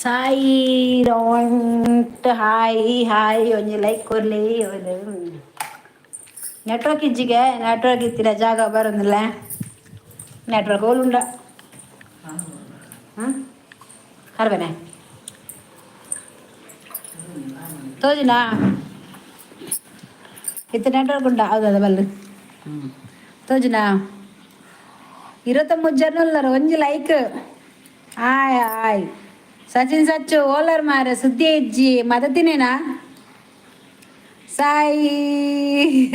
ಸಾಯಿ ರೌಂಟ್ hi hi. ಒಂಜಿ like ಕೊರ್ಲಿ. ನೆಟ್ವರ್ಕ್ ಇಜ್ಜಿಗೆ, ನೆಟ್ವರ್ಕ್ ಇತ್ತಿರ ಜಾಗ ಬರೋದಿಲ್ಲ. ನೆಟ್ವರ್ಕ್ ಓಲುಂಡ? ಹಾಂ, ಹರ್ಬನೆ ತೋಜಿನಾ? ಇತ್ತ ನೆಟ್ವರ್ಕ್ ಉಂಟಾ? ಹೌದದ ಬಲ್ಲು ತೋಜಿನಾ? 23 ಜನ ಉಲ್ಲರು. ಒಂಜಿ ಲೈಕ್. ಆಯ್ ಆಯ್ ಸಚಿನ್, ಸಚ್ಚು ಓಲರ್ ಮಾರೆ? ಸುದ್ದಿ ಇಜ್ಜಿ. ಮದತಿನೇನಾ? ಸಾಯಿ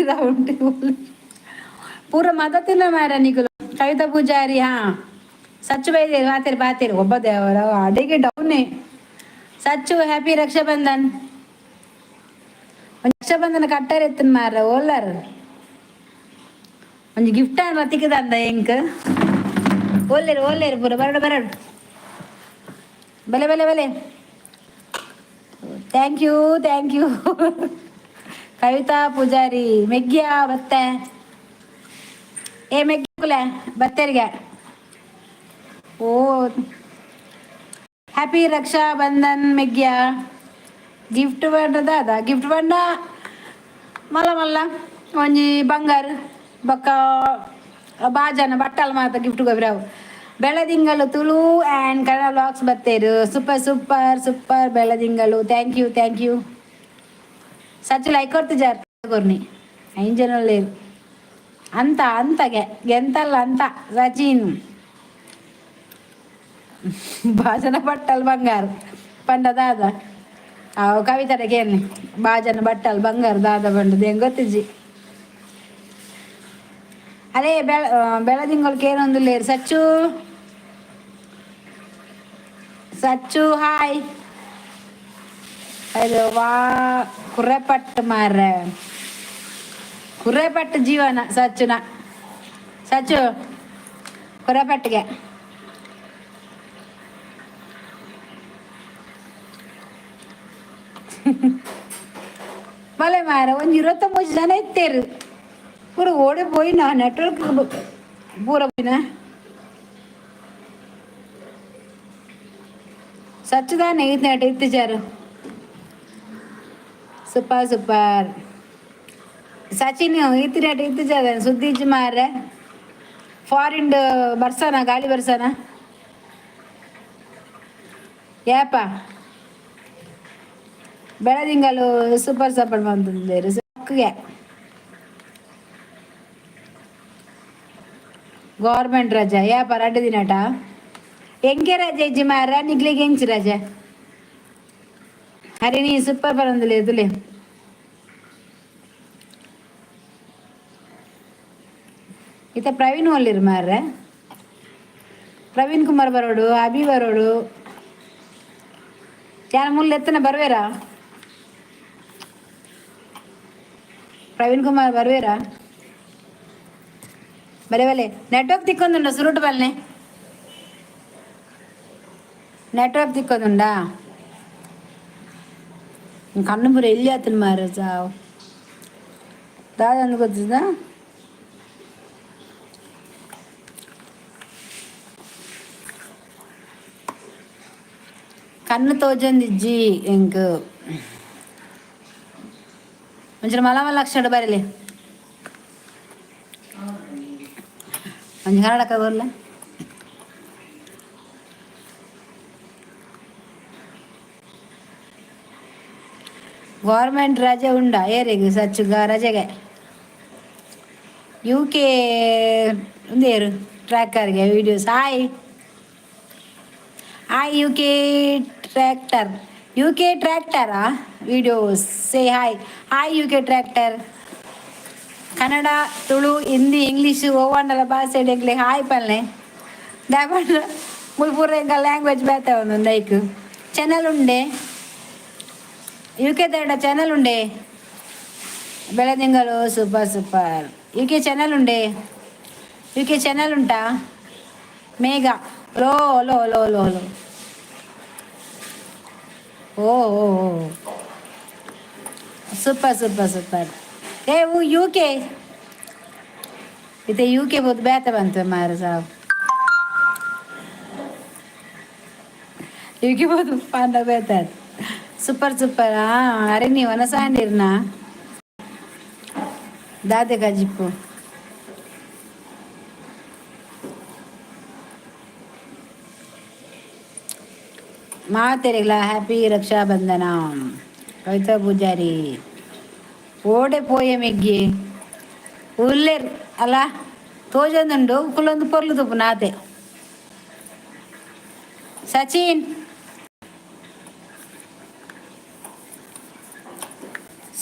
ರೌಂಡ್ ಪೂರ ಮದತಿನ ಮಾರ ನಿಕುಲು. ಕವಿತಾ ಪೂಜಾರಿ, ಹಾ, ಸಚ್ಚು ಬೈದೇರು. ಬಾತೇರು ಬಾತೇರು. ಒಬ್ಬ ದೇವರ ಅಡಿಗೆ ಡೌನೆ. ಸಚ್ಚು, ಹ್ಯಾಪಿ ರಕ್ಷಾಬಂಧನ್. ರಕ್ಷಾಬಂಧನ ಕಟ್ಟರ್ ಎತ್ತನ್ ಮಾರ. ಓಲಾರ್? ಒಂಜಿ ಗಿಫ್ಟ್ ಅನ್ನ ತಿಕ್ಕದಂದ ಎಂಕ್. ಓಲ್ಲೇರು ಓಲ್ಲೇರು ಪೂರ? ಬರಡು ಬರಡು. ಬಲೆ ಬಲೆ ಬಲೆ. Thank you, thank you Kavita Poojary. ಮೆಗ್ಗ್ಯ ಬತ್ತೆ. ಏ ಮೆಗ್ಗುಲೆ, ಬತ್ತೇರಿಗೆ. ಓ, ಹ್ಯಾಪಿ ರಕ್ಷಾ ಬಂಧನ್ ಮೆಗ್ಗ್ಯ. ಗಿಫ್ಟ್ ಪಂಡದ ಅದ ಗಿಫ್ಟ್ ಪಂಡ ಮಲ್ಲ ಮಲ್ಲ ಒಂಜಿ ಬಂಗಾರ ಬೊಕ್ಕ ಬಾಜನ ಬಟ್ಟಲ್ ಮಾತ ಗಿಫ್ಟ್ ಕೊಬ್ರಾವು. ಬೆಳದಿಂಗಳು ತುಳು ಆ್ಯಂಡ್ ಕನ್ನಡ ವ್ಲಾಗ್ಸ್ ಬತ್ತೇರು. Super super super Beladingalu. Thank you, thank you. Sachu like ಕೊಡ್ತಿಜಾರ್ ಕೊರ್ನಿ. ಐದು ಜನ ಲೇರು ಅಂತ ಅಂತಗೆ ಎಂತಲ್ಲ ಅಂತ. ಸಚಿನ್, ಬಾಜನ ಬಟ್ಟಲ್ ಬಂಗಾರ ಪಂಡ ದಾದ? ಅವು ಕವಿತಡ ಕೇಳಿ, ಬಾಜನ ಬಟ್ಟಲ್ ಬಂಗಾರ ದಾದ ಬಂಡದ ಹೆಂಗ್ ಗೊತ್ತಿಜ್ಜಿ. ಅದೇ ಬೆಳ ಬೆಳದಿಂಗಳು ಕೇನೊಂದು ಲೇರು. ಸಚ್ಚು, ಸಚ್ಚು, ಹಾಯ್. ಅದು ವಾ ಕುರ್ರೆಪಟ್ಟು ಮಾರ್ರೆ, ಕುರ್ರೆಪಟ್ಟು ಜೀವನ ಸಚ್ಚುನ. ಸಚ್ಚು ಕುರ್ರೆಪಟ್ಟಿಗೆ. ಬಲೆ ಮಾರ, ಒಂಜಿ 23 ಜನ ಇತ್ತೇರು. ಪೂರ ಓಡಿ ಪೋಯಿನ? ನೆಟ್ವರ್ಕ್ ಪೂರ ಪೋಯಿನ? ಸಚ್ಚುದಾನೆ ಈತ್ನೇಟ ಇತ್ತಿಚಾರು. Super super. Sachin, ಈತಿನೇಟ ಇತ್ತಿಚಾರ? ಸುದ್ದಿ ಇಜ್ಜಿ ಮಾರ್ರೆ. ಫಾರಿನ್ ಬರ್ಸನ ಗಾಳಿ ಬರ್ಸನ ಏಪ? ಬೆಳದಿಂಗಳು ಸೂಪರ್ ಸೂಪರ್ ಬಂತಂದೇರು ಸಕ್ಗೆ. ಗೌರ್ಮೆಂಟ್ ರಜಾ ಯಾಪ? ರಡ್ಡು ದಿನಟ ಎಂಕೆ ರಜೆ ಇಜ್ಜಿ ಮಾರ ನಿಗ್ಲಿಗೆ? ಎಂಚಿ ರಜೆ? ಹರಿಣಿ ಸೂಪರ್ ಬರಂದಿಲ್ಲ ಇದುಲೆ. ಇತ್ತ ಪ್ರವೀಣ್ ಒಲ್ಲಿರು ಮಾರ್ರೆ. ಪ್ರವೀಣ್ ಕುಮಾರ್ ಬರೋಡು, ಅಭಿ ಬರೋಡು. ಯಾರ ಮುಲ್ಲ ಎತ್ತನ ಬರ್ವೇರಾ? ಪ್ರವೀಣ್ ಕುಮಾರ್ ಬರ್ವೇರಾ? ಬಲೆ ಬಲೆ. ನೆಟ್ವರ್ಕ್ ತಿಕ್ಕೊಂದುಂಡ? ಸುರುಟು ಬಲ್ನೆ. ನೆಟ್ವರ್ಕ್ ತಿಕ್ಕೊಂದುಂಡಾ? ಕಣ್ಣು ಪೂರ ಎಲ್ಲಿ ಆತನ ಮಾರ ಸಾವು. ದಾದ ಅಂದ್ ಗೊತ್ತಿದ? ಕಣ್ಣು ತೋಜೊಂದಿಜ್ಜಿ ಎಂಕ್. ಒಂಚೂರು ಮಲ ಮಲ್ಲ ಅಕ್ಷರ ಬರಲಿ. ಒಂಜಿ ಕನ್ನಡಕ ಬರ್ಲ. ಗೌರ್ಮೆಂಟ್ ರಜೆ ಉಂಡಾ ಏರೆಗ್ ಸಚ್ಚುಗ ರಜೆಗೆ? ಯು ಕೆ ಒಂದೇರು ಟ್ರ್ಯಾಕರ್ಗೆ videos. Hi hi U K tractor, U K ಟ್ರ್ಯಾಕ್ಟರಾ? Videos say hi. Hi U K tractor. Kannada, Tulu, Hindi, English ಓವಂಡಲ ಭಾಷೆ ಎಂಕ್ಲೆ ಹಾಯ್ ಪಲ್ಲೆ. ದಾಯೆ ಮುಲ್ ಪೂರ ಎಂಕ ಲ್ಯಾಂಗ್ವೇಜ್ ಬೇತೆ ಒಂದೊಂದು. ಐಕ್ ಚಾನಲ್ ಉಂಡೆ? ಯು ಕೆ ದಡ ಚಾನಲ್ ಉಂಡೆ? ಬೆಳದಿಂಗಳು super super. U K channel ಉಂಡೆ? ಯು ಕೆ ಚಾನಲ್ ಉಂಟಾ? ಮೇಘ low low low low low. ಓ ಓ ಓ, ಸೂಪರ್ ಸೂಪರ್ ಸೂಪರ್. ಏ ಯು ಕೆ ಇತ್ತೆ ಯು ಕೆ ಬೋದು ಬೇತೆ ಬಂತು ಮಾರ ಸಾವು. ಯುಗೆ ಬೋದು ಪಾಂಡ ಬೇತಾದ್. Super super. ಅರೆ ನೀವು ವನಸಾಂಡಿರ್ನ ದಾದೆ ಕಜಿಪ್ಪು? ಮಾತೆರೆಗ್ಲ ಹ್ಯಾಪಿ ರಕ್ಷಾಬಂಧನ. ಕವಿತಾ ಪೂಜಾರಿ ಓಡೆ ಪೋಯೆ ಮೆಗ್ಗಿ? ಉಲ್ಲೇರ್ ಅಲ್ಲ, ತೋಜೊಂದುಂಡು. ಕುಲೊಂದು ಪೊರ್ಲು ತುಪ್ಪು ನಾತೆ. ಸಚಿನ್,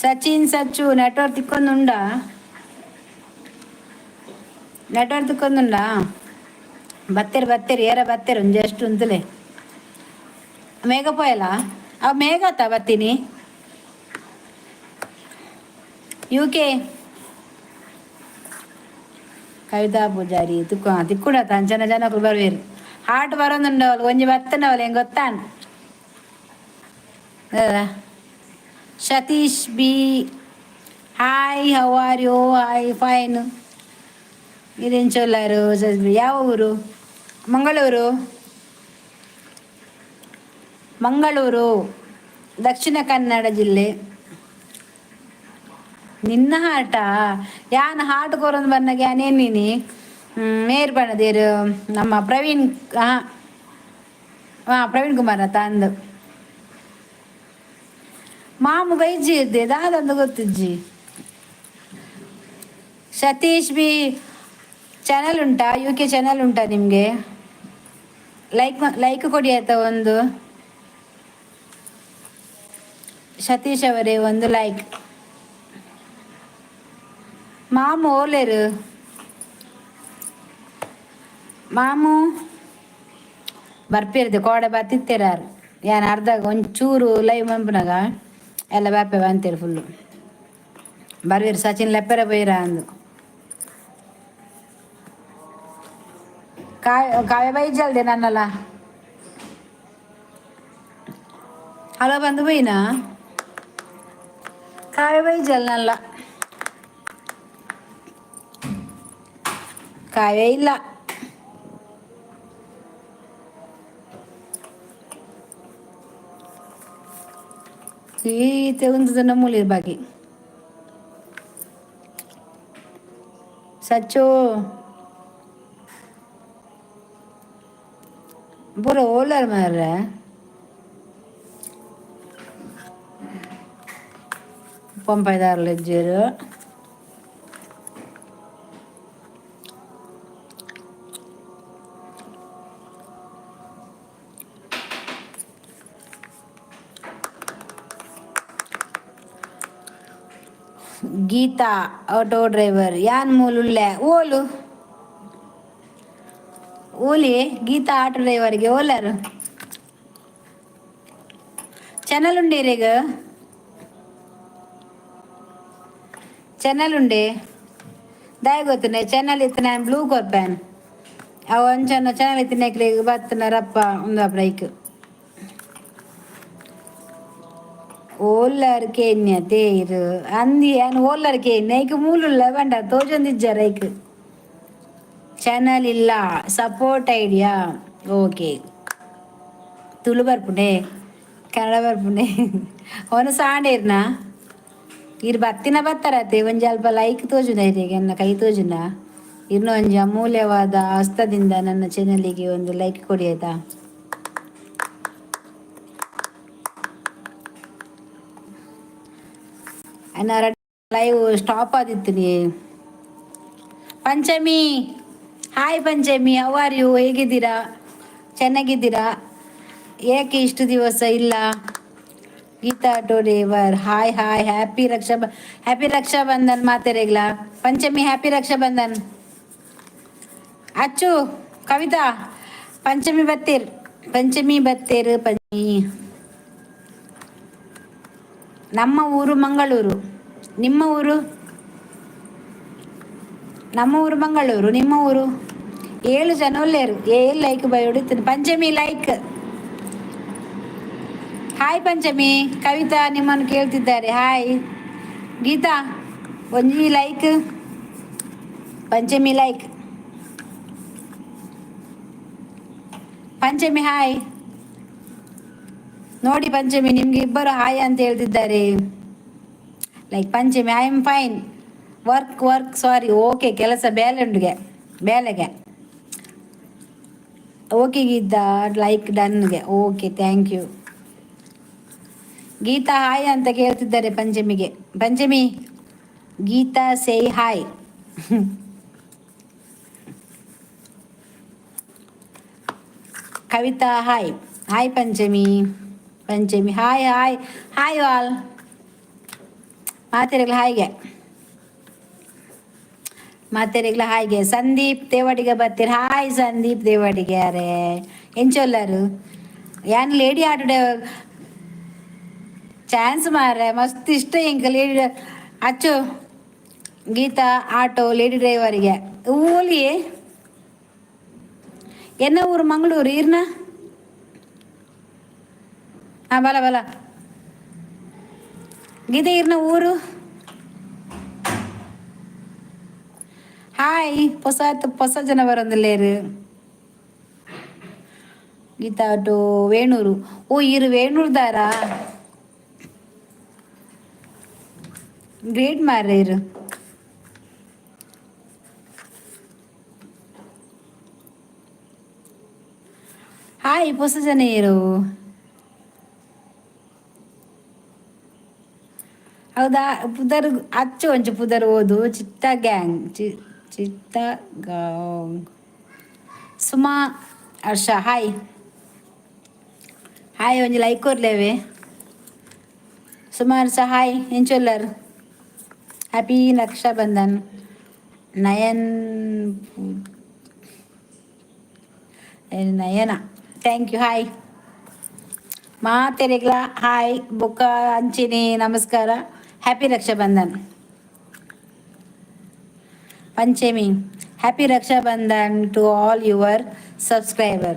ಸಚಿನ್, ಸಚ್ಚು, ನೆಟ್ವರ್ಕ್ ತಿಕ್ಕೊಂದುಂಡಾ? ನೆಟ್ವರ್ಕ್ ತಿಕ್ಕೊಂದುಂಡಾ? ಬತ್ತೆರ್ ಬತ್ತೆರ್, ಏರ ಬತ್ತೆರ್. ಒಂಜಿ ಉಂತುಲೆ. ಮೇಘ ಪೋಯಲ? ಅವ್ ಮೇಘ ಬತ್ತೀನಿ. U K. ಕವಿತಾ ಪೂಜಾರಿ ತಿಕ್ಕು ತಿಕ್ಕುಡತ. ಅಂಚನ ಜನಕುಲು ಬರ್ವೇರು. ಹಾಟ್ ಬರೋದುಂಡವಳು ಒಂಜಿ ಬತ್ತನವಳು ಹೆಂಗೆ ಗೊತ್ತಾನ್. Satish B, hi, how are you? Hi, fine. ಇದಿಂಚೊಲ್ಲಾರು? ಯಾವ ಊರು? ಮಂಗಳೂರು. ಮಂಗಳೂರು, ದಕ್ಷಿಣ ಕನ್ನಡ ಜಿಲ್ಲೆ. ನಿನ್ನ ಹಾಟ ಯಾನ್ ಹಾಟ್ ಕೊರೊಂದು ಬನ್ನಗ ಯಾನೇನಿನಿ ಮೇರ್ ಬಣ್ಣದೇರು ನಮ್ಮ ಪ್ರವೀಣ್. ಹಾಂ ಹಾಂ, ಪ್ರವೀಣ್ ಕುಮಾರ್ ತಂದು ಮಾಮು ಬೈಜಿ ಇದ್ದೆ ದಾದಂದು ಗೊತ್ತಿಜ್ಜಿ. ಸತೀಶ್ ಬಿ, ಚಾನಲ್ ಉಂಟಾ? ಯು ಕೆ ಚಾನಲ್ ಉಂಟಾ ನಿಮಗೆ? ಲೈಕ್ ಲೈಕ್ ಕೊಡಿ ಆಯ್ತಾ ಒಂದು. ಸತೀಶ್ ಅವರೇ, ಒಂದು ಲೈಕ್. ಮಾಮು ಓಲೇರು? ಮಾಮು ಬರ್ಪಿರ್ದೆ ಕೋಡೆ ಬತ್ತಿತ್ತೆರಾರು. ಯಾನ್ ಅರ್ಧ ಒಂಚೂರು ಲೈವ್ ಮಂಪುನಾಗ ಎಲ್ಲ ಬಾಪೆ ಬಂತೇರು ಫುಲ್ಲು. ಬರ್ವೇರು. ಸಚಿನ್ ಲೆಪ್ಪರೆ ಬೈರ ಅಂದು. ಕಾವ್ಯ, ಕಾವ್ಯ ಬೈಜಲ್ದೆ ನನ್ನಲ್ಲ. ಹಲೋ ಬಂದು ಬೈನಾ? ಕಾವ್ಯ ಬೈಜಲ್ ನಲ್ಲ. ಕಾವ್ಯ ಇಲ್ಲ. ಈತೆ ಒಂದು ಮೂಲಿ ಬಾಕಿ. ಸಚ್ಚು ಪೂರ ಓಲರ್ ಮಾರ್ರೆ. ಪಂಪಾಯ್ದಾರ್ಲಿಜ್ಜೆರ್. ಗೀತಾ ಆಟೋ ಡ್ರೈವರ್, ಯಾನ್ ಮೂಲುಲ್ಲೆ. ಓಲು ಓಲಿ ಗೀತಾ ಆಟೋ ಡ್ರೈವರ್ಗೆ? ಓಲಾರು? ಚಾನಲ್ ಉಂಡೇರೆಗ್? ಚಾನಲ್ ಉಂಡೆ? ದಾಯ ಗೊತ್ತನೆ ಚಾನಲ್ ಇತ್ತು. ನಾನು ಬ್ಲೂ ಕೊರ್ಪೇನ್. ಅವು ಅಂಚನ ಚಾನಲ್ ಇತ್ತು. ನೆಕ್ಲೆಗ್ ಬತ್ತನ ರಪ್ಪ ಉಂದು ಬ್ರೈಕ್. ಓಲ್ಲರ್ ಕೇನ್ಯ ತೇರು ಅಂದಿ. ಯಾನ್ ಓಲ್ಲರ್ ಕೇನ್ಯ? ಐಕ್ ಮೂಲುಲ್ಲ ಬಂಡ ತೋಜೊಂದಿಜ್ಜಾರ. ಐಕ್ ಚಾನಲ್ ಇಲ್ಲ. Support idea. Okay, Tulu ಬರ್ಪುಂಡೆ, Kannada ಬರ್ಪುಂಡೆ. ಅವನು ಸಾಂಡೇರ್ನ ಇರ್ ಬತ್ತಿನ ಬತ್ತಾರತೆ. ಒಂಜಿ ಅಲ್ಪ ಲೈಕ್ ತೋಜುನ ಇರೆಗ್? ಎನ್ನ ಕೈ ತೋಜುನ? ಇನ್ನು ಒಂಜಿ ಅಮೂಲ್ಯವಾದ ಹಸ್ತದಿಂದ ನನ್ನ ಚಾನಲಿಗೆ ಒಂದು ಲೈಕ್ ಕೊಡಿ ಆಯ್ತಾ? ಅನ್ನ ಲೈವ್ ಸ್ಟಾಪ್ ಆದಿತ್ತು ನೀ. Panchami, hi Panchami, how are you? ಹೇಗಿದ್ದೀರಾ? ಚೆನ್ನಾಗಿದ್ದೀರಾ? ಏಕೆ ಇಷ್ಟು ದಿವಸ ಇಲ್ಲ? Geetha auto driver, hi hi. Happy Raksha Bandhan ಮಾತೆರೆಗ್ಲ. Panchami, happy Raksha Bandhan. Achu, Kavitha, Panchami ಬತ್ತೀರ್, Panchami ಬತ್ತೀರ್. Panchami, ನಮ್ಮ ಊರು ಮಂಗಳೂರು. ನಿಮ್ಮ ಊರು? ನಮ್ಮ ಊರು ಮಂಗಳೂರು. ನಿಮ್ಮ ಊರು? ಏಳು ಜನ ಒಳ್ಳೆಯರು. ಏಳು ಲೈಕ್ ಬೈ ಹೊಡಿತೀನಿ. ಪಂಚಮಿ ಲೈಕ್. ಹಾಯ್ ಪಂಚಮಿ. ಕವಿತಾ ನಿಮ್ಮನ್ನು ಕೇಳ್ತಿದ್ದಾರೆ. ಹಾಯ್ ಗೀತಾ, ಒಂಜಿ like. Panchami like. Panchami hi. ನೋಡಿ ಪಂಚಮಿ, ನಿಮ್ಗೆ ಇಬ್ಬರು ಹಾಯ್ ಅಂತ ಹೇಳ್ತಿದ್ದಾರೆ. Like Panchami, I am fine. Work, work, sorry. Okay, ಕೆಲಸ ಬೇಲೆ ಬೇಲೆಗೆ. ಓಕೆ ಗೀತಾ, ಲೈಕ್ ಡನ್ಗೆ. Okay, thank you Geetha. Hi ಅಂತ ಕೇಳ್ತಿದ್ದಾರೆ ಪಂಚಮಿಗೆ. Panchami, Gita say hi. Kavita hi, hi Panchami. Panchami hi, hi, hi all. ಮಾತೆರೆಗ್ಲ ಹಾಯ್ಗೆ, ಮಾತೆರೆಗ್ಲ ಹಾಯ್ಗೆ. Sandeep ದೇವಡಿಗೆ ಬರ್ತೀರ. ಹಾಯ್ ಸಂದೀಪ್ ದೇವಡಿಗೆ. ಅರೆ ಎಂಚೊಲ್ಲರು? ಯಾನ್ ಲೇಡಿ ಆಟೋಡೆ ಚಾನ್ಸ್ ಮಾರ್ರೆ, ಮಸ್ತ್ ಇಷ್ಟ ಎಂಕ ಲೇಡಿ. ಅಚ್ಚು ಗೀತಾ ಆಟೋ ಲೇಡಿ ಡ್ರೈವರಿಗೆ ಓಲಿ. ಎನ್ನ ಊರು ಮಂಗಳೂರು ಈರ್ನ. ಹಾಂ, ಬಲ ಬಲ ಗೀತಾ, ಈರ್ನ ಊರು. ಹಾಯ್, ಹೊಸ ಹೊಸ ಜನ ಬರೋದಿಲ್ಲೇರು. ಗೀತಾ ಆಟೋ ವೇಣೂರು. ಓ, ಈರು ವೇಣೂರ್ದಾರಾ? ಗ್ರೇಟ್ ಮಾರ್ರೆ ಇರು. ಹಾಯ್ ಹೊಸ ಜನ ಇರು. ಹೌದಾ? ಪುದರ್ ಅಚ್ಚು ಒಂಚು ಪುದರ್ ಓದು. ಚಿತ್ತ ಗ್ಯಾಂಗ್, ಚಿತ್ತ gang. Suma Harsha hi, hi. ಒಂಜಿ ಲೈಕ್ ಕೊರ್ಲೇವೆ. ಸುಮಾ ಹರ್ಷ ಹಾಯ್. ಎಂಚೊಲ್ಲರ್? Happy Rakshabandhan. Nayan, Nayana, thank you. Hi ಮಾತೆರೆಗ್ಲ hi. ಬೊಕ್ಕ ಅಂಚಿನಿ ನಮಸ್ಕಾರ. Happy Rakshabandhan Panchami. Happy Rakshabandhan to all your subscriber.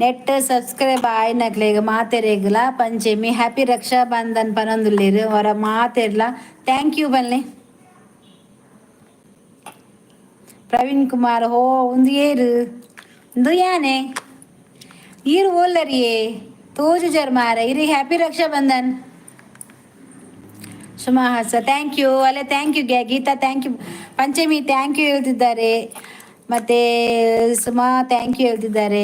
Net subscribe ಆಯ್ನಕ್ಲೆಗ್ ಮಾತೆರೆಗ್ಲ ಪಂಚಮಿ ಹ್ಯಾಪಿ ರಕ್ಷಾಬಂಧನ್ ಪನೊಂದುಲ್ಲೆರ್. ಹೊರ ಮಾತೆರ್ಲ thank you ಬನ್ನಿ. ಪ್ರವೀಣ್ ಕುಮಾರ್, ಹೋ ಉಂದು ಏರು? ಉಂದು ಯಾನೆ? ಈರು ಓಲ್ಲರಿಯೇ ತೋಜುಜರ್ ಮಾರ. ಇರಿ ಹ್ಯಾಪಿ ರಕ್ಷಾಬಂಧನ್. ಸುಮಾ ಹಸ thank you ಅಲ್ಲೇ, thank you. Geetha thank you. Panchami thank you ಹೇಳ್ತಿದ್ದಾರೆ. ಮತ್ತು ಸುಮಾ thank you ಹೇಳ್ತಿದ್ದಾರೆ.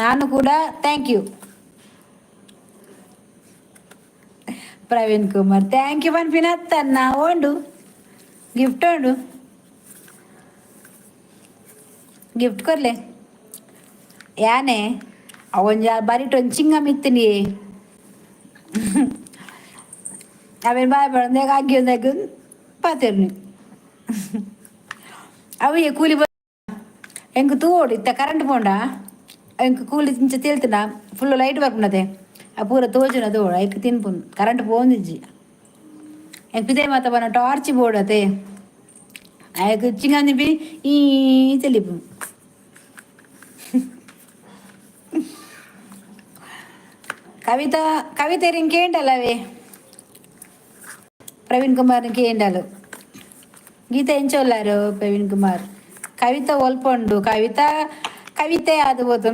ನಾನು ಕೂಡ thank you. Praveen Kumar thank you ಪನ್ಪಿನ. ಓಂಡು ಗಿಫ್ಟ್, ಉಂಡು ಗಿಫ್ಟ್ ಕೊರ್ಲೆ. ಯಾನೆ ಅವೊಂಜ ಬರಿಟ್ ಒಂಜಿ ಚಿಂಗಮ್ ಇತ್ತಿನಿ. ಅವೇನು ಬಾಯ್ ಬಡಂದಾಗ ಅಗ್ಗಿ ಪಾತೆರ್ನಿ. ಅವು ಕೂಲಿ ಎಂಕ್ ತೂವೊಡು. ಇತ್ತ ಕರೆಂಟ್ ಪೋಂಡ ಎಂಕ್ ಕೂಲಿ ಇಂಚ ತೇಲ್ತುಂಡ ಫುಲ್ ಲೈಟ್ ಬರ್ಪುಂಡತೆ, ಆ ಪೂರ ತೋಜುನ ತೋಡು. ಐಕ್ ತಿನ್ಪುನು. ಕರೆಂಟ್ ಪೋಂದಿಜ್ಜಿ. ಎಂಕ್ ಪಿದೈ ಮಾತ ಪನ ಟಾರ್ಚ್ ಬೋಡತೆ. ಐಕ್ ಚಿಂಗಮ್ ತಿನ್ಪಿ ಈ ತೆಲಿಪುನು. ಕವಿತಾ, ಕವಿತೆ ಕೇಂಡಲ್ಲವೇ? ಪ್ರವೀಣ್ ಕುಮಾರ್ ಕೇಂಡಲು. ಗೀತಾ ಎಂಚೊಲ್ಲಾರು ಪ್ರವೀಣ್ ಕುಮಾರ್? ಕವಿತಾ ಒಲ್ಪೊಂಡು. ಕವಿತಾ, ಕವಿತೆ ಅದು ಬೋತು.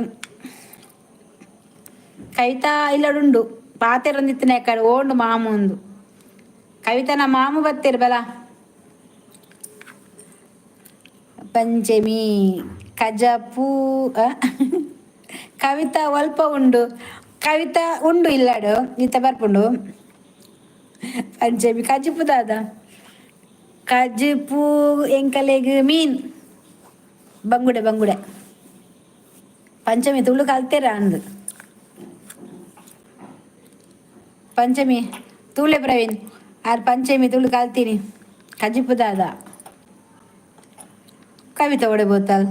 ಕವಿತಾ ಇಲ್ಲಡುಂಡು ಪಾತೆರೊಂದಿತ್ತಿನ ಎಕ್ಕಡೆ ಓಂಡು ಮಾಮುಂದು. ಕವಿತನ ಮಾಮು ಬತ್ತೆರ್ ಬಲ. ಪಂಚಮಿ ಕಜಪು. ಕವಿತಾ ಒಲ್ಪ ಉಂಡು? ಕವಿತಾ ಉಂಡು ಇಲ್ಲಡು ಇತ್ತ ಬರ್ಪುಂಡು. ಪಂಚಮಿ ಕಜಿಪು ದಾದ? ಕಜಿಪು ಎಂಕಲೆಗ್ ಮೀನ್, ಬಂಗುಡೆ, ಬಂಗುಡೆ. ಪಂಚಮಿ ತುಳು ಕಲ್ತೇರ ಅಂದು. ಪಂಚಮಿ ತೂಳೆ ಪ್ರವೀಣ್ ಆರ್. ಪಂಚಮಿ ತುಳು ಕಲ್ತೀನಿ. ಕಜಿಪು ದಾದ? ಕವಿತಾ ಒಡೆ ಬೋತಾಲ್?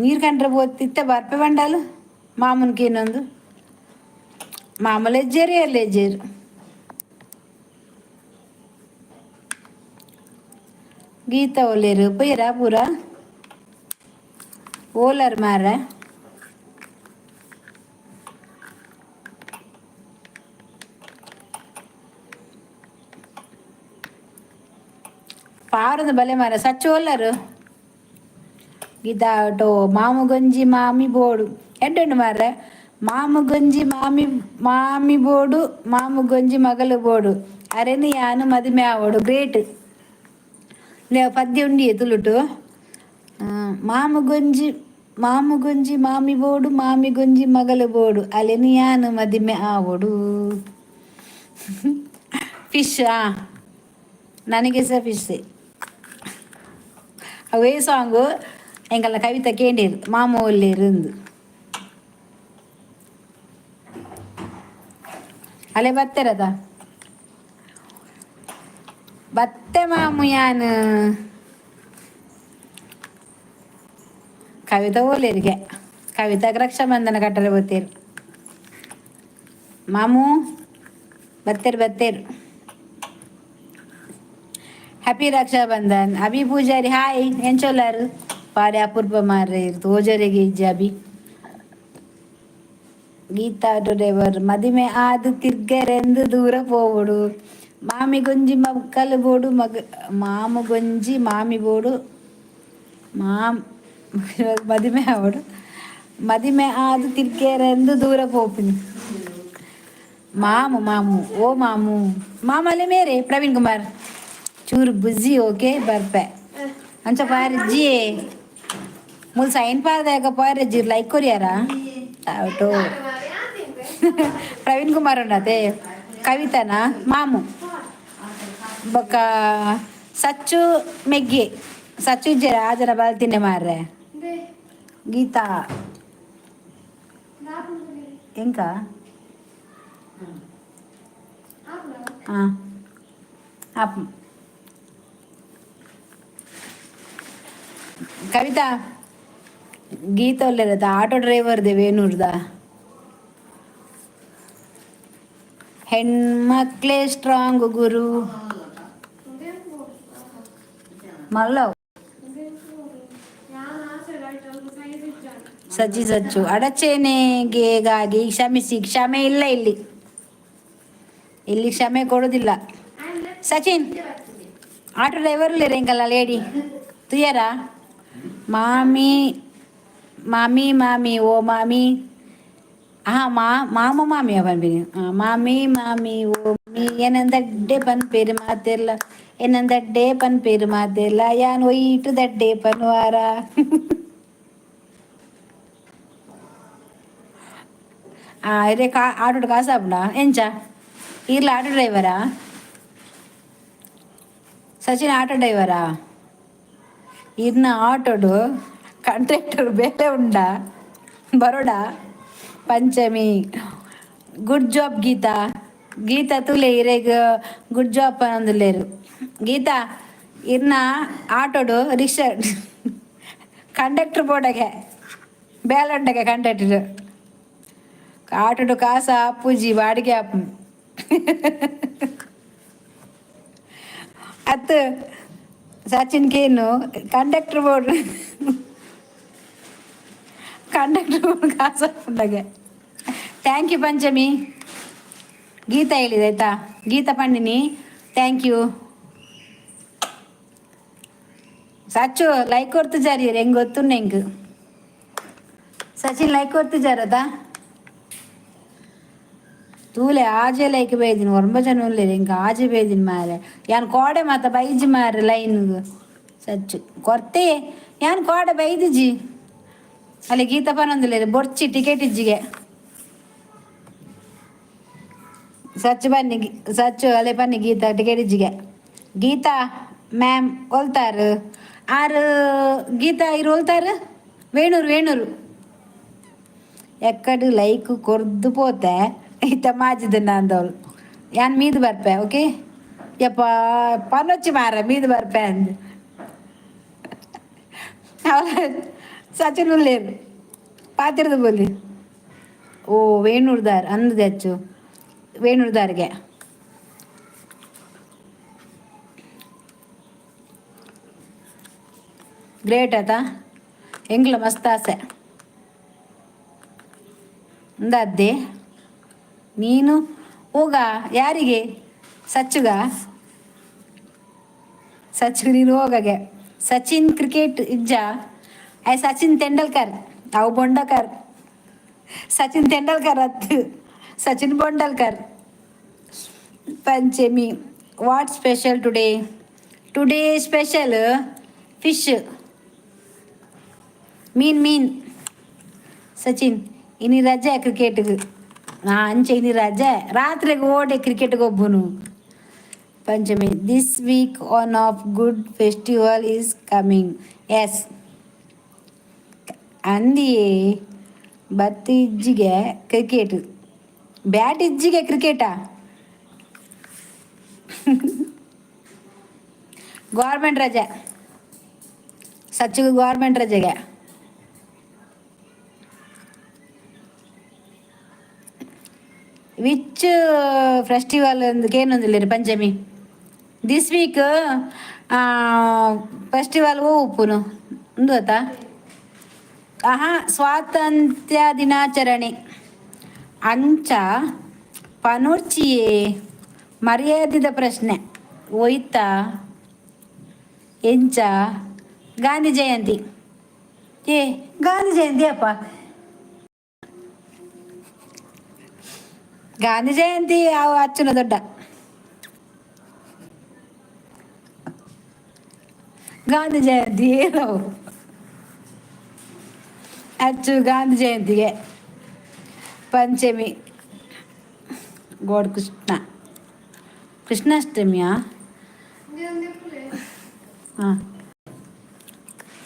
ನೀರು ಕಂಡ್ರೆ ಬೋತ್. ಇತ್ತ ಬರ್ಪೆ ಬಂಡಾಲು ಮಾಮೂನ್కి ಇನ್ನೊಂದು ಮಾಮೂಲು ಎಜ್ಜೇರು ಎರ್ಲು ಎಜ್ಜೇರು. ಗೀತಾ ಒಲ್ಲೇರು ಪೈರಾ ಪೂರ ಓಲರ್ ಮಾರ. ಪಾರದ ಬಲೆ ಮಾರ. ಸಚ್ಚು ಓಲರು? ಗೀತಾ ಆಟೋ ಮಾಮು ಗೊಂಜಿ ಮಾಮಿ ಬೋಡು ಎಡ್ಡೆಂಡು ಮಾರ್ರೆ. ಮಾಮುಗೊಂಜಿ ಮಾಮಿ ಮಾಮಿ ಬೋಡು, ಮಾಮುಗೊಂಜಿ ಮಗಲು ಬೋಡು, ಅರೆನು ಯಾನು ಮದಿಮೆ ಆವೋಡು. ಗ್ರೇಟ್ ಪದ್ಯ ಉಂಡಿ ತುಳುಟು. ಮಾಮುಗೊಂಜಿ ಮಾಮುಗೊಂಜಿ ಮಾಮಿ ಬೋಡು, ಮಾಮಿಗೊಂಜಿ ಮಗಲು ಬೋಡು, ಅಲೆನು ಯಾನು ಮದಿಮೆ ಆವೋಡು. ಫಿಶ್. ನನಗೆ ಸಹ ಫಿಶ್. ಅವೇ ಸಾಂಗು ಎಂಕಲ್ನ ಕವಿತಾ ಕೇಂಡೀರು ಮಾಮ ಒಲ್ಲೇರು. ಅಲೆ ಬತ್ತೆರದ ಬತ್ತೆ ಮಾಮು ಯಾನು. ಕವಿತಾ ಓಲೇರಿಗೆ, ಕವಿತಾಗ್ ರಕ್ಷಾಬಂಧನ ಕಟ್ಟರೆ ಬತ್ತೀರು. ಮಾಮು ಬತ್ತೇರು ಬತ್ತೇರು. ಹ್ಯಾಪಿ ರಕ್ಷಾಬಂಧನ್. ಅಭಿ ಪೂಜಾರಿ, ಹಾಯ್. ಎಂಚೊಲ್ಲಾರು? ಪಾರಿ ಅಪೂರ್ವ ಮಾರ್ರೆ, ತೋಜರಿಗೆ ಇಜ್ಜಿ ಅಭಿ. ಗೀತಾ ಡ್ರೈವರ್, ಮದಿಮೆ ಆದು ತಿರ್ಗರೆಂದು ದೂರ ಪೋವೊಡು. ಮಾಮಿಗೊಂಜಿ ಮಕ್ಕಳು ಬೋಡು, ಮಗ ಮಾಮುಗೊಂಜಿ ಮಾಮಿ ಬೋಡು, ಮಾಮ್ ಮದಿಮೆ ಆವಡು. ಮದಿಮೆ ಆದು ತಿರ್ಗರೆಂದು ದೂರ ಪೋಪಿನಿ. ಮಾಮು ಮಾಮು, ಓ ಮಾಮು ಮಾಮಲೆ ಮೇರೆ. ಪ್ರವೀಣ್ ಕುಮಾರ್ ಚೂರು ಬುಜ್ಜಿ. ಓಕೆ, ಬರ್ಪೆ. ಅಂಚ ಪಾರಿಜ್ಜಿ, ಮುಲ್ ಸೈನ್ ಪಾರದಾಗ ಪಾರಜ್ಜಿ. ಲೈಕ್ ಕೊರಿಯಾರ ಆಟೋ. ಪ್ರವೀಣ್ ಕುಮಾರ್ ಉಂಡತೆ, ಕವಿತಾನ ಮಾಮು ಬೊಕ್ಕ ಸಚ್ಚು ಮೆಗ್ಗಿ. ಸಚ್ಚು ಇಜ್ಜೆರ ಆಜನ ಬಲ್ತಿನ್ನೆ ಮಾರ್ರೆ. ಗೀತಾ ಎಂಕ? ಹಾಂ, ಆಪ್. ಕವಿತಾ, ಗೀತಾ ಒಲ್ಲೆರದ? ಆಟೋ ಡ್ರೈವರ್ they ವೇಣೂರ್ದ. ಹೆಣ್ಮಕ್ಳೇ ಸ್ಟ್ರಾಂಗ್ ಗುರು. ಮಲ್ಲವ್ ಸಜ್ಜಿ ಸಜ್ಜು. ಅಡಚಣೆಗೆಗಾಗಿ ಕ್ಷಮಿಸಿ. ಕ್ಷಮೆ ಇಲ್ಲ ಇಲ್ಲಿ, ಇಲ್ಲಿ ಕ್ಷಮೆ ಕೊಡೋದಿಲ್ಲ. ಸಚಿನ್, ಆಟೋ ಡ್ರೈವರ್ ಎಂಕಲ್ಲ ಲೇಡಿ ತುಯರ. ಮಾಮಿ ಮಾಮಿ ಮಾಮಿ ಓ ಮಾಮಿ. ಹಾ, ಮಾ ಮಾಮ ಮಾಮಿ ಪನ್ಪಿನಿ. ಮಾಮಿ ಮಾಮಿ ಓ ಮಾಮಿ, ಏನಂದಡ್ಡೆ ಪನ್ಪೇರು ಮಾತೆಲ್ಲ, ಏನಂದಡ್ಡೆ ಪನ್ಪೇರು ಮಾತೆಲ್ಲ, ಯಾನ್ ಒಯ್ಟು ದಡ್ಡೆ ಪನ್ವಾರ. ಇದೇ ಕಾ ಆಟೋಡು ಕಾಸಾಪುಂಡ ಎಂಚ? ಇರ್ಲ ಆಟೋ ಡ್ರೈವರಾ? ಸಚಿನ್ ಆಟೋ ಡ್ರೈವರಾ? ಇರ್ನ ಆಟೋಡು ಕಂಡಕ್ಟರ್ ಬೇಲೆ ಉಂಡ ಬರೋಡ. Panchami, good job Geetha. ಗೀತಾ ತುಲೆ, ಇರೆಗ್ ಗುಡ್ ಜಾಬ್ ಪನೊಂದುಲ್ಲೇರು. ಗೀತಾ, ಇರ್ನ ಆಟೋಡು ರಿಕ್ಷಾ ಕಂಡಕ್ಟರ್ ಬೋಡಗೆ ಬೇಲೆ ಉಂಡಗೆ. ಕಂಡಕ್ಟರ್ ಆಟೋಡು ಕಾಸ ಅಪ್ಪುಜಿ, ಬಾಡಿಗೆ ಆಪು ಅತ್ತು. Sachin ಕೇನು, conductor board, conductor board ಕಾಸು ಉಂಡಗೆ. Thank you Panchami. Geetha ಹೇಳಿದೆ ಆಯ್ತಾ? Gita ಪಂಡಿನಿ, thank you. Sachu like ಕೊಡ್ತಿದ್ದಾರೆ ಹೆಂಗ್ ಗೊತ್ತು ಹೆಂಗ್? ಸಚಿನ್ ಲೈಕ್ ಕೊಡ್ತಿದ್ದಾರದಾ? ತೂಲೆ, ಆಜೆ ಲೈಕ್ ಬೈದಿನಿ. ಒರ್ಂಬ ಜನ ಉಲ್ಲೇರು, ಎಂಕ್ ಆಜೆ ಬೈದಿನಿ ಮಾರೆ. ಯಾನ್ ಕೋಡೆ ಮಾತ ಬೈಜಿ ಮಾರೆ ಲೈನ್. ಸಚ್ಚು ಕೊರ್ತೆ, ಯಾನ್ ಕೋಡೆ ಬೈದಿಜಿ. ಅಲ್ಲಿ ಗೀತಾ ಪನೊಂದುಲ್ಲೇರು, ಬೊರ್ಚಿ ಟಿಕೆಟ್ ಇಜ್ಜಿಗೆ. ಸಚ್ಚು ಬನ್ನಿ, ಸಚ್ಚು ಅಲೆ ಬನ್ನಿ. ಗೀತಾ ಟಿಕೆಟ್ ಇಜ್ಜಿಗೆ. ಗೀತಾ ಮ್ಯಾಮ್ ಒಲ್ತಾರು ಆರು? ಗೀತಾ ಇರು ಒಲ್ತಾರು? ವೇಣೂರು ವೇಣೂರು. ಎಕ್ಕಡು ಲೈಕ್ ಕೊರ್ದು ಪೋತೆ ಇತ್ತ ಮಾಜಿದ ಅಂದವಳು. ಯಾನ್ ಮೀದು ಬರ್ಪೆ. ಓಕೆ ಯಪ್ಪ, ಪನೊಚ್ಚಿ ಮಾರ, ಮೀದು ಬರ್ಪೆ ಅಂದ್. ಅವಳ ಸಚಿನ್ ಉಲ್ಲೇರು ಪಾತಿರದ ಬೋಲಿ. ಓ ವೇಣೂರ್ದಾರ್ ಅಂದದೆ ಅಚ್ಚು ವೇಣೂರ್ದಾರ್ಗೆ. ಗ್ರೇಟ್ ಆತಾ? ಎಂಗ್ಲ ಮಸ್ತ್ ಆಸೆ ಅಂದದ್ದೆ. ನೀನು ಹೋಗ ಯಾರಿಗೆ? ಸಚ್ಚುಗ? ಸಚ್ಚು ನೀನು ಹೋಗಗೆ. ಸಚಿನ್ ಕ್ರಿಕೆಟ್ ಇಜ್ಜ? I Sachin Tendulkar, ಅವು ಬೊಂಡಕರ್. Sachin Tendulkar ಅತ್ತು, Sachin ಬೊಂಡಲ್ಕರ್. Panchami, what special today? Today special fish, mean mean. Sachin, ಇನಿ ರಜೆ ಕ್ರಿಕೆಟ್ಗೆ. ಅಂಚೆ ಇನಿ ರಜೆ, ರಾತ್ರಿಗೆ ಓಡೆ ಕ್ರಿಕೆಟ್ಗೆ ಒಬ್ಬನು. Panchami, this week one of good festival is coming. Yes. ಅಂದಿಯೇ ಬತ್ತಿಜ್ಜಿಗೆ cricket bat ಇಜ್ಜಿಗೆ ಕ್ರಿಕೆಟಾ? Government ರಜೆ ಸಚ್ಚಿಗೆ, ಗೌರ್ಮೆಂಟ್ ರಜೆಗೆ. Which festival ಏನೊಂದಿಲ್ಲ. Panchami, this week festival ಉಪ್ಪುನು ಒಂದು ಗೊತ್ತಾ? ಆಹಾ, ಸ್ವಾತಂತ್ರ್ಯ ದಿನಾಚರಣೆ. ಅಂಚ ಪನೊರ್ಚಿಯೇ, ಮರ್ಯಾದಿದ ಪ್ರಶ್ನೆ ಒಯ್ತ ಎಂಚ? ಗಾಂಧಿ ಜಯಂತಿ. ಏ, ಗಾಂಧಿ ಜಯಂತಿ ಅಪ್ಪ, ಗಾಂಧಿ ಜಯಂತಿ ಅವು ಅಚ್ಚುನ ದೊಡ್ಡ ಗಾಂಧಿ ಜಯಂತಿ ಏನವು ಅಚ್ಚು ಗಾಂಧಿ ಜಯಂತಿಗೆ. ಪಂಚಮಿ, ಗೋಡ್ ಕೃಷ್ಣ ಕೃಷ್ಣಾಷ್ಟಮಿಯಾ? ಹಾಂ,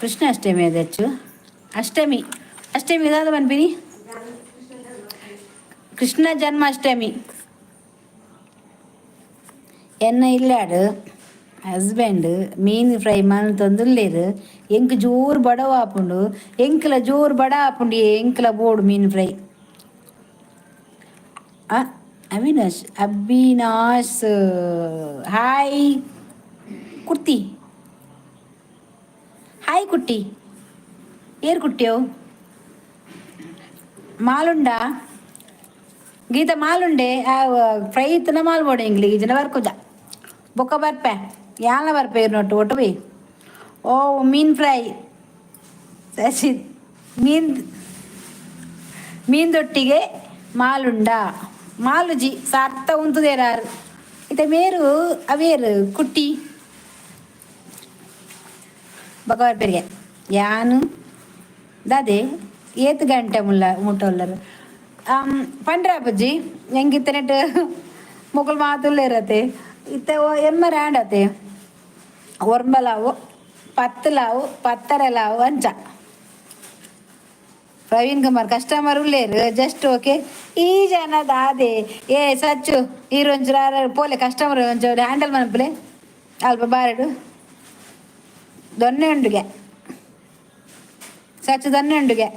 ಕೃಷ್ಣಾಷ್ಟಮಿ ಅದು ಹೆಚ್ಚು. ಅಷ್ಟಮಿ, ಅಷ್ಟಮಿ ಇದಾದ ಪನ್ಪಿನಿ. ಕೃಷ್ಣ ಜನ್ಮಾಷ್ಟಮಿ. ಎನ್ನ ಇಲ್ಲಾಡು ಹಸ್ಬೆಂಡ್ ಮೀನು ಫ್ರೈ ಮಲ್ತೊಂದುಲ್ಲೆರ್. ಎಂಕ್ ಜೋರು ಬಡವ ಆಪುಂಡು, ಎಂಕ್ಲ ಜೋರು ಬಡ ಆಪುಂಡು. ಎಂಕ್ಲ ಬೋಡು ಮೀನು ಫ್ರೈ. ಅವಿನಾಶ್, ಅಬಿನಾಶ್, ಹಾಯ್ ಕುರ್ತಿ, ಹಾಯ್ ಕುಟ್ಟಿ. ಏರ್ ಕುಟ್ಟಿಯವು? ಮಾಲುಂಡ ಗೀತ ಮಾಲುಂಡೆ. ಫ್ರೈ ಇತ್ತನ ಮಾಲ್ ಬೋಡು ಎಂಕ್ಲಿಗೆ. ಇಜ್ಜಿಂಡ ಬರ್ಕುಜ ಬೊಕ್ಕ ಬರ್ಪೆ, ಯಾನ್ಲ ಬರ್ಪೆ ಇರ್ನೊಟ್ಟು ಒಟ್ಟು ಬಿ. ಓ, ಮೀನ್ ಫ್ರೈ ಸಚಿನ್. ಮೀನ್ ಮೀನ್ದೊಟ್ಟಿಗೆ ಮಾಲುಂಡ ಮಾಲುಜಿ ಸಾರ್ಥ ಉಂತುದೇರಾರು ಇತ್ತೆ ಮೇರು ಅವೇರು ಕುಟ್ಟಿ ಬೊಕ ಬರ್ಪೆರಿಗೆ ಯಾನು ದಾದೆ ಏತ್ ಗಂಟೆ ಮುಲ್ಲ ಮುಟ್ಟ ಉಲ್ಲರು ಪಂಡ್ರ ಅಪ್ಪಜ್ಜಿ. ಎಂಕ್ ಇತ್ತೆ ಮೊಕುಲು ಮಾತುಲ್ಲೇರತೆ. ಇತ್ತೆ ಎಮ್ಮರ ಆಂಡತೆ, ಒರ್ಂಬಲಾವು, ಪತ್ತಲಾವು, ಪತ್ತರೆಲಾವು ಅಂಚ. ಪ್ರವೀಣ್ ಕುಮಾರ್ ಕಸ್ಟಮರ್ ಉಲ್ಲೇರು. ಜಸ್ಟ್ ಓಕೆ ಈ ಜನ ದಾದೆ? ಏ ಸಚ್ಚು, ಈರ್ ಒಂಚೂರು ಪೋಲೆ, ಕಸ್ಟಮರ್ ಒಂಚೂರು ಹ್ಯಾಂಡಲ್ ಮನ್ಪುಲೆ ಅಲ್ಪ ಬಾರಡು. ದೊನ್ನೆ ಉಂಡುಗೆ ಸಚ್ಚು, ದೊನ್ನೆ ಉಂಡುಗೆ.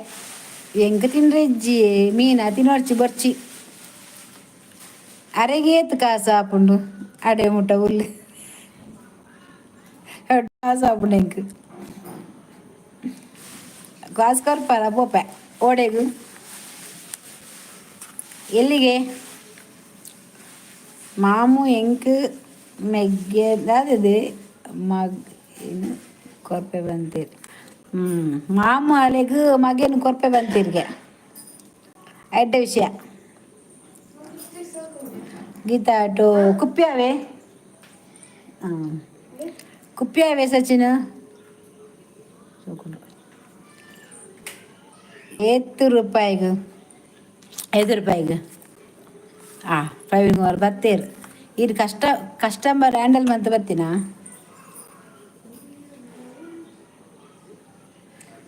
ಎಂಕ್ ತಿನ್ರೆ ಇಜ್ಜಿ, ಮೀನ ತಿನ್ನೊರ್ಚಿ ಬೊರ್ಚಿ. ಅರೆಗೇತ್ ಕಾಸು ಆಪುಂಡು ಅಡೆ ಮುಟ್ಟ ಉಲ್ಲೆ ಕಾಸು ಆಪುಂಡು ಎಂಕ್. ಕಾಸು ಕೊರ್ಪಾರ ಪೋಪೆ ಓಡೆಗು ಎಲ್ಲಿಗೆ? ಮಾಮು ಎಂಕ್ ಮೆಗ್ಗೆ ದಾದಿದೆ ಮಗ್ ಏನು ಕೊರ್ಪೆ ಬಂತೀರಿ. ಹ್ಞೂ, ಮಾಮು ಅಲೆಗ್ ಮಗೇನು ಕೊರ್ಪೆ ಬಂತೀರಿಗೆ. ಎಡ್ಡೆ ವಿಷಯ. ಗೀತಾ ಆಟೋ ಕುಪ್ಯಾವೆ? ಹಾಂ, ಕುಪ್ಯಾವೆ ಸಚಿನ್. ಏತ್ ರೂಪಾಯಿಗೆ? ಐದು ರೂಪಾಯಿಗೆ. ಹಾಂ, ಪ್ರವೀಣ್ ಕುಮಾರ್ ಬತ್ತೇರು. ಇದು ಕಸ್ಟಮರ್ ಹ್ಯಾಂಡಲ್ ಮಂತ್ ಬತ್ತೀನಾ?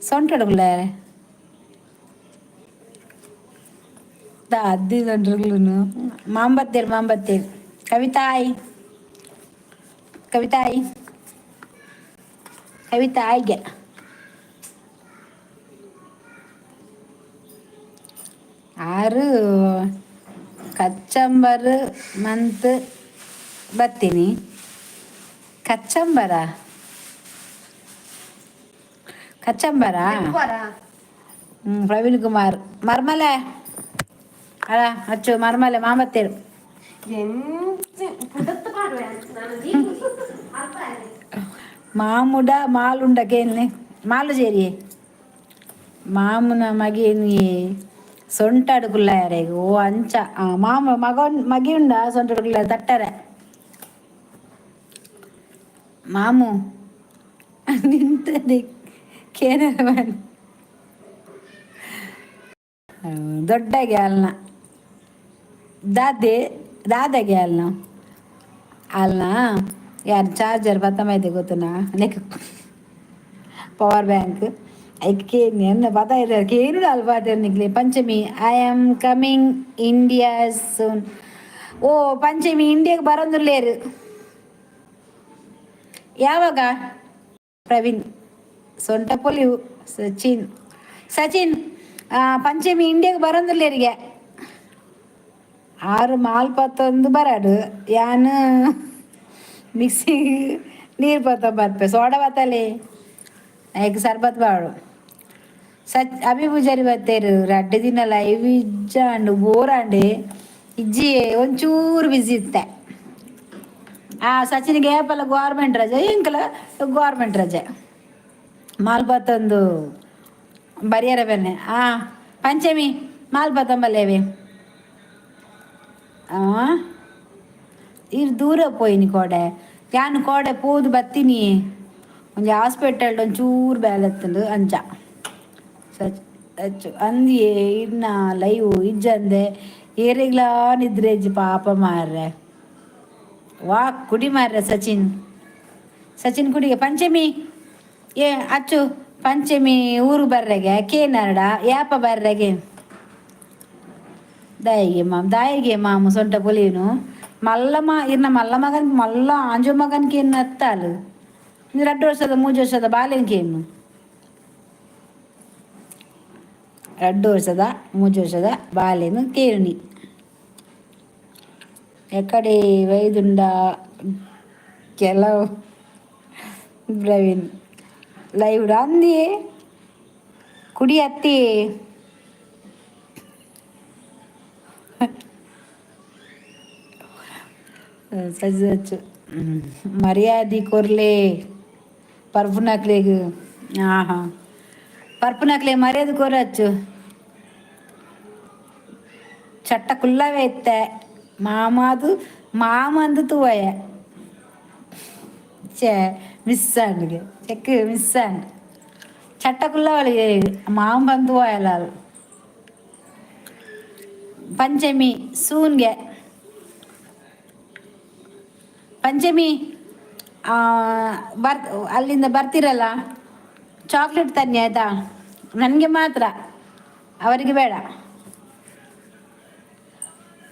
ಸೊಂಟೊಡುಗುಲ ಅದ್ದಿ ಸೊಂಟುಗ್ಲುನು. ಮಾಂಬತ್ತೇರು, ಮಾಂಬತ್ತೇರು. ಕವಿತಾಯ್, ಕವಿತಾಯ್, ಕವಿತಾ ಆಯ್ಗೆ. ಆರು ಕಚ್ಚಂಬರ್ ಮಂತ್ ಬತ್ತೀನಿ. ಕಚ್ಚಂಬರ, ಕಚ್ಚಂಬರ. ಹ್ಞೂ, ಪ್ರವೀಣ್ ಕುಮಾರ್ ಮರ್ಮಲೆ ಅಲ್ಲ, ಅಚ್ಚು ಮರ್ಮಲೆ ಮಾಮತ್ತೇರು. ಮಾಮುಡ ಮಾಲುಂಡ ಕೇನ್ನೆ ಮಾಲು ಜೇರಿಯೇ ಮಾಮುನ ಮಗೇನಿಯೇ. ಸೊಂಟಾಡು ಕುಲ್ಲಾಯರೆಗ್ ಓ ಅಂಚ. ಮಾಮ ಮಗ ಮಗಿ ಉಂಡ ಸೊಂಟಡು ಕುಲ್ಲ ತಟ್ಟರೆ ಮಾಮು ನಿಂತದೆ ಕೇನರ ದೊಡ್ಡ ಗ್ಯಾಲ್ನ ದಾದೆ ದಾದ ಗ್ಯಾಲ್ನ ಅಲ್ನ ಯಾರು ಚಾರ್ಜರ್ ಬತ್ತಮೈತೆ ಗೊತ್ತುನಾ? ನೆಕ್ ಪವರ್ ಬ್ಯಾಂಕ್ ಐಕೆ ಎನ್ನ ಪದ ಇದೆ ಕೇನು ಅಲ್ಪ ನಿಕ್ಲೆ. Panchami, I am coming India soon. ಓ ಪಂಚಮಿ, ಇಂಡಿಯಾಗೆ ಬರೋಂದುಲ್ಲೇರು ಯಾವಾಗ? ಪ್ರವೀಣ್ ಸೊಂಟಪೊಲಿ ಸಚಿನ್ ಸಚಿನ್ ಪಂಚಮಿ ಇಂಡಿಯಾಗೆ ಬರೋಂದುಲ್ಲೇರಿಗೆ. ಆರು ಮಾಲ್ಪತ್ತೊಂದು ಬರಡು ಯಾನ್ ಮಿಕ್ಸಿ ನೀರು ಪತ್ತ ಬರ್ಪೆ ಸೋಡಾ ಬತ್ತಲೆ ಐಕ್ ಸರ್ಬತ್ ಬಾಡು. ಸಚ್ ಅಭಿ ಪೂಜಾರಿ ಬತ್ತೇರು. ರಡ್ಡ್ ದಿನ ಲೈವ್ ಇಜ್ಜಾಂಡ್, ಬೋರ್ ಆಂಡ್. ಇಜ್ಜಿ, ಒಂಚೂರು ಬಿಸಿ ಇತ್ತೆ. ಆ ಸಚಿನ್ಗೆ ಏಪಲ ಗೌರ್ಮೆಂಟ್ ರಜೆ, ಎಂಕಲ ಗೌರ್ಮೆಂಟ್ ರಜೆ. ಮಾಲ್ಪತ್ತೊಂದು ಬರಿಯರ ಬೆನ್ನೆ. ಆ ಪಂಚಮಿ ಮಾಲ್ಪತ್ತಂಬಲ್ಲೇವೆ. ಇರ್ ದೂರ ಪೋಯಿನಿ ಕೋಡೆ. ಯಾನ್ ಕೋಡೆ ಪೋದು ಬತ್ತೀನಿ. ಒಂಜಿ ಹಾಸ್ಪಿಟಲ್ ಒಂಚೂರು ಬೇಲೆತ್ತಂಡು ಅಂಚ. ಸಚ್ ಅಚ್ಚು ಅಂದಿಯೇ ಇನ್ನ ಲೈವ್ ಇಜ್ಜಂದೆ ಏರೆಗ್ಲಾ ನಿದ್ರೆ ಇಜ್ಜಿ ಪಾಪ ಮಾರ್ರೆ. ವಾ ಕುಡಿ ಮಾರ್ರೆ ಸಚಿನ್. ಸಚಿನ್ ಕುಡಿಗೆ. ಪಂಚಮಿ ಏ ಅಚ್ಚು ಪಂಚಮಿ ಊರು ಬರ್ರೆಗೆ ಕೇನರ್ಡ ಯಾಪ ಬರ್ರೆಗೆ? ದಾಯಿಗೆ ಮಾಮ್ ದಾಯಿಗೆ ಮಾಮು ಸೊಂಟ ಪೊಲಿನು ಮಲ್ಲ ಮಾ ಇರ್ನ ಮಲ್ಲ ಮಗನ್ ಮಲ್ಲ ಆಂಜೋ ಮಗನ್ಗೆ ಏನು ಅತ್ತಾಲು 2 ವರ್ಷದ 3 ವರ್ಷದ ಬಾಲೆನ್ಗೆ ಏನು 2 ವರ್ಷದ 3 ವರ್ಷದ ಬಾಲೆನು ಕೇಳುನಿ. ಎಕಡೆ ವೈದುಂಡ ಕೆಲವು ಪ್ರವೀಣ್ ಲೈವ್ ಅಂದಿಯೇ ಕುಡಿ ಅತ್ತಿ. ಸಜ್ಜು ಮರ್ಯಾದೆ ಕೊರ್ಲೆ ಪರ್ಪುನಕ್ಲೆಗ್. ಆಹಾ ಪರ್ಪುನಕ್ಲೆ ಮರ್ಯಾದೆ ಕೊರಚ್ಚು. ಚಟ್ಟ ಕುಲ್ಲವೇ ಇತ್ತೆ ಮಾಮಾದು ಮಾಮಂದು ತೂವಯ. ಛೇ ಮಿಸ್ ಆಂಡ್ಗೆ check miss and ಚಟ್ಟ ಕುಲ್ಲವಳಿಗೆ ಮಾಮ ಬಂದು ತೂವಯಲ್ಲ. ಪಂಚಮಿ ಸೂನ್ಗೆ ಪಂಚಮಿ ಬರ್ ಅಲ್ಲಿಂದ ಬರ್ತಿರಲ್ಲ, ಚಾಕ್ಲೇಟ್ ತನ್ನಿ ಆಯಿತಾ? ನನಗೆ ಮಾತ್ರ, ಅವರಿಗೆ ಬೇಡ.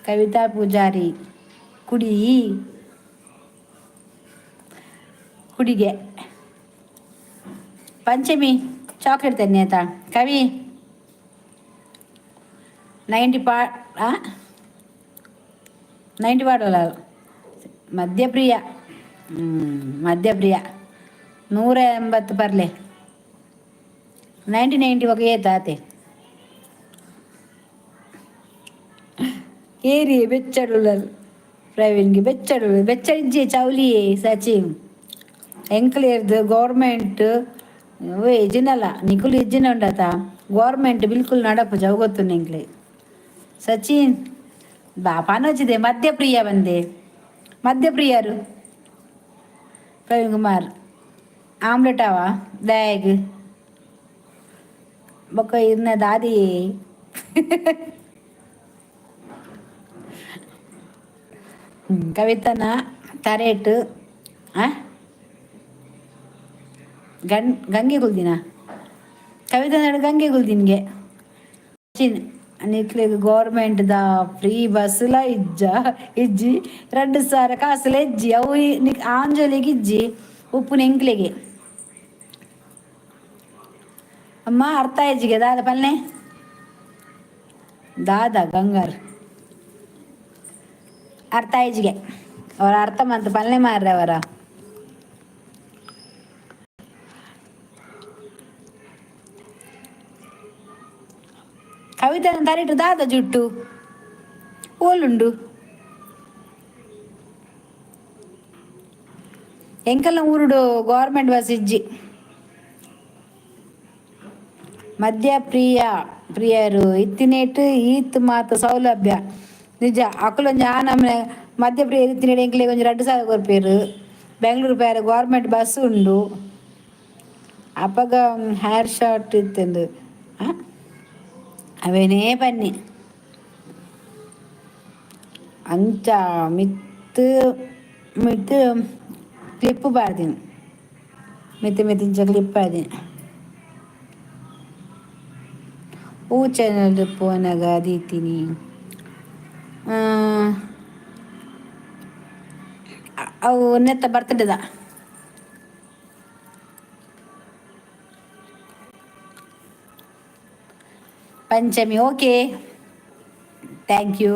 ಕವಿತಾ ಪೂಜಾರಿ ಕುಡಿ ಕುಡಿಗೆ. ಪಂಚಮಿ ಚಾಕ್ಲೇಟ್ ತನ್ನಿ ಆಯಿತಾ? ಕವಿ 90 ಪಾ 90 ಪಾಡಲ್ಲ. ಮದ್ಯಪ್ರಿಯ ಮದ್ಯಪ್ರಿಯ 180 ಪರ್ಲೆ. 90 90 ఒక ಏತಾತೆ ಏರಿ ಬೆಚ್ಚಡುಲ್ಲರು ಪ್ರವೀಣ್ಗೆ ಬೆಚ್ಚಡು ಬೆಚ್ಚಡಿಜ್ಜೆ ಚೌಲಿ. ಸಚಿನ್ ಎಂಕ್ಲೇರ್ದು ಗೌರ್ಮೆಂಟ್ ಇಜ್ಜಿನಲ್ಲ ನಿಕುಲು ಇಜ್ಜಿನ ಉಂಡತ ಗೌರ್ಮೆಂಟ್ ಬಿಲ್ಕುಲ್ ನಡಪು ಜವು ಗೊತ್ತು ಎಂಕ್ಲೆ. ಸಚಿನ್ ಬಾಪಾನೋಚಿದೆ ಮದ್ಯಪ್ರಿಯ ಬಂದೆ ಮದ್ಯಪ್ರಿಯರು. ಪ್ರವೀಣ್ ಕುಮಾರ್ ಆಮ್ಲೆಟ್ ಅವ ದಾಯಗ್ ಬೊಕ್ಕ ಇರ್ನ ದಾದಿ. ಕವಿತನ ತರೇಟು ಗಣ್ ಗಂಗೆ ಕುಲ್ದಿನ ಕವಿತನ ಗಂಗೆ ಕುಲ್ದಿನ್ಗೆ. ನಿಕ್ಲೆಗ್ ಗೌರ್ಮೆಂಟ್ದ ಫ್ರೀ ಬಸ್ಲ ಇಜ್ಜ ಇಜ್ಜಿ 2000 ಕಾಸುಲ ಇಜ್ಜಿ ಅವು ನಿಕ್ ಆಂಜೋಲೆಗ್ ಇಜ್ಜಿ ಉಪ್ಪುನ ಎಂಕ್ಲೆಗೆ. ಅಮ್ಮ ಅರ್ಥ ಆಯ್ಜಿಗೆ ದಾದ ಪಲ್ನೆ ದಾದ ಗಂಗಾರ್ ಅರ್ಥ ಆಯ್ಜಿಗೆ ಅವರ ಅರ್ಥ ಮಂತ್ ಪಲ್ನೆ ಮಾರ್ರೆ ಅವರ. ಕವಿತನ ತರಿಟು ದಾದ ಜುಟ್ಟು ಓಲುಂಡು ಎಂಕಲ್ನ ಊರುಡು ಗೌರ್ಮೆಂಟ್ ಬಸ್ ಇಜ್ಜಿ. ಮದ್ಯ ಪ್ರಿಯ ಪ್ರಿಯರು ಇತ್ತಿನೇಟ್ ಈತ್ ಮಾತ ಸೌಲಭ್ಯ ನಿಜ. ಅಕುಲೊಂಜಿ ಆ ನಮೂನೆ ಮದ್ಯ ಪ್ರಿಯರು ಇತ್ತಿನೇಟ್ ಎಂಕ್ಲೆಗ್ ಒಂಜಿ 2000 ಕೊರ್ಪೆರ್. ಬೆಂಗಳೂರು ಪೋಯೆರೆ ಗೌರ್ಮೆಂಟ್ ಬಸ್ ಉಂಡು. ಅಪಗ ಹೇರ್ ಶಾರ್ಟ್ ಇತ್ತ್ಂಡ್. ಅವೇನೇ ಪನ್ನಿ ಅಂಚ ಮಿತ್ತ್ ಮಿತ್ತ್ ಕ್ಲಿಪ್ ಪಾಡ್ದಿನಿ, ಮಿತ್ತ್ ಮಿತ್ತ್ ಇಂಚ ಕ್ಲಿಪ್ ಪಾಡ್ದಿನಿ. ಹೂ ಚಾನಲ್ ಪೋನಗ ದೀತೀನಿ. ಅವು ನೆತ್ತ ಬರ್ತಡೆದ ಪಂಚಮಿ. Okay, thank you.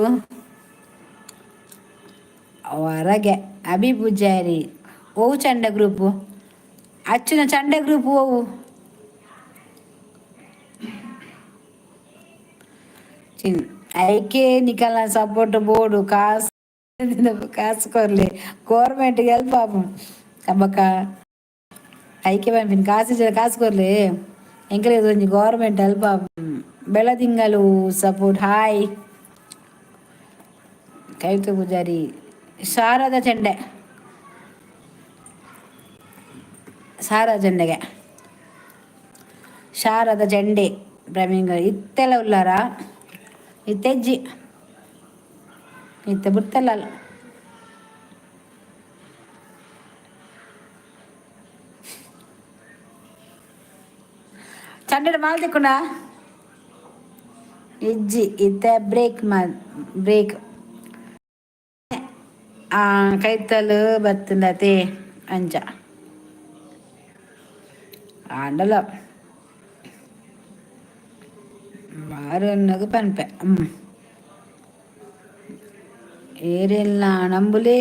ಹೊರಗೆ ಅಭಿ ಪೂಜಾರಿ. ಓವು ಚಂಡ ಗ್ರೂಪು? ಅಚ್ಚುನ ಚಂಡ ಗ್ರೂಪ್ ಓವು? ಐಕೆ ನಿಕಲ್ನ ಸಪೋರ್ಟ್ ಬೋಡು. ಕಾಸು ಕಾಸು ಕೊರ್ಲೆ, ಗೌರ್ಮೆಂಟ್ ಹೆಲ್ಪ್ ಆಪುಂಡು ಅಬ್ಬಕ್ಕ. ಐಕೆ ಪನ್ಪಿನಿ, ಕಾಸು ಇಜ್ಜಿಡ ಕಾಸು ಕೊರ್ಲೆ, ಎಂಕಲೆಗ್ ಒಂಜಿ ಗೌರ್ಮೆಂಟ್ ಹೆಲ್ಪ್ ಆಪುಂಡು. ಬೆಳದಿಂಗಲು ಸಪೋರ್ಟ್, ಹಾಯ್. ಕವಿತ ಪೂಜಾರಿ. ಶಾರದ ಚೆಂಡೆ, ಶಾರದ ಚೆಂಡೆಗೆ, ಶಾರದ ಚೆಂಡೆ. ಪ್ರವೀಣ್ ಇತ್ತೆಲ್ಲ ಉಲ್ಲಾರ? ಇತ್ತೆಜ್ಜಿ, ಇತ್ತೆ ಬುಡ್ತಲ್ಲ. ಚಂಡೆಡ್ ಮಾಲ್ ತಿಕ್ಕುಂಡ? ಇಜ್ಜಿ, ಇತ್ತೆ ಬ್ರೇಕ್ ಮಾ ಬ್ರೇಕ್. ಕೈತಲ್ ಬತ್ತುಂಡತೆ ಅಂಚ ಆಂಡಲ ಬಾರನ್ನಗ ಪನ್ಪೆ. ಏರೆಲ್ಲ ನಂಬುಲೆ,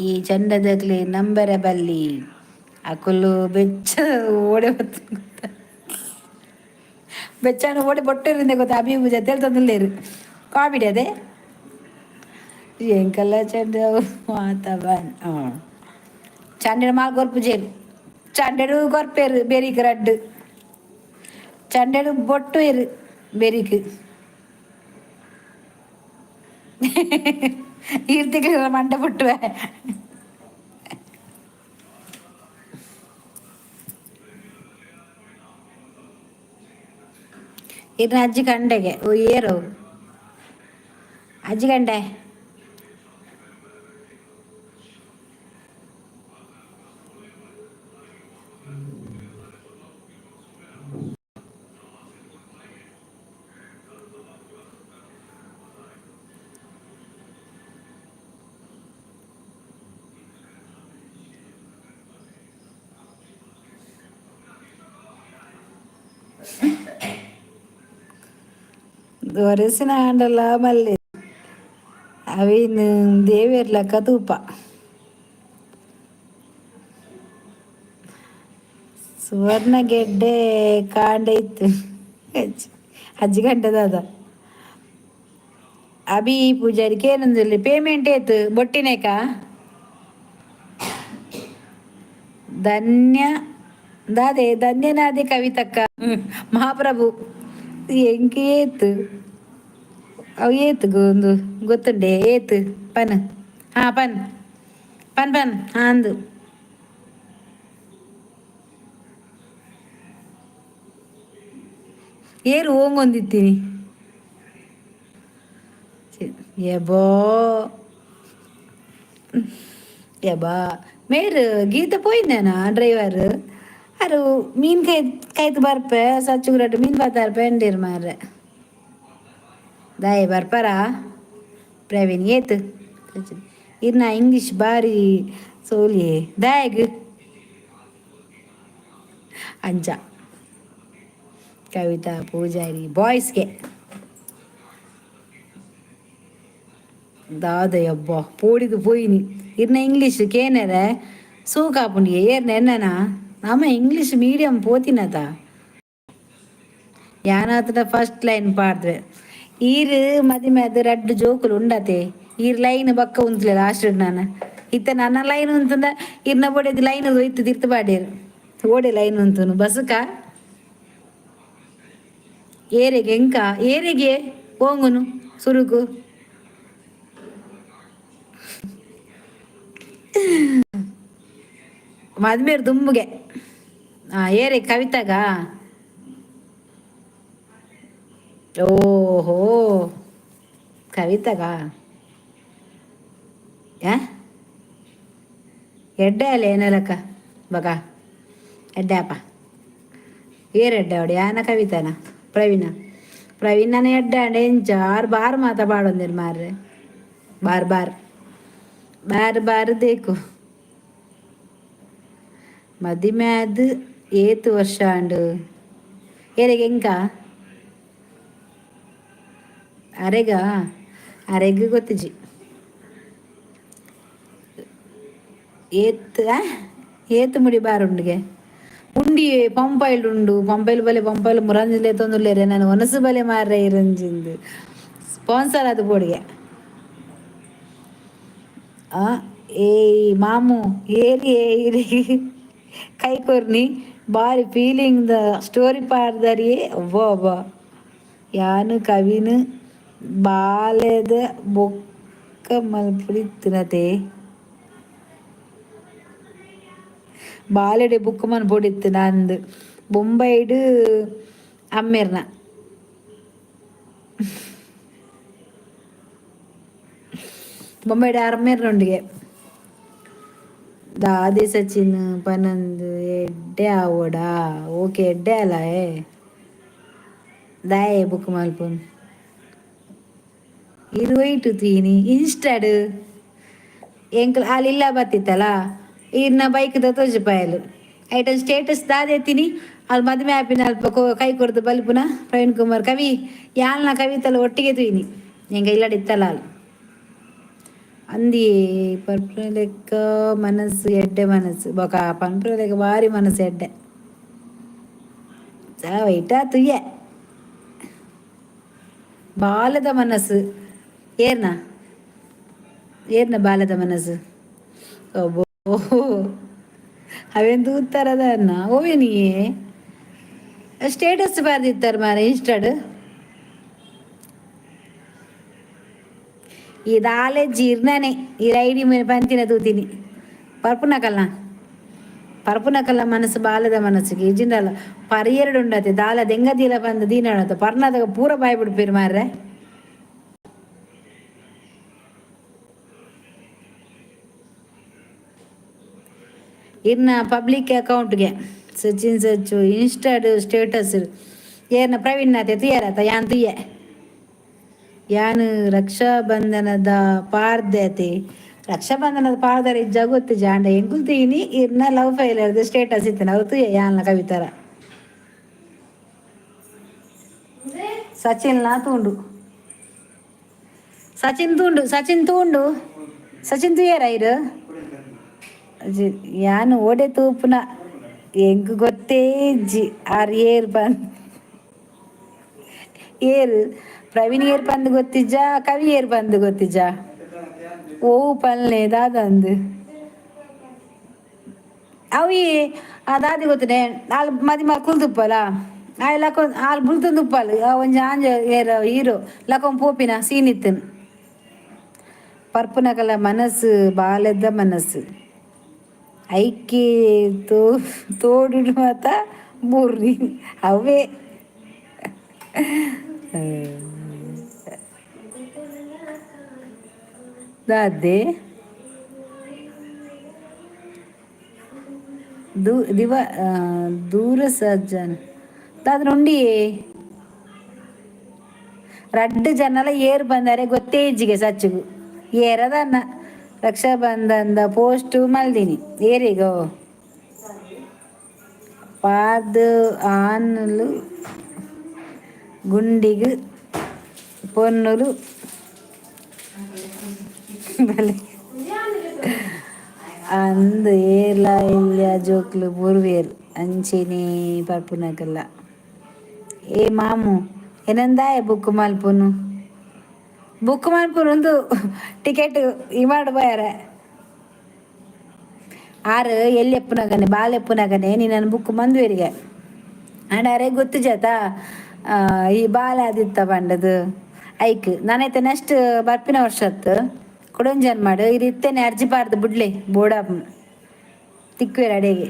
ಈ ಚಂಡದಕ್ಲೆ ನಂಬರೆ ಬಲ್ಲಿ. ಅಕುಲು ಬೆಚ್ಚ ಓಡೆ ಬತ್ತು, ಬೆಚ್ಚಾನ ಓಡೆ ಬೊಟ್ಟೆರಿಂದ ಗೊತ್ತಾ? ಅಭಿ ಪೂಜೆ ತೇಲ್ತೊಂದುಲ್ಲೆರ್, ಕಾಮಿಡಿ ಅದೇ. ಎಂಕಲ್ಲ ಚಂಡ ಮಾತ ಬನ್ ಚಂಡೆಡ್ ಮಾಲ್ ಕೊರ್ಪುಜೆರ್, ಚಂಡೆಡ್ ಕೊರ್ಪೆರ್ ಬೆರಿಕ್ ರಡ್ಡ್ ಚಂಡೆಡ್ ಬೊಟ್ಟುವೆರ್ ಬೆರಿಕ್. ಈರ್ತಿಗೆ ಮಂಡೆ ಬೊಟ್ಟುವೆ. ಇರ್ನ ಅಜ್ಜಿ ಕಂಡೆಗೆ. ಓ ಏರು ಅಜ್ಜಿ ಕಂಡೆ? ಒರೆಸಿನ ಆಂಡಲ ಮಲ್ಲೆ ಅವಿನ್ ದೇವೆರ್ಲಕ್ಕ ತೂಪ. ಸುವರ್ಣಗೆಡ್ಡೆ ಕಾಂಡ ಇತ್ತು ಅಜ್ಜಿ ಗಂಟೆ ದಾದ. ಅಭಿ ಪೂಜಾರಿ ಕೇನೊಂದುಲ್ಲೆ, ಪೇಮೆಂಟ್ ಏತ್ ಬೊಟ್ಟಿನೇಕ? ಧನ್ಯ ದಾದೆ ಧನ್ಯನಾದೆ ಕವಿತಕ್ಕ. ಮಹಾಪ್ರಭು ಎಂಕ್ ಏತ್ ಅವು ಏತ್ ಒಂದು ಗೊತ್ತುಂಡೆ? ಏತ್ ಪನ್? ಹಾ, ಪನ್ ಪನ್ ಪನ್. ಹಾ, ಅಂದು ಏರು ಓಂಗೊಂದಿತ್ತೀನಿ. ಎಬೋ ಎಬಾ, ಮೇರ್ ಗೀತ ಪೋಯಿಂದೇನಾ ಡ್ರೈವರ್? ಅರು ಮೀನ್ ಕೈ ಕೈತು ಬರ್ಪೆ, ಸಚ್ಚುಗುರಟ್ಟು ಮೀನ್ ಪಾತಾರ ಪೆಂಡಿರ್ ಮಾರ್ರೆ. ದಾಯೆ ಬರ್ಪಾರಾ ಪ್ರವೀಣ್? ಏತ್ ಇರ್ನ ಇಂಗ್ಲೀಷ್ ಬಾರಿ ಸೋಲಿಯೇ ದಾಯಗ್ ಅಂಚ. ಕವಿತಾ ಪೂಜಾರಿ ಬಾಯ್ಸ್ಗೆ ದಾದಯಬ್ಬ ಪೋಡಿದು ಪೋಯಿನಿ. ಇರ್ನ ಇಂಗ್ಲೀಷ್ ಕೇನೆರೆ ಸೂಕಾಪುಂಡು. ಏರ್ನ ಎನ್ನನಾ ನಮ ಇಂಗ್ಲೀಷ್ ಮೀಡಿಯಂ ಪೋತಿನತ. ಯಾನಾತ್ರ ಫಸ್ಟ್ ಲೈನ್ ಪಾಡ್ದೆ. ಈರ್ ಮದಿಮೆ ಅದು ರಡ್ಡ್ ಜೋಕುಲು ಉಂಡತೆ. ಈರ್ ಲೈನ್ ಬಕ್ಕ ಉಂತ್ಲೆ ಲಾಸ್ಟ್ ನಾನು. ಇತ್ತ ನನ್ನ ಲೈನ್ ಉಂತುಂಡ ಇರ್ನ ಬೋಡೆದ್ ಲೈನ್ ಹೋಯ್ತು ತಿರ್ತು ಪಾಡೇರು. ಓಡೆ ಲೈನ್ ಉಂತುನು ಬಸುಕ. ಏರೆಗೆ ಎಂಕ ಏರೆಗೆ ಓಂಗುನು ಸುರುಕು ಮದ್ಮೇರ್ ದುಂಬುಗೆ. ಏರೆ ಕವಿತಾಗ? ಓಹೋ, ಕವಿತಾಗ? ಎಡ್ಡೆ ಅಲ್ಲ ಏನಲಕ್ಕ ಬಗ ಎಡ್ಡೆ ಅಪ್ಪ. ಏರ್ ಎಡ್ಡೆ ಅವಡಿ ಯಾನ ಕವಿತಾನ? ಪ್ರವೀಣ, ಪ್ರವೀಣನ ಎಡ್ಡೆ ಅಂಡ ಎಂಚ ಆರು ಬಾರ್ ಮಾತ ಪಾಡೊಂದಿರು ಮಾರ್ರೆ. Bar bar bar bar ದೇಕು. ಮದಿಮೆ ಆದ್ ಏತ್ ವರ್ಷ ಆಂಡ್? ಏರೆಗ್ ಎಂಕ? ಅರೆಗ? ಅರೆಗ್ ಗೊತ್ತಿಜಿ. ಏತ್ ಏತ್ ಮುಡಿ ಬಾರ್ ಉಂಡುಗೆ? ಉಂಡಿ ಪಂಪೈಲ್ ಉಂಡು. ಪಂಪೈಲ್ ಬಲೆ, ಪಂಪೈಲ್ ಮುರಂಜಿಲೆ ತೊಂದುಲ್ಲೇರೆ. ನಾನು ಒನಸು ಬಲೆ ಮಾರ್ರೆ ಇರಂಜಿಂದು ಸ್ಪಾನ್ಸರ್ ಅದು ಬೋಡಿಗೆ. ಏಯ್ ಮಾಮು, ಏರಿ ಏರಿ ಕೈ ಕೊರ್ನಿ. ಬಾರಿ feeling the story ಪಾಡ್ದರಿಯೇ. ಒಬ್ಬ ಒಬ್ಬ ಯಾನು ಕವಿನು ಬಾಲೆದ ಬೊಕ್ಕ ಮಲ್ಪುಡಿತ್ತಿನತೆ. ಬಾಲೆಡೆ ಬುಕ್ ಮನ್ಪೊಡಿತ್ತು ನಂದು ಬೊಂಬೈಡ್ ಅಮ್ಮೆರ್ನ. ಬೊಂಬೈಡ್ ಅಮ್ಮೆರ್ನೊಂಡಿಗೆ. ದಾದೆ ಸಚಿನ್ ಪನಂದು ಎಡ್ಡೆ ಆವೊಡಾ? ಓಕೆ, ಎಡ್ಡೆ ಅಲ್ಲ. ಏ ದಾಯೆ ಬುಕ್ ಮಲ್ಪುನು? ಇರುವೈಟು ತೀನಿ ಇನ್ಸ್ಟಾಡ್ ಎಂಕ್ಲ ಆಲ್ ಇಲ್ಲ ಬತ್ತಿತ್ತಲ್ಲ, ಈರ್ನ ಬೈಕ್ದ ತೋಜಿಪಾಯಲು. ಐಟನ್ ಸ್ಟೇಟಸ್ ದಾದೆತ್ತೀನಿ ಅಲ್ಲಿ ಮದುವೆ ಆಪಿನ ಅಲ್ಪ ಕೈ ಕೊರ್ದು ಬಲ್ಪುನ ಪ್ರವೀಣ್ ಕುಮಾರ್ ಕವಿ ಯಾಲ್ನ ಕವಿತಲ ಒಟ್ಟಿಗೆ ತೂಯಿನಿ. ಎಂಕ ಇಲ್ಲಡಿತ್ತಲ್ಲ ಅಲ್ ಅಂದಿ. ಪನ್ಪುನ ಲೆಕ್ಕ ಮನಸ್ಸು ಎಡ್ಡೆ ಮನಸ್ಸು ಬೊಕ ಪನ್ಪುನ ಲೆಕ್ಕ ಬಾರಿ ಮನಸ್ಸು ಎಡ್ಡೆ. ವೈಟಾ ತುಯ್ಯೆ ಬಾಲದ ಮನಸ್ಸು. ಏರ್ನ ಏರ್ನ ಬಾಲದ ಮನಸ್ಸು? ಅಬ್ಬೋ, ಅವೇನ್ ತೂತಾರದ ಅನ್ನ ಓವೇನಿಯೇ ಸ್ಟೇಟಸ್ ಬರ್ದಿತ್ತಾರೆ ಮಾರೆ ಇನ್ಸ್ಟಾಡ್. ಈ ದಾಲೆ ಜೀರ್ಣನೆ ಈ ಐಡಿ ಮೇಲೆ ಪಂತಿನ ತೂತೀನಿ. ಪರ್ಪುನಕಲ್ನ ಪರ್ಪುನಕಲ್ಲ ಮನಸ್ಸು ಬಾಲದ ಮನಸ್ಸಿಗೆ ಇಜಿಂಡಲ್ಲ ಪರಿಯೆರಡು ಉಂಡತೆ. ದಾಲ ದೆಂಗ ದೀಲ ಬಂದು ದೀನ ಪರ್ನಾದಾಗ ಪೂರ ಬಾಯ್ ಬಿಡ್ಪೀರು ಮಾರ್ರೆ. ಇರ್ನ ಪಬ್ಲಿಕ್ ಅಕೌಂಟ್ಗೆ ಸಚಿನ್ ಸಚ್ಚು ಇನ್ಸ್ಟಾಡ್ ಸ್ಟೇಟಸ್. ಏರ್ನ ಪ್ರವೀಣ್ ನಾತೆ ತುಯ್ಯಾರತ? ಯಾನ್ ತುಯ್ಯೆ. ಯಾನ್ ರಕ್ಷಾಬಂಧನದ ಪಾರ್ದತೆ. ರಕ್ಷಾಬಂಧನದ ಪಾರ್ದರ ಇಜ್ಜ ಗೊತ್ತಿಜ್ಜ, ಆಂಡ ಎಂಕುಲು ತೀನಿ ಇರ್ನ love failure status ಇತ್ತಿನ ಅವು ತುಯ್ಯೆ ಯಾನ್ಲ ಕವಿತಾರ. ಸಚಿನ್ ಲಾ ತೂಂಡು, ಸಚಿನ್ ತೂಂಡು, ಸಚಿನ್ ತೂಂಡು. ಸಚಿನ್ ತುಯ್ಯರ ಇರು? ಯಾನ್ ಓಡೆ ತೂಪುನ, ಎಂಕ್ ಗೊತ್ತೇ ಇಜ್ಜಿ ಆರ್ ಏರ್ ಪಂದ್. ಏರ್ ಪ್ರವೀಣ್ ಏರ್ ಪಂದ್ ಗೊತ್ತಿಜ್ಜ, ಕವಿ ಏರ್ ಪಂದ್ ಗೊತ್ತಿಜ್ಜ. ಓ ಪಲ್ಲೆ ದಾದಂದು ಅವಿ ಆ ದಾದಿ ಗೊತ್ತನೆ. ಆಲ್ ಮದಿಮಾಲ್ ಕುಲ್ದುಪ್ಪಲ ಆಯ್ ಲಕೊ ಆಲ್ ಬುಲ್ತೊಂದುಪ್ಪಲ್. ಒಂಜಿ ಆಂಜ ಏರ್ ಹೀರೋ ಲಕೊಂಡ್ ಪೋಪಿನ ಸೀನ್ ಇತ್ತನ್. ಪರ್ಪುನಕಲ ಮನಸ್ಸು ಬಾಲೆದ ಮನಸ್ಸು ಐಕೆ ತೋ ತೋಡುಡು ಮಾತ ಬೂರ್ರಿ ಅವೇ. ದಾದೆ ದೂ ದಿವ ದೂರ ಸಜ್ಜನ್ ದಾದ ಉಂಡಿಯೇ. ರಡ್ಡು ಜನಲ ಏರ್ ಬಂದರೆ ಗೊತ್ತೇ ಇಜ್ಜಿಗೆ ಸಚ್ಚುಗು ಏರದನ್ನ. ರಕ್ಷಾಬಂಧನದ ಪೋಸ್ಟ್ ಮಲ್ದಿನಿ ಏರಿಗೋ ಪಾದ್ ಆನ್ಲು ಗುಂಡಿಗ್ ಪೊನ್ನುಲು ಬಲೆ ಅಂದ್. ಏರ್ಲ ಇಲ್ಯ ಜೋಕ್ಲು ಬೂರ್ವೇರ್ ಅಂಚೆನೆ ಪರ್ಪುನಕಲ್ಲ. ಏ ಮಾಮು, ಏನಂದಾಯ ಬುಕ್ ಮಲ್ಪುನು? ಬುಕ್ ಮಲ್ಪುನು ಉಂದು ಟಿಕೆಟ್ ಇಮಾಡ್ ಪೋಯರೆ. ಆರು ಎಲ್ಲಿ ಎಪ್ಪುನಗನೆ ಬಾಲ್ ಎಪ್ಪುನಗನೆ ನಿನ್ನನ್ನು ಬುಕ್ ಮಂದುವೆರಿಗೆ. ಆಂಡ ಅರೆ ಗೊತ್ತುಜಾತ ಈ ಬಾಲೆ ಆದಿತ್ತ ಪಂಡದು ಐಕ್ ನಾನೈತೆ ನೆಕ್ಸ್ಟ್ ಬರ್ಪಿನ ವರ್ಷತ್ತು ಕೊಡೊಂಜನ್ ಮಾಡು ಇದು ಇತ್ತೇನೆ ಅರ್ಜಿ ಪಾರ್ದು ಬುಡ್ಲೆ ಬೋಡ ತಿಕ್ಕುವೆರ್ ಅಡೆಗೆ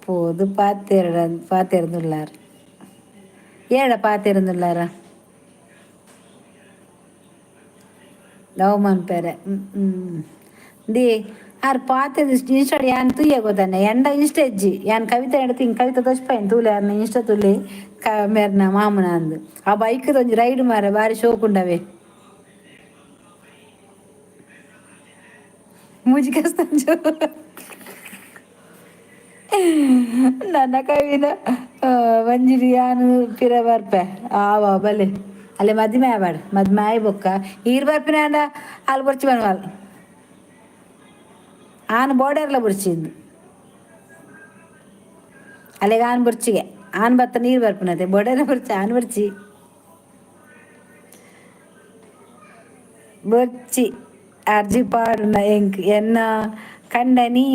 ಪೋದು ಪಾತೆರಡ ಪಾತೆರ್ದುಲ್ಲಾರ್ ಏಡ ಪಾತೆರಂದುಲ್ಲಾರ ಲವ್ ಮನ್ಪೆರೆ. The are ಪಾತೆದ ಇನ್ಸ್ಟಾಡ್ ಯಾನ್ ತೂಯೆ ಗೊತ್ತಾನೆ ಎಂಡ ಇನ್ಸ್ಟ ಇಜ್ಜಿ ಯಾನ್ ಕವಿತೆ ಎಡ್ತಿ ಕವಿತೆ ತೋಜ್ಪಾಯನ್ ತೂಲೆ ಅರ್ನ ಇನ್ಸ್ಟ ತೂಲೆ ಕ ಮೇರ್ನ ಮಾಮನ ಅಂದ್ ಆ ಬೈಕ್ ಒಂಜಿ ರೈಡ್ ಮಾರೆ ಬಾರಿ ಶೋಕುಂಡವೆ ಮೂಜಿ ಕಸ್ತಂಜು ನನ್ನ ಕವಿನ ಒಂಜಿ ಯಾನ್ ಪಿರ ಬರ್ಪೆ ಆವ ಬಲೆ ಅಲ್ಲೇ ಮದಿಮೆ ಆವಾಡ್ ಮದಿಮೆ ಆಯ್ ಬೊಕ್ಕ ಈರ್ ಬರ್ಪಿನ ಅಲ್ ಬೊರ್ಚಿ ಬನ್ವಾಲ್ ಆನ್ ಬೋರ್ಡರ್ಲ ಬುರ್ಚಿಂದು ಅಲ್ಲಿಗೆ ಆನ್ ಬುರ್ಚಿಗೆ ಆನ್ ಬತ್ತ ನೀರು ಬರ್ಪಿನತೆ ಬೋರ್ಡರ್ಲ ಬುರ್ಚಿ ಆನ್ ಬುರ್ಚಿ ಬೊರ್ಚಿ ಅರ್ಜಿ ಪಾಡುನ ಎಂಕ್ ಎನ್ನ ಕಂಡನಿ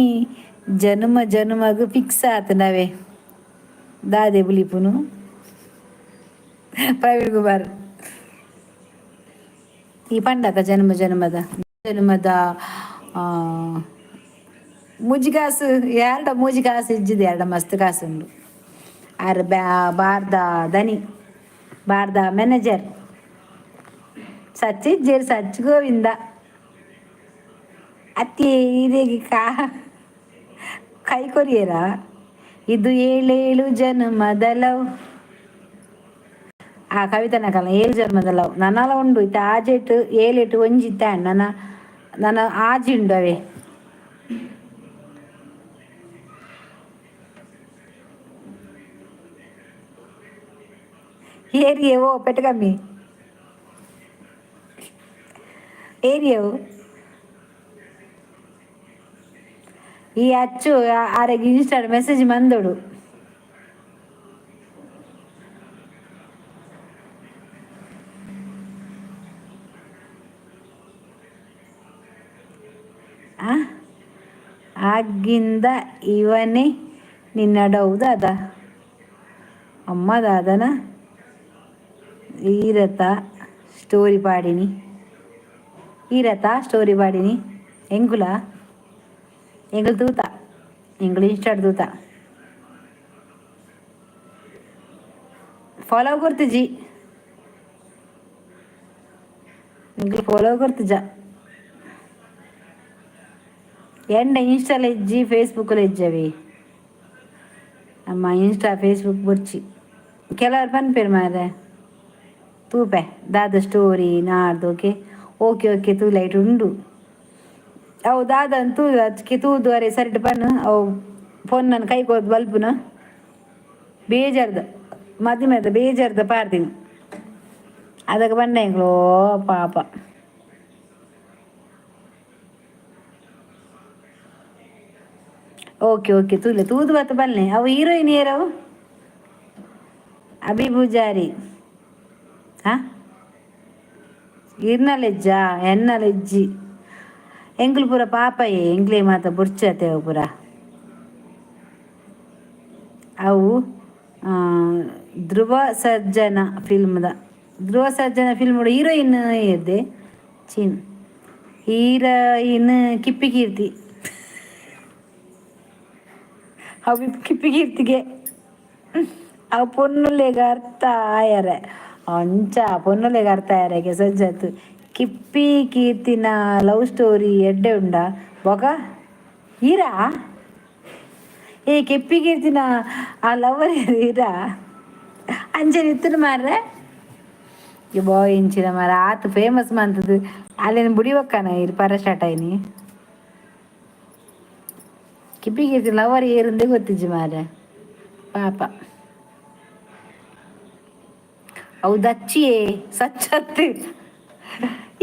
ಜನುಮ ಜನುಮಗ್ ಫಿಕ್ಸ್ ಆತನವೇ ದಾದೆ ಬುಲಿಪುನು ಪ್ರವೀಣ್ ಕುಮಾರ್ ಈ ಪಂಡತ ಜನ್ಮ ಜನ್ಮದ ಜನ್ಮದ ಮೂಜಿ ಕಾಸು ಎರಡ ಮೂಜಿ ಕಾಸು ಇಜ್ಜಿದೆ ಎರಡ ಮಸ್ತ್ ಕಾಸು ಉಂಡು ಆರ್ ಬಾರ್ದ ದನಿ ಬಾರ್ದ ಮ್ಯಾನೇಜರ್ ಸಚ್ಚಿ ಜೇರ್ ಸಚ್ಚ ಗೋವಿಂದ ಅತ್ತಿ ಇದೇಗಿ ಕಾ ಕೈ ಕೊರಿಯರ ಇದು ಏಳೇಳು ಜನ್ಮದ ಲವ್ ಆ ಕವಿತನ ಕಾಲ ಏಳು ಜನ್ಮದ ಲವ್ ನನಲ ಉಂಡು ಇತ್ತ ಆಜೆಟ್ ಏಳೆಟ್ಟು ಒಂಜಿ ಇತ್ತ ನನ್ನ ನನ್ನ ಆಜಿ ಉಂಡು ಅವೇ. ಏರಿಯವೋ ಪೆಟ್ಟು ಕಮ್ಮಿ ಏರಿಯವು ಈ ಅಚ್ಚು ಆರೆಗ್ ಇನ್ಸ್ಟಾಡ್ ಮೆಸೇಜ್ ಮಂದೋಡು. ಆಗಿಂದ ಇವನೇ ನಿನ್ನಡವು ದಾದ ಅಮ್ಮ ದಾದನ ಈರತ ಸ್ಟೋರಿ ಪಾಡಿನಿ ಈರತ ಸ್ಟೋರಿ ಪಾಡಿನಿ ಎಂಕುಲ ಎಂಕುಲು ತೂತ ಎಂಕುಲು ಇನ್ಸ್ಟಾಡ್ ತೂತ ಫಾಲೋ ಕೊರ್ತಿಜಿ ಎಂಕುಲು ಫಾಲೋ ಕೊರ್ತಿಜ ಎಂಡ ಇನ್ಸ್ಟಾಲ ಇಜ್ಜಿ ಫೇಸ್ಬುಕ್ಲ ಇಜ್ಜವಿ ಅಮ್ಮ ಇನ್ಸ್ಟಾ ಫೇಸ್ಬುಕ್ ಬೊರ್ಚಿ ಕೆಲವರು ಪನ್ಪೆರ್ ಮಾರ್ರೆ ತೂಪೆ ದಾದ ಸ್ಟೋರಿ ನಾಡ್ದು ಓಕೆ ಓಕೆ ಓಕೆ ತೂ ಲೈಟ್ ಉಂಡು ಅವು ದಾದ ತೂ ಅಚ್ಕೆ ತೂದು ಅರೆ ಸರಿಟ್ ಪನ್ ಅವು ಫೋನ್ ನನ್ನ ಕೈ ಕೊರ್ದು ಬಲ್ಪುನ ಬೇಜಾರ್ದ ಮದಿಮೆದ ಬೇಜಾರ್ದ ಪಾರ್ದಿನಿ ಅದಕ್ಕೆ ಬನ್ನ ಎಂಕ್ಲು ಪಾಪ. ಓಕೆ ಓಕೆ ತೂಲೆ ತೂದು ಬತ್ತ ಬಲ್ಲೆ ಅವು ಹೀರೋಯಿನ್ ಏರವು ಅಭಿ ಪೂಜಾರಿ ಹಾ ಇರ್ನಲೆಜ್ಜಾ ಎನ್ನಲೆಜ್ಜಿ ಎಂಕ್ಲು ಪೂರ ಪಾಪಯೇ ಎಂಕ್ಲೆ ಮಾತ ಬುಡ್ಚತೆ ಅವು ಪೂರ ಅವು ಧ್ರುವ ಸರ್ಜನ ಫಿಲ್ಮ್ದ ಧ್ರುವ ಸರ್ಜನ ಫಿಲ್ಮ್ ಹೀರೋಯಿನ್ ಏರ್ದೆ ಚೀನ್ ಹೀರೋಯಿನ್ ಕಿಪ್ಪಿ ಕೀರ್ತಿ ಅವು ಕಿಪ್ಪಿ ಕೀರ್ತಿಗೆ ಅವು ಪೊನ್ನುಲೆಗ್ ಅರ್ಥ ಆಯರೆ ಅಂಚ ಪೊನ್ನುಲೆಗ್ ಅರ್ಥ ಆಯರೆಗೆ ಸಜ್ಜಾತು ಕಿಪ್ಪಿ ಕೀರ್ತಿನ ಲವ್ ಸ್ಟೋರಿ ಎಡ್ಡೆ ಉಂಡ ಬೊಕ ಈರಾ ಏ ಕೆಪ್ಪಿ ಕೀರ್ತಿನ ಆ ಲವರ್ ಈರಾ ಅಂಚನೆ ಇತ್ತುಂಡು ಮಾರ್ರೆ ಬಾಯ್ ಇಂಚಿನ ಮಾರ ಆತ್ ಫೇಮಸ್ ಮಂತದ್ದು ಅಲ್ಲೇನು ಬುಡಿ ಬೊಕ್ಕನ ಇರ್ ಪರ ಸ್ಟಾರ್ಟ್ ಆಯ್ನಿ ಕಿಪ್ಪಿ ಕೀರ್ತಿ ಲವರ್ ಏರುಂದೇ ಗೊತ್ತಿಜ್ಜಿ ಮಾರ್ರೆ ಪಾಪ ಅವು ದಚ್ಚಿಯೇ ಸಚ್ಚತ್ತು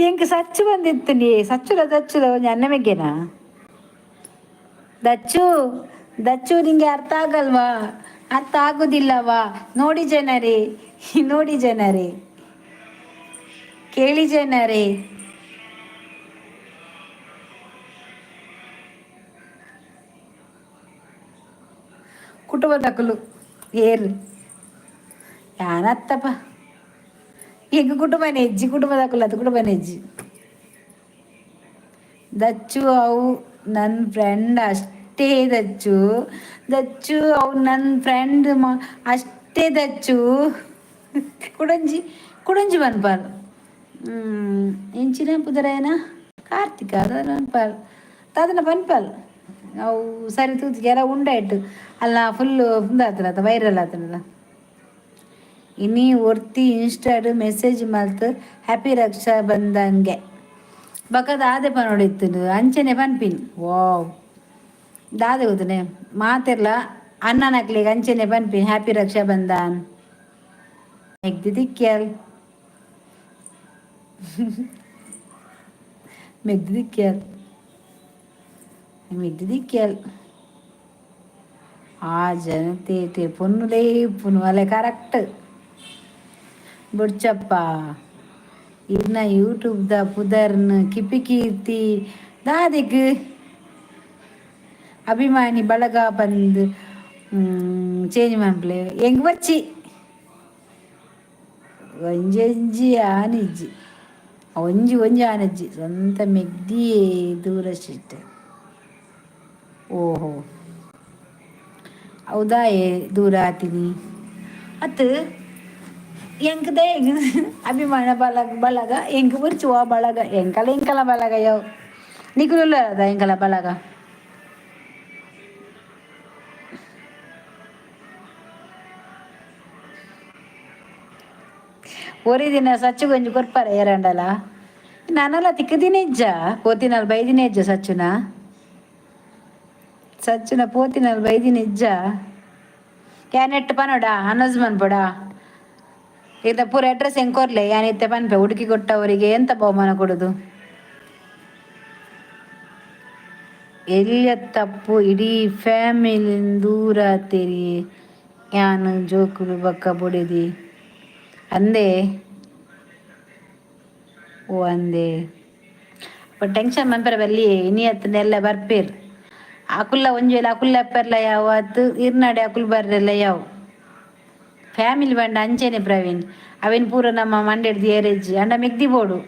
ಎಂಕ್ ಸಚ್ಚು ಬಂದಿತ್ತು ಸಚ್ಚುಲ ದಚ್ಚುಲ ಒಂಜಿ ಅನ್ನ ಮೆಗ್ಗೆನಾ ದಚ್ಚು ದಚ್ಚು ನಿಂಗೆ ಅರ್ಥ ಆಗಲ್ವಾ ಅರ್ಥ ಆಗುದಿಲ್ಲವಾ ನೋಡಿ ಜನರೇ ನೋಡಿ ಜನರೇ ಕೇಳಿ ಜನರೇ. ಕುಟುಂಬದಕುಲು ಏರು ಯಾನತ್ತಪ್ಪ ಎಂಕ್ ಕುಟುಂಬನೇ ಇಜ್ಜಿ, ಕುಟುಂಬದಕುಲು ಅದು ಕುಟುಂಬನೇ ಇಜ್ಜಿ. ದಚ್ಚು ಅವು ನನ್ನ ಫ್ರೆಂಡ್ ಅಷ್ಟೇ. ದಚ್ಚು, ದಚ್ಚು ಅವು ನನ್ನ ಫ್ರೆಂಡ್ ಅಷ್ಟೇ. ದಚ್ಚು ಕುಡಂಜಿ ಕುಡಂಜಿ ಪನ್ಪಾಲ್. ಎಂಚಿನ ಪುದರಾಯನ? ಕಾರ್ತಿಕ ಅದ ಪನ್ಪಾಲ್. ದಾದನ ಪನ್ಪಾಲ್ ಅವು. ಸರಿ, ತೂತಿಗೆ ಎಲ್ಲ ಉಂಡಾಯ್ತು ಅಲ್ಲ. ಫುಲ್ ಉಂದಾತನದ, ವೈರಲ್ ಆತನದ. ಇನಿ ಒರ್ತಿ ಇನ್ಸ್ಟಾಡ್ ಮೆಸೇಜ್ ಮಲ್ತ್ ಹ್ಯಾಪಿ ರಕ್ಷಾ ಬಂಧನ್ಗೆ ಬೊಕ ದಾದೆ ಪನೊಡಿತ್ತುಂಡು ಅಂಚನೆ ಪನ್ಪಿನಿ. ವಾವ್, ದಾದೆ ಗೊತ್ತುನೆ? ಮಾತೆರ್ಲ ಅಣ್ಣನಕ್ಲೆಗ್ ಅಂಚನೆ ಪನ್ಪಿನಿ, ಹ್ಯಾಪಿ ರಕ್ಷಾ ಬಂಧನ್. ಮೆಗ್ದಿ ದಿಕ್ಕ್ಯಲ್, ಮೆಗ್ದಿ ದಿಕ್ಕ್ಯಲ್, ಮೆಗ್ದಿ ದಿಕ್ಕ್ಯಲ್. ಆ ಜನತೆ ಪೊನ್ನುಲೇ ಪುನು ಅಲೆ. ಕರೆಕ್ಟ್. ಬೊಡ್ಚಪ್ಪ, ಇರ್ನ ಯೂಟ್ಯೂಬ್ದ ಪುದರ್ನ್ ಕಿಪಿಕೀರ್ತಿ ದಾದೆಗ್? ಅಭಿಮಾನಿ ಬಳಗ ಪಂದ್ ಚೇಂಜ್ ಮನ್ಪುಲೆ. ಎಂಕ್ ಬೊರ್ಚಿ, ಒಂಜೊಂಜಿ ಆನಿಜ್ಜಿ, ಒಂಜಿ ಒಂಜಿ ಆನಿಜ್ಜಿ. ಸ್ವಂತ ಮೆಗ್ದಿಯೇ ದೂರ ಸಿಟ್ಟೆ. ಓಹೋ, ಹೌದಾಯೇ? ದೂರ ಆತೀನಿ ಅತ್. ಎಂಕ್ ದಾಯೆಗ್ ಅಭಿಮಾನ ಬಳಗ? ಬಳಗ ಎಂಕ್ ಬೊರ್ಚಿ. ವಾ ಬಳಗ? ಎಂಕಲ ಎಂಕಲ ಬಳಗ ಯಾವು. ನಿಕುಲು ಉಲ್ಲರದ ಎಂಕಲ ಬಳಗ? ಒರಿ ದಿನ ಸಚ್ಚುಗೊಂಜಿ ಕೊರ್ಪರ ಏರಂಡಲ. ನನಲ ತಿಕ್ಕುದಿನ ಇಜ್ಜ, ಪೋತಿನಾಲ್ ಬೈದಿನ ಇಜ್ಜ. ಸಚ್ಚುನ ಸಚ್ಚುನ ಪೋತಿನಾಲ್ ಬೈದಿನ ಇಜ್ಜ. ಯಾನ್ ಎಟ್ಟು ಪನೊಡಾ? ಅನೌನ್ಸ್ ಮನ್ಪೊಡಾ? ಇದ ಪೂರ ಅಡ್ರೆಸ್ ಎಂಕ್ ಕೊರ್ಲೆ, ಯಾನ್ ಇತ್ತೆ ಪನ್ಪೆ. ಹುಡುಕಿ ಕೊಟ್ಟವರಿಗೆ ಎಂತ ಬಹುಮಾನ ಕೊಡುದು? ಎಲ್ಯ ತಪ್ಪು, ಇಡೀ ಫ್ಯಾಮಿಲಿನ್ ದೂರ ಆತೆರಿ. ಯಾನ್, ಜೋಕುಲು ಬೊಕ್ಕ ಬೊಡೆದಿ ಅಂದೆ. ಓ ಅಂದೆ. ಟೆನ್ಷನ್ ಮನ್ಪೆರೆ ಬಲ್ಲಿ. ಇನಿ ಅತ್ತ್ಂಡ ಎಲ್ಲೆ ಬರ್ಪೇರ್ ಅಕುಲ್ಲ. ಒಂಜಿ ವೇಳೆ ಅಕುಲ್ಲ ಅಪ್ಪೆರ್ಲ ಯಾವು ಅತ್ ಇರ್ನಾಡೆ ಅಕುಲು ಬರ್ರೆಲ್ಲ ಯಾವು. ಫ್ಯಾಮಿಲಿ ಪಂಡ ಅಂಚೆನೆ ಪ್ರವೀಣ್. ಅವೆನ್ ಪೂರ ನಮ್ಮ ಮಂಡೆಡ್ದ್ ಏರೆಜ್ಜಿ ಅಂಡ ಮೆಗ್ದಿ ಬೋಡು.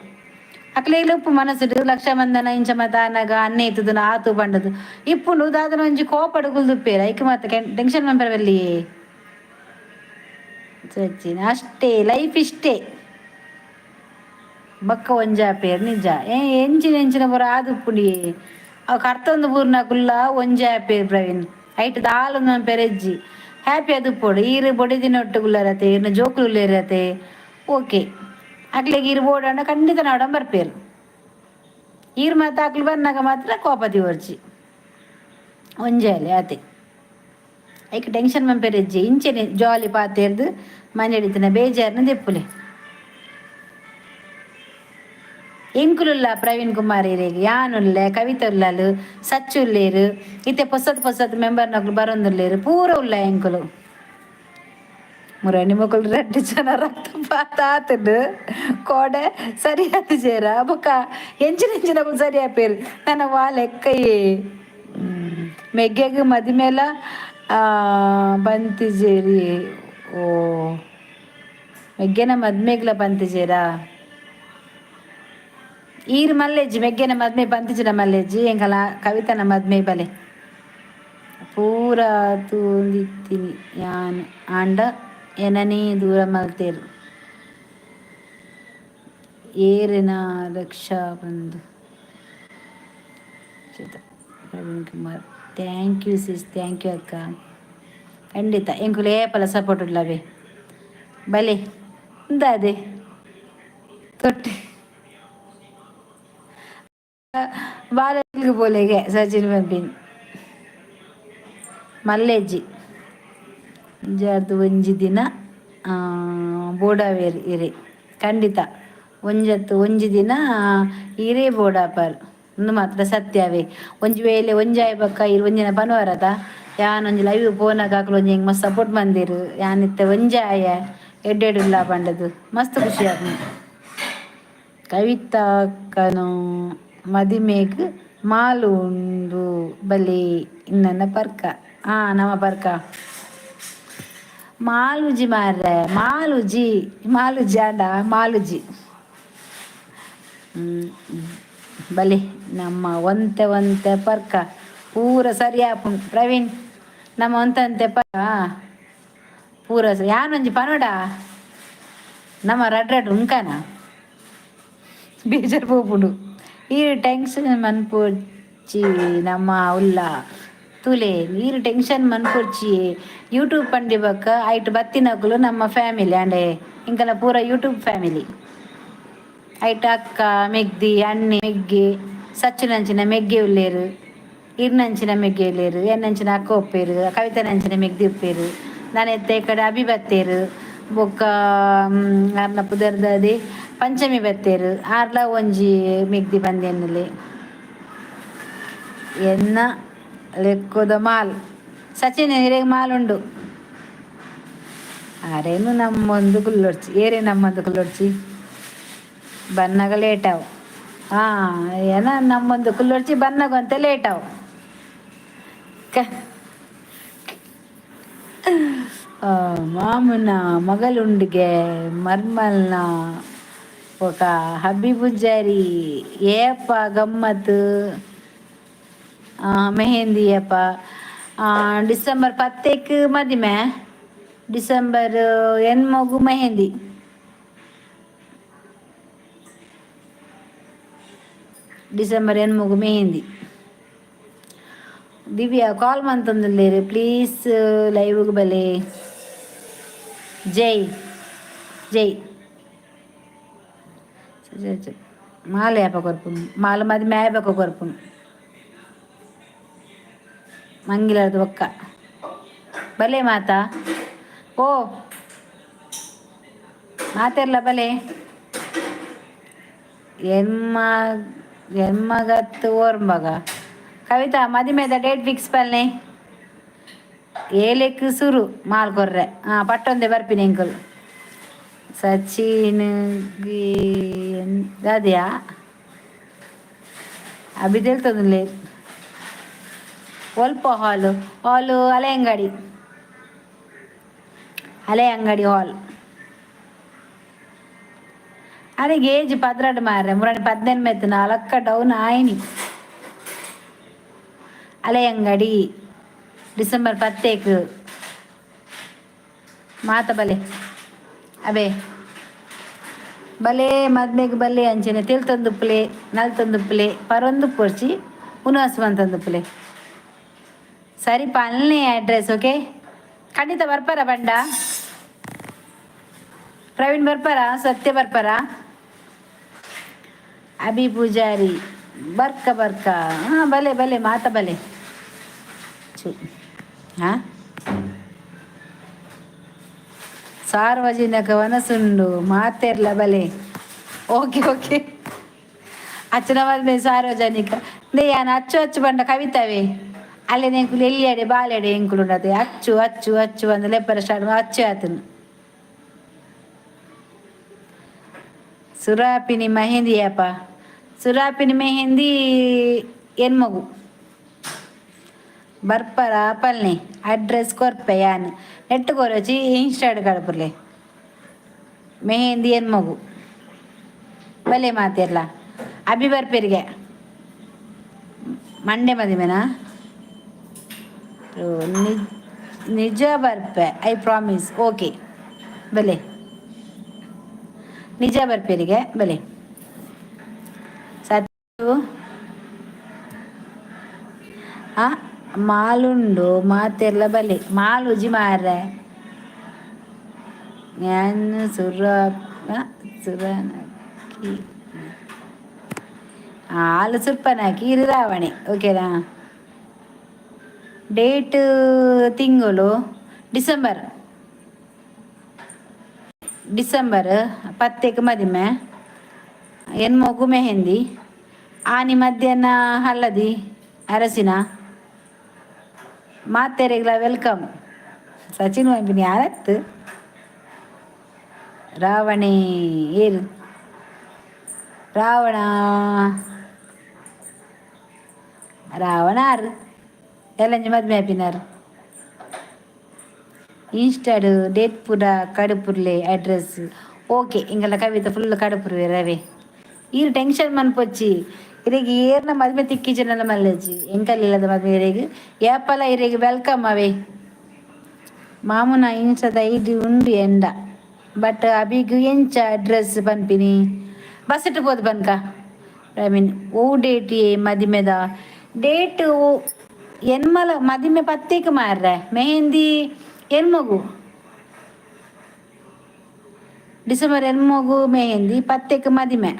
ಅಕ್ಲೆಗ್ಲ ಉಪ್ಪು ಮನಸ್ಸುಡು ಲಕ್ಷಾಬಂಧನ ಇಂಚ ಮಾತ ಆನಗ ಅಣ್ಣೆ ಇತ್ತುದು ಆತು ಪಂಡುದು ಇಪ್ಪುಂಡು. ದಾದನ ಒಂಜಿ ಕೋಪಡ್ ಕುಲ್ದುಪ್ಪೇರ್. ಐಕ್ ಮಾತ ಟೆನ್ಷನ್ ಮನ್ಪೆರೆ ಬಲ್ಲಿಯೇ ಸಚಿನ್. ಅಷ್ಟೇ, ಲೈಫ್ ಇಷ್ಟೇ. ಬೊಕ್ಕ ಒಂಜಾಪೇರ್ ನಿಜ. ಎಂಚಿನ ಎಂಚಿನ ಪೂರ ಆದುಪ್ಪುಂಡಿಯೇ. ಅವು ಕರ್ತೊಂದು ಬೂರ್ನಕುಲ್ಲ ಒಂಜಿ ಆಪೇರ್ ಪ್ರವೀಣ್. ಐಟ್ ದಾಲ ಮನ್ಪೆರೆ ಇಜ್ಜಿ. ಹ್ಯಾಪಿ ಆದುಪ್ಪೊಡು. ಈರ್ ಬೊಡೆದಿನೊಟ್ಟುಗುಲ್ಲರತೆ, ಈರ್ನ ಜೋಕುಲು ಉಲ್ಲೆರತೆ, ಓಕೆ. ಅಕ್ಲೆಗ್ ಈರ್ ಬೋಡಾಂಡ ಖಂಡಿತ ನಾಡೊಂದು ಬರ್ಪೇರ್. ಈರ್ ಮಾತ ಅಕ್ಲು ಬನ್ನಗ ಮಾತ್ರ ಕೋಪ ದಿವೊರ್ಚಿ. ಒಂಜಿ ಆತೆ. ಐಕ್ ಟೆನ್ಷನ್ ಮನ್ಪೆರೆ ಇಜ್ಜಿ. ಇಂಚೆನೆ ಜಾಲಿ ಪಾತೆರ್ದ್ ಮನೆಡಿತ್ತಿನ ಬೇಜಾರ್ನ ದೆಪ್ಪುಲೆ. ಎಂಕುಲುಲ್ಲ ಪ್ರವೀಣ್ ಕುಮಾರ್ ಇರೆಗ್, ಯಾನುಲ್ಲೆ, ಕವಿತಾ ಉಲ್ಲಲ್, ಸಚ್ಚು ಉಲ್ಲೇರ್. ಇತ್ತೆ ಪೊಸತ್ ಪೊಸತ್ ಮೆಂಬರ್ನಕುಲು ಬರೊಂದುಲ್ಲೆರ್. ಪೂರ ಉಲ್ಲ ಎಂಕುಲು. ಮುರಣಿ ಮೊಕುಲು ರಡ್ಡ್ ಜನ ರಕ್ತಪಾತ ಆತುಂಡು. ಕೋಡೆ ಸರಿ ಆತಿಜೆರ. ಬೊಕ ಎಂಚಿನ ಎಂಚಿನಕುಲು ಸರಿ ಆಪೆರ್ ನನ ವಾ ಲೆಕ್ಕಯೇ? ಮೆಗ್ಗೆಗ್ ಮದಿಮೆಲ ಬಂತಿಜೆರಿ. ಓ, ಮೆಗ್ಗೆನ ಮದ್ಮೆಗ್ಲ ಪಂತಿಜೆರಾ? ಈರ್ ಮಲ್ಲೆಜ್ಜಿ. ಮೆಗ್ಗೆನ ಮದ್ಮೆ ಪಂತಿಜಿಡ ಮಲ್ಲೆಜ್ಜಿ. ಎಂಕಲ ಕವಿತನ ಮದ್ಮೆ ಬಲೆ. ಪೂರ ತೂಂದಿತ್ತಿನಿ ಯಾನ್, ಆಂಡ ಎನನೇ ದೂರ ಮಲ್ತೆರ್. ಏರೆನ ರಕ್ಷಾ bandh Praveen Kumar, thank you sis, thank you ಅಕ್ಕ. ಖಂಡಿತ ಎಂಕುಲು ಏಪಲ ಸಪೋರ್ಟ್ ಉಲ್ಲವೇ. ಬಲೆ ಇಂದಾದೆ ತೊಟ್ಟಿ ಬಾಲೆಗ್ ಪೋಲೆಗೆ. ಸಚಿನ್ ಪನ್ಪಿನಿ ಮಲ್ಲೆಜ್ಜಿ. ಒಂಜಾರ್ದ್ ಒಂಜಿ ದಿನ ಬೋಡಾವೇರ್ ಇರೆ. ಖಂಡಿತ ಒಂಜತ್ತು ಒಂಜಿ ದಿನ ಇರೇ ಬೋಡಾಪರ್, ಉಂದು ಮಾತ್ರ ಸತ್ಯವೇ. ಒಂಜಿ ವೇಳೆ ಒಂಜಾಯಿ ಬೊಕ್ಕ ಇರ್ ಒಂಜಿನ ಪನುವರತ, ಯಾನ್ ಒಂಜಿ ಲೈವ್ ಪೋನಗ ಅಕುಲು ಒಂಜಿ ಎಂಕ್ ಮಸ್ತ್ ಸಪೋರ್ಟ್ ಮಂದೆರ್, ಯಾನ್ ಇತ್ತೆ ಒಂಜಾಯ, ಎಡ್ಡೆ ಎಡ್ಡೆ ಪಂಡದು ಮಸ್ತ್ ಖುಷಿ ಆಪುಂಡು. ಕವಿತಾಕ್ಕನು ಮದಿಮೆಗ್ ಮಾಲು ಉಂಡು ಬಲೆ ಇನ್ನನ್ನ ಪರ್ಕ. ಆ ನಮ್ಮ ಪರ್ಕ. ಮಾಲುಜಿ ಮಾರ್ರೆ, ಮಾಲುಜಿ, ಮಾಲುಜಿ ಆಂಡ ಮಾಲುಜಿ. ಬಲೆ ನಮ್ಮ ಒಂತೆ ಒಂತೆ ಪರ್ಕ ಪೂರ ಸರಿ ಆಪುಂಡು ಪ್ರವೀಣ್. ನಮ್ಮ ಒಂತಂತೆ ಪ ಪೂರ ಯಾನೊಂಜಿ ಪನೋಡ, ನಮ್ಮ ರಡ್ ರಡ್ ಉಂಕನ ಬೇಜಾರು ಪೋಪುಂಡು. ಈ ಟೆನ್ಷನ್ ಮನ್ಪೊಡ್ಚಿ, ನಮ್ಮ ಉಲ್ಲ ತೂಲೆ, ನೀರು ಟೆನ್ಷನ್ ಮನ್ಪೊಡ್ಚಿ. ಯೂಟ್ಯೂಬ್ ಪಂಡಿ ಬೊಕ್ಕ ಐಟ್ ಬತ್ತಿನಕುಲು ನಮ್ಮ ಫ್ಯಾಮಿಲಿ ಅಂಡೆ. ಇಂಕಲ ಪೂರ ಯೂಟ್ಯೂಬ್ ಫ್ಯಾಮಿಲಿ. ಐಟ್ ಅಕ್ಕ, ಮೆಗ್ದಿ, ಅಣ್ಣೆ, ಮೆಗ್ಗೆ, ಸಚ್ಚುನಂಚಿನ ಮೆಗ್ಗೆ ಉಲ್ಲೇರು, ಇರ್ನಂಚಿನ ಮೆಗ್ಗೆ ಉಲ್ಲೇರು, ಎನ್ನಂಚಿನ ಅಕ್ಕ ಉಪ್ಪೇರು, ಕವಿತನಂಚಿನ ಮೆಗ್ದಿ ಉಪ್ಪೇರು. ನಾನು ಎತ್ತೆ ಈ ಕಡೆ ಅಭಿ ಬತ್ತೇರು, ಬೊಕ್ಕ ಆರ್ನ ಪುದರ್ದದೆ ಪಂಚಮಿ ಬತ್ತೇರು. ಆರ್ಲ ಒಂಜಿ ಮೆಗ್ದಿ ಬಂದೆನ್ನುಲೆ. ಎನ್ನ ಲೆಕ್ಕೊದ ಮಾಲ್ ಸಚಿನ್, ಇರೆಗ್ ಮಾಲ್ ಉಂಡು. ಅರೇನು ನಮ್ಮೊಂದು ಕುಲ್ಲೊಡ್ಚಿ, ಏರೆ ನಮ್ಮೊಂದು ಕುಲ್ಲೊಡ್ಚಿ. ಬನ್ನಗ ಲೇಟ್ ಅವು. ಹಾಂ, ಏನ ನಮ್ಮೊಂದು ಕುಲ್ಲೊಡ್ಚಿ, ಬನ್ನಗ ಲೇಟ್ ಅವು. ಮಾಮುನ ಮಗಲುಂಡಿಗೆ ಮರ್ಮಲ್ನ ఒక ಹಬ್ಬಿ ಪೂಜಾರಿ ಏಪ ಗಮ್ಮತ್ತು ಮೆಹಂದಿ ಅಪ್ಪ? ಡಿಸೆಂಬರ್ 10ಕ್ಕೆ ಮದಿಮೆ, ಡಿಸೆಂಬರ್ ಎನ್ಮಗು ಮೆಹಂದಿ. ಡಿಸೆಂಬರ್ ಎನ್ಮಗು ಮೆಹಂದಿ. ದಿವ್ಯಾ ಕಾಲ್ ಮಂತೊಂದುಲ್ಲೇರು, ಪ್ಲೀಸ್ ಲೈವ್ಗೆ ಬಲೆ. ಜೈ ಜೈ ಜೈ ಜೈ. ಮಾಲೆ ಯಾಪ ಕೊರ್ಪುನು? ಮಾಲು ಮದಿಮೆ ಆಯ್ಬೇಕು ಕೊರ್ಪುನು. ಮಂಗಿಲದ ಬೊಕ್ಕ ಬಲೆ ಮಾತಾ. ಓ ಮಾತೆರ್ಲ ಬಲೆ. ಎನ್ಮ ಎನ್ಮಗತ್ತು ಓರ್ಮಗ ಕವಿತಾ, ಮದಿಮೆದ ಡೇಟ್ ಫಿಕ್ಸ್ ಪಲ್ನೆ. ಏಲೆಕ್ ಸುರು ಮಾಲ್ ಕೊರ್ರೆ. ಹಾಂ, ಪಟ್ಟೊಂದೆ ಬರ್ಪಿನಿ ಎಂಕುಲು. ಸಚಿನ್ ದಾದ್ಯಾ ಅಭಿ ತೆಲ್ತೊಂದುಲ್ಲೆ. ಒಲ್ಪ ಹಾಲು? ಹಾಲು ಹಳೆಯಂಗಡಿ, ಹಳೆಯಂಗಡಿ ಹಾಲ್. ಅರೆ ಏಜ್ 12 ಮಾರ್ರೆ, ಮುರಾಣಿ 18 ನಾಲ್ಕ ಡೌನ್ ಆಯ್ನಿ. ಹಳೆಯಂಗಡಿ, ಡಿಸೆಂಬರ್ 10ಕ್ಕೆ. ಮಾತ ಬಲೆ ಅಬೇ, ಬಲೆ ಮದ್ಮೆಗ್ ಬಲ್ಲೆ. ಅಂಚನೆ ತೆಲ್ತೊಂದುಪ್ಪುಲೆ, ನಲ್ತೊಂದುಪ್ಪುಲೆ, ಪರೊಂದು ಪೊರ್ಚಿ, ಉನಸ್ ಮಂತೊಂದುಪ್ಪುಲೆ. ಸರಿ, ಪಲ್ನೆ ಅಡ್ರೆಸ್. ಓಕೆ, ಖಂಡಿತ ಬರ್ಪಾರ ಬಂಡ? ಪ್ರವೀಣ್ ಬರ್ಪಾರ? ಸತ್ಯ ಬರ್ಪಾರ? ಅಭಿ ಪೂಜಾರಿ ಬರ್ಕ ಬರ್ಕ. ಹಾಂ, ಬಲೆ ಬಲೆ ಮಾತ ಬಲೆ. ಚು ಹಾಂ, ಸಾರ್ವಜನಿಕ ವನಸುಂಡು ಮಾತೆರ್ಲ ಬಲೆ. ಓಕೆ ಓಕೆ, ಅಚ್ಚನ ಮದ್ಮೆ ಸಾರ್ವಜನಿಕ ನೇ ಯಾನ್ ಅಚ್ಚು ಅಚ್ಚು ಬಂಡ ಕವಿತವೇ ಅಲ್ಲೇ ಎಂಕುಲು ಎಲ್ಲಿಯಡೆ ಬಾಲೆಡೆ ಎಂಕುಲು ಉಂಡತೆ. ಅಚ್ಚು ಅಚ್ಚು ಅಚ್ಚು ಅಂದ್ ಲೆಪ್ಪರ ಸ್ಟಾರ್ಟ್ ಅಚ್ಚು ಆತನು. ಸುರಾಪಿನಿ ಮೆಹಂದಿ ಅಪ್ಪ? ಸುರಾಪಿನಿ ಮೆಹಂದಿ ಎನ್ಮಗು. ಬರ್ಪರ ಪಲ್ನೆ? ಅಡ್ರೆಸ್ ಕೊರ್ಪೆ ಯಾನ್. ನೆಟ್ ಕೊರಚಿ, ಇನ್ಸ್ಟಾಡ್ ಕಡಪುರ್ಲೆ. ಮೆಹಂದಿ ಎನ್ಮಗು. ಬಲೆ ಮಾತೆರ್ಲ. ಅಭಿ ಬರ್ಪೆರಿಗೆ? ಮಂಡೆ ಮದಿಮೆನಾ? ನಿಜ ಬರ್ಪೆ, I promise. Okay, ಬಲೆ. ನಿಜ ಬರ್ಪೆರಿಗೆ, ಬಲೆ. ಸತ್ತು ಆ ಮಾಲುಂಡು, ಮಾತೆರ್ಲ ಬಲೆ. ಮಾಲುಜಿ ಮಾರ್ರೆ. ಯಾನ್ ಸುರ ಸುರನಕಿ ಹಾಲು ಸುರ್ಪನಾಕಿ ಇರು ರಾವಣಿ. ಓಕೆನಾ? ಡೇಟ್ ತಿಂಗಳು ಡಿಸೆಂಬರ್, ಡಿಸೆಂಬರ್ 10ಕ್ಕೆ ಮದಿಮೆ, ಎನ್ಮೊಗು ಮೆಹಂದಿ, ಆನಿ ಮಧ್ಯಾಹ್ನ ಹಲ್ಲದಿ ಅರಸಿನ. ಮಾತೆರೆಗ್ಲ welcome. Sachin ಪನ್ಪಿನಿ ಯಾರತ್ತು? ರಾವಣಿ ಏರು? ರಾವಣ, ರಾವಣ ಆರು ಎಲ್ಲಂಜಿ ಮದ್ಮೆ ಆಪಿನಾರು. ಇನ್ಸ್ಟಾಡ್ ಡೇಟ್ ಪೂರ ಕಡುಪುರ್ಲೆ ಅಡ್ರೆಸ್. ಓಕೆ, ಇಂಗಲ್ಲ ಕವಿತ ಫುಲ್ ಕಡುಪುರ್ವೆ ರವೆ. ಈರು ಟೆನ್ಷನ್ ಮನ್ಪೊಚ್ಚಿ. ಇರೆಗ್ ಏರ್ನ ಮದ್ಮೆ ತಿಕ್ಕಿಜನಲ್ಲ ಮಲ್ಲೆಜ್ಜಿ. ಎಂಕಲ್ಲಿಲ್ಲದ ಮದ್ಮೆ ಇರೆಗ್ ಏಪಲ ಇರೆಗ್ welcome ಅವೇ. ಮಾಮುನ ಇನ್ಸ್ಟಾದ ಐಡಿ ಉಂಡು ಎಂಡ, ಬಟ್ ಅಬಿಗ್ ಎಂಚ ಅಡ್ರೆಸ್ ಪನ್ಪಿನಿ? ಬಸ್ ಪೋದು ಪನ್ಕ. I mean, O date ಮದಿಮೆದ date? ಎನ್ಮಲ ಮದಿಮೆ ಪತ್ತೇಕ್ ಮಾರ್ರೆ, ಮೆಹಂದಿ ಎನ್ಮಗು, ಡಿಸೆಂಬರ್ ಎನ್ಮಗು ಮೆಹಂದಿ, ಪತ್ತೆಕ್ ಮದಿಮೆ.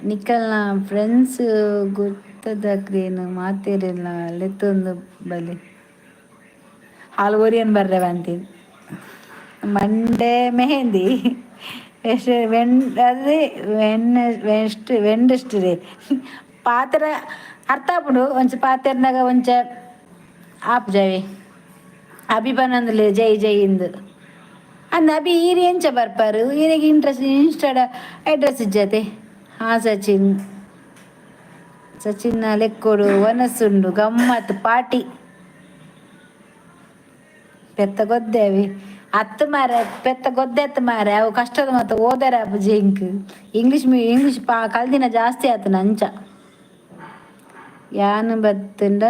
ನಿಕಲ್ನ ಫ್ರೆಂಡ್ಸ್ ಗುರ್ತದಕ್ಲೆನ್ ಮಾತೆರೆನ್ಲ ಲೆತ್ತೊಂದು ಬಲೆ. ಹಾಲು ಒರಿಯನ್ ಬರ್ರೆ ಬಂತೀನಿ. ಮಂಡೇ ಮೆಹಂದಿ, when ಅದೇ when ವೆಸ್ಟ್ ವೆಂಡಸ್ಟೇ. ಪಾತ್ರ ಅರ್ಥ ಆಪುಂಡು. ಒಂಚ ಪಾತೆರ್ನಾಗ ಒಂಚ ಆಪುಜಾವೆ. ಅಭಿ ಪನೊಂದುಲ್ಲೆ ಜೈ ಜೈ ಇಂದ್. ಅಂದ್ ಅಭಿ, ಈರ್ ಎಂಚ ಬರ್ಪರ್? ಈರೆಗ್ ಇಂಟ್ರೆಸ್ಟ್ ಇನ್ಸ್ಟಾಡ ಅಡ್ರೆಸ್ ಇಜ್ಜತೆ? ಹಾ ಸಚಿನ್, ಸಚಿನ್ ಲೆಕ್ಕೊಡು ವನಸುಂಡು, ಗಮ್ಮತ್ ಪಾರ್ಟಿ. ಪೆತ್ತ ಗೊದ್ದೇವಿ ಅತ್ತು ಮಾರೆ, ಪೆತ್ತ ಗೊದ್ದೆತ್ತು ಮಾರೆ. ಅವು ಕಷ್ಟದ ಮತ್ತು ಓದರ ಆಪುಜಿ ಎಂಕ್. ಇಂಗ್ಲೀಷ್ ಮೀ ಇಂಗ್ಲೀಷ್ ಪಾ ಕಲ್ದಿನ ಜಾಸ್ತಿ ಆತನ ಅಂಚ. ಯಾನ್ ಬತ್ತುಂಡ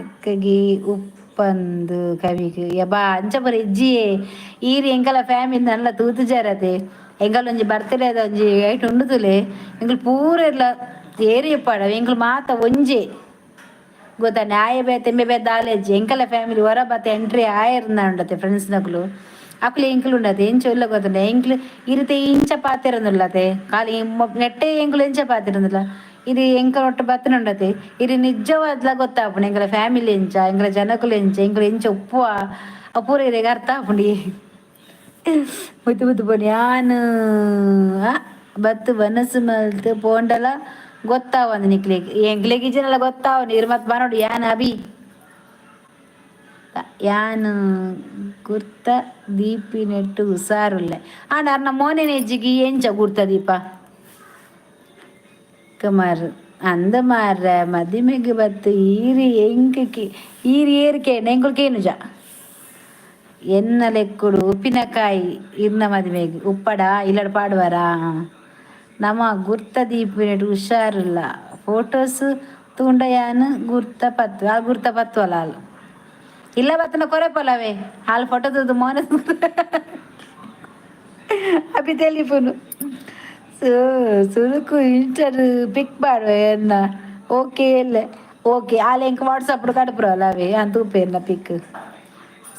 ಅಕ್ಕಗಿ ಉಪ್ಪಂದು ಕವಿಗ್ ಯಬಾ ಅಂಚ ಪೂರ ಇಜ್ಜಿಯೇ. ಈರ್ ಎಂಕಲ ಫ್ಯಾಮಿಲಿ ನಲ್ಲ ತೂತುಜಾರತೆ. ಎಂಕಲ್ ಒಂಜಿ ಬರ್ತ್ಡೇ ಒಂಜಿ ಐಟ್ ಉಂಡು ತುಲೆ. ಎಂಕುಲು ಪೂರ ಇರ್ಲ ಏರಿ ಇಪ್ಪಾಡ, ಎಂಕುಲು ಮಾತ ಒಂಜೆ ಗೊತ್ತಾ. ನ್ಯಾಯ ಬೇತೆ ಎಂಬೆ ಬೇತೆ ದಾಲೇಜ್. ಎಂಕಲ ಫ್ಯಾಮಿಲಿ ಹೊರ ಬತ್ತೆ ಎಂಟ್ರಿ ಆಯರ್ನ ಉಂಡತೆ. ಫ್ರೆಂಡ್ಸ್ ನಕುಲು ಅಕ್ಲು ಎಂಕುಲು ಉಂಡತೆ. ಎಂಚ ಉಲ್ಲ ಗೊತ್ತುಂಡ ಎಂಕ್ಲು? ಇರಿತೆ ಇಂಚ ಪಾತೆರೊಂದುಲ್ಲತೆ. ಖಾಲಿ ನೆಟ್ಟೆ ಎಂಕುಲು ಎಂಚ ಪಾತೆರೊಂದುಲ್ಲ. ಇದು ಎಂಕಲ್ ಒಟ್ಟು ಬತ್ತನ ಉಂಡತೆ. ಇರಿ ನಿಜವಾದ್ಲ ಗೊತ್ತಾಪುಂಡು ಎಂಕಲ ಫ್ಯಾಮಿಲಿ ಎಂಚ, ಎಂಕಲ ಜನಕುಲು ಎಂಚ, ಎಂಕುಲು ಎಂಚ ಉಪ್ಪುವ, ಅವು ಪೂರ ಇರೆಗ್ ಅರ್ಥ ಆಪುಂಡು. ಮುತ್ತು ಮುತ್ತು ಪೋನಿ. ಯಾನ್ ಬತ್ತು ಬನಸು ಮಲ್ತ್ ಪೋಂಡಲ ಗೊತ್ತಾವಂದು ನಿಕ್ಲೆಗ್. ಎಂಕ್ಲೆಗ್ ಇಜ್ಜಿನಲ ಗೊತ್ತಾವನು. ಇರ್ ಮತ್ ಬನೋಡು. ಯಾನ್ ಅಭಿ, ಯಾನ್ ಗುರ್ತ ದೀಪಿನೆಟ್ಟು ಹುಷಾರುಲ್ಲೆ. ಆಂಡ ಅರ್ನ ಮೋನೆ ನೆಜ್ಜಿಗೆ ಎಂಚ ಗುರ್ತ ದೀಪ ಕುಮಾರ್ ಅಂದ ಮಾರ್ರೆ. ಮದಿಮೆಗ್ ಬತ್ತು ಈರಿ ಎಂಕ್ ಈರಿ ಏರಿಕೆ ಎಂಕುಲು ಕೇನುಜ. ಎನ್ನ ಲೆಕ್ಕುಡು ಉಪ್ಪಿನಕಾಯಿ ಇರ್ನ ಮದಿಮೆಗ್ ಉಪ್ಪಡ ಇಲ್ಲಡ ಪಾಡುವರಾ? ನಮ ಗುರ್ತ ದೀಪಿನೆಟ್ ಹುಷಾರಿಲ್ಲ. ಫೋಟೋಸ್ ತೂಂಡ ಯಾನ್ ಗುರ್ತ ಪತ್ತು ಆ ಗುರ್ತ ಪತ್ತುವಲ್ಲ. ಅಲ್ ಇಲ್ಲ ಬತ್ತನ ಕೊರೆಪೊಲವೇ. ಹಾಲು ಫೋಟೋ ತೂದು ಮೋನೆ ಅಭಿ ಟೆಲಿಫೋನು ಸುರುಕು ಇನ್ಸ್ಟಾಡ್ ಪಿಕ್ ಪಾಡುವೆ ಎನ್ನ. ಓಕೆ ಇಲ್ಲ, ಓಕೆ. ಆಲ್ ಎಂಕ್ ವಾಟ್ಸಪ್ ಕಡಪುರಲ್ಲ ಅವೇ. ಯಾನ್ ತೂಪೆ ಎನ್ನ ಪಿಕ್.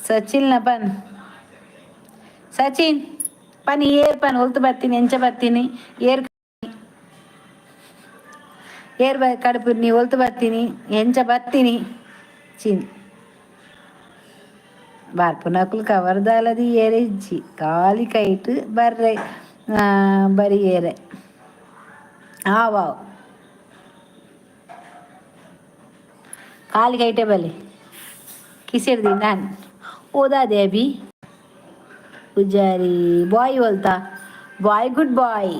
ಸಚಿನ್ ಪನ್, ಸಚಿನ್ ಪನಿ ಏರ್ ಪನ್ ಒಲ್ತು ಬತ್ತೀನಿ, ಎಂಚ ಬತ್ತೀನಿ? ಏರ್ ಏರ್ ಬ ಕಡಪುರ್ನಿ? ಒಲ್ತು ಬತ್ತೀನಿ, ಎಂಚ ಬತ್ತೀನಿ? ಚಿನ್ ಬರ್ಪುನಕುಲು ಕವರ್ದಾಲದಿ ಏರೆ ಇಜ್ಜಿ, ಖಾಲಿ ಕೈಟ್ ಬರ್ರೆ ಬರಿ ಏರೆ. ಆ ವಾವ್, ಖಾಲಿ ಕೈಟೆ ಬಲೆ ಕಿಸೆಡ್ದಿ ನಾನು ಓದಾದೆ. ಅಭಿ ಪೂಜಾರಿ ಬಾಯ್ ಒಲ್ತಾ? Bye, good bye.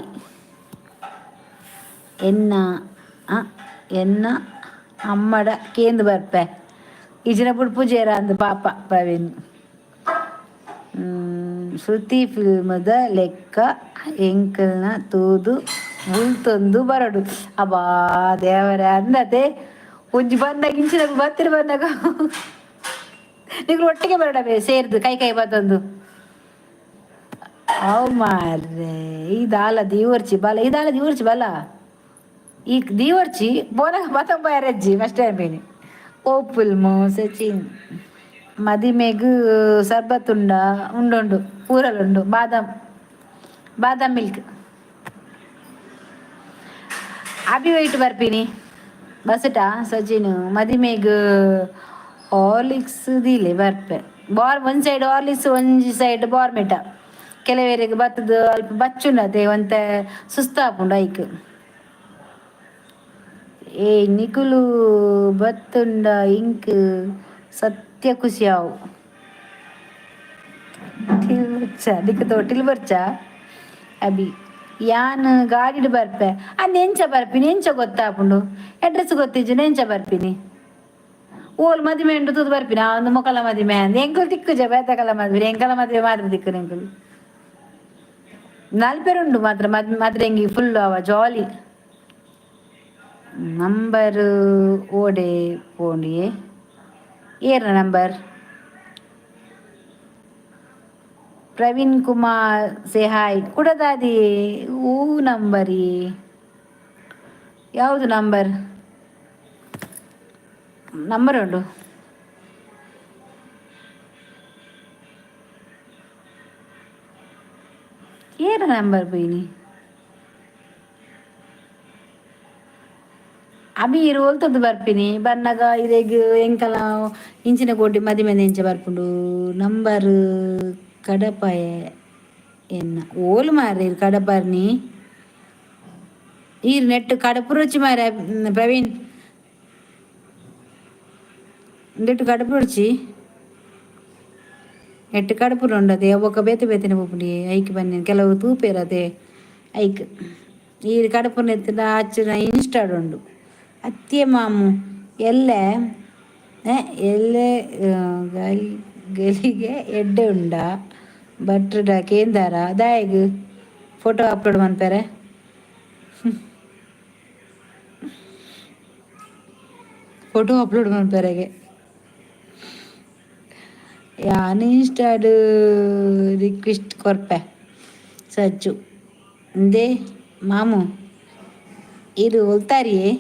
ಎನ್ನ ಎನ್ನ ಅಮ್ಮಡ ಕೇಂದು ಬರ್ಪೆ ಇಜಿನ ಪುಡ್ಪುಜೇರ ಅಂದ್ ಪಾಪ ಪ್ರವೀಣ್. ಶ್ರುತಿ ಫಿಲ್ಮ್ದ ಲೆಕ್ಕ ಎಂಕಲ್ನ ತೂದು ಬುಲ್ತೊಂದು ಬರಡು. ಅಬ್ಬಾ ದೇವರೇ, ಅಂದತೆ. ಒಂಜಿ ಬಂದಾಗ ಇಂಚಿನ ಬತ್ತಿರ ಬಂದಾಗ ನಿಕ್ಲು ಒಟ್ಟಿಗೆ ಬರಡಬೇ ಸೇರ್ದು ಕೈ ಕೈ ಬತ್ತೊಂದು. ಅವು ಮಾರ್ರೆ, ಈ ದಾಲ ದೀವರ್ಚಿ ಬಲ, ಈ ದಾಲ ದೀವರ್ಚಿ ಬಲ. ಈ ದೀವರ್ಚಿ ಬೋನಾಗ ಬತ್ತೊಂಬ ಫಸ್ಟ್ ಟೈಮ್ ಬೇನಿ. ಓ ಫಿಲ್ಮು ಸಚಿನ್ ಮದಿಮೆಗ್ ಸರ್ಬತ್ ಉಂಡ? ಉಂಡುಂಡು, ಊರಲ್ಲುಂಡು. ಬಾದಾಮ್ ಬಾದಾಮ್ ಮಿಲ್ಕ್. ಅಭಿ ವೈಟ್ ಬರ್ಪಿನಿ ಬಸ್ಟಾ? ಸಚಿನ್ ಮದಿಮೆಗ್ ಹಾರ್ಲಿಕ್ಸ್ ದೀಲೆ ಬರ್ಪೆ. ಬಾರ್ ಒಂದ್ ಸೈಡ್ ಹಾರ್ಲಿಕ್ಸ್, ಒಂಜಿ ಸೈಡ್ ಬಾರ್ಮಿಟ. ಕೆಲವೆರೆಗ್ ಬತ್ತದ ಅಲ್ಪ ಬಚ್ಚುಂಡತೆ, ಒಂತೆ ಸುಸ್ತಾಪುಂಡು ಐಕ್. ಏ ನಿಕುಲು ಬತ್ತುಂಡ ಇಂಕ್ ಸತ್ಯ ಖುಷಿ ಆವು. ಟಿಲ್ ಬರ್ಚ ನಿಕ್ ತೊಟ್ಟಿಲ್ ಬರ್ಚ ಅಭಿ. ಯಾನ್ ಗಾಡಿಡ್ ಬರ್ಪೆ. ಅಂದ್ ಎಂಚ ಬರ್ಪಿನಿ? ಎಂಚ ಗೊತ್ತಾಪುಂಡು? ಅಡ್ರೆಸ್ ಗೊತ್ತಿಜ್ಜಿ, ಎಂಚ ಬರ್ಪಿನಿ? ಓಲ್ ಮದಿಮೆ ಉಂಡು ತೂದು ಬರ್ಪಿನ ಒಂದು ಮೊಕಲ ಮದಿಮೆ ಅಂದ್ ಎಂಕುಲು ತಿಕ್ಕುಜ ಬೇತಕಲ ಮದ್ವೆ ಎಂಕಲ ಮದುವೆ ಮಾತ್ರ ತಿಕ್ಕುನು ಎಂಕುಲು. ನಲ್ಪೆರುಂಡು ಮಾತ್ರ ಮದ್ ಮದ್ರೆಂಗಿ ಫುಲ್ ಅವ ಜಾಲಿ. ನಂಬರ್ ಓಡೆ ಪೋಂಡಿಯೇ ಏರ್ನ number? Praveen Kumar say hi. ಕುಡದಾದಿ ಹೂ ನಂಬರಿ? ಯಾವುದು ನಂಬರ್? ನಂಬರ್ ಉಂಡು. ಏರ ನಂಬರ್ ಪೋಯಿನಿ? ಅಭಿ ಇರು ಒಲ್ತದ್ದು ಬರ್ಪಿನಿ ಬನ್ನಗ ಇರೆಗ್ ಎಂಕಲ ಇಂಚಿನ ಕೋಟಿ ಮದಿಮೆ ಎಂಚ ಬರ್ಪುಂಡು? ನಂಬರ್ ಕಡಪಾಯ ಎನ್ನ ಓಲು ಮಾರ್ರೆ ಕಡಪರ್ನಿ? ಈರ್ ನೆಟ್ ಕಡಪುರುಚಿ ಮಾರೆ ಪ್ರವೀಣ್, ನೆಟ್ ಕಡಪುರುಚಿ, ನೆಟ್ ಕಡಪುರು ಉಂಡತೆ. ಒಕ್ಕ ಬೇತೆ ಬೇತೆನೆ ಪೋಪುಂಡಿ ಐಕ್ ಬನ್ನಿ. ಕೆಲವು ತೂಪೇರತೆ ಐಕ್. ಈರ್ ಕಡಪುನ ಆಚಿನ ಇನ್ಸ್ಟಾಡ್ ಉಂಡು. ಅತ್ಯೆ ಮಾಮು ಎಲ್ಲೆ ಎಲ್ಲೆ ಗಲಿ ಗಲಿಗೆ ಎಡ್ಡೆ ಉಂಡ ಭಟ್ರುಡ ಕೇಂದಾರ? ದಾಯೆಗ್ ಫೋಟೋ ಅಪ್ಲೋಡ್ ಮನ್ಪೆರೆ? ಫೋಟೋ ಅಪ್ಲೋಡ್ ಮನ್ಪೆರೆಗೆ ಯಾನ್ ಇನ್ಸ್ಟಾಡ್ ರಿಕ್ವೆಸ್ಟ್ ಕೊರ್ಪೆ ಸಜ್ಜು. ಇಂದೇ ಮಾಮು ಇರು ಒಲ್ತಾರಿಯೇ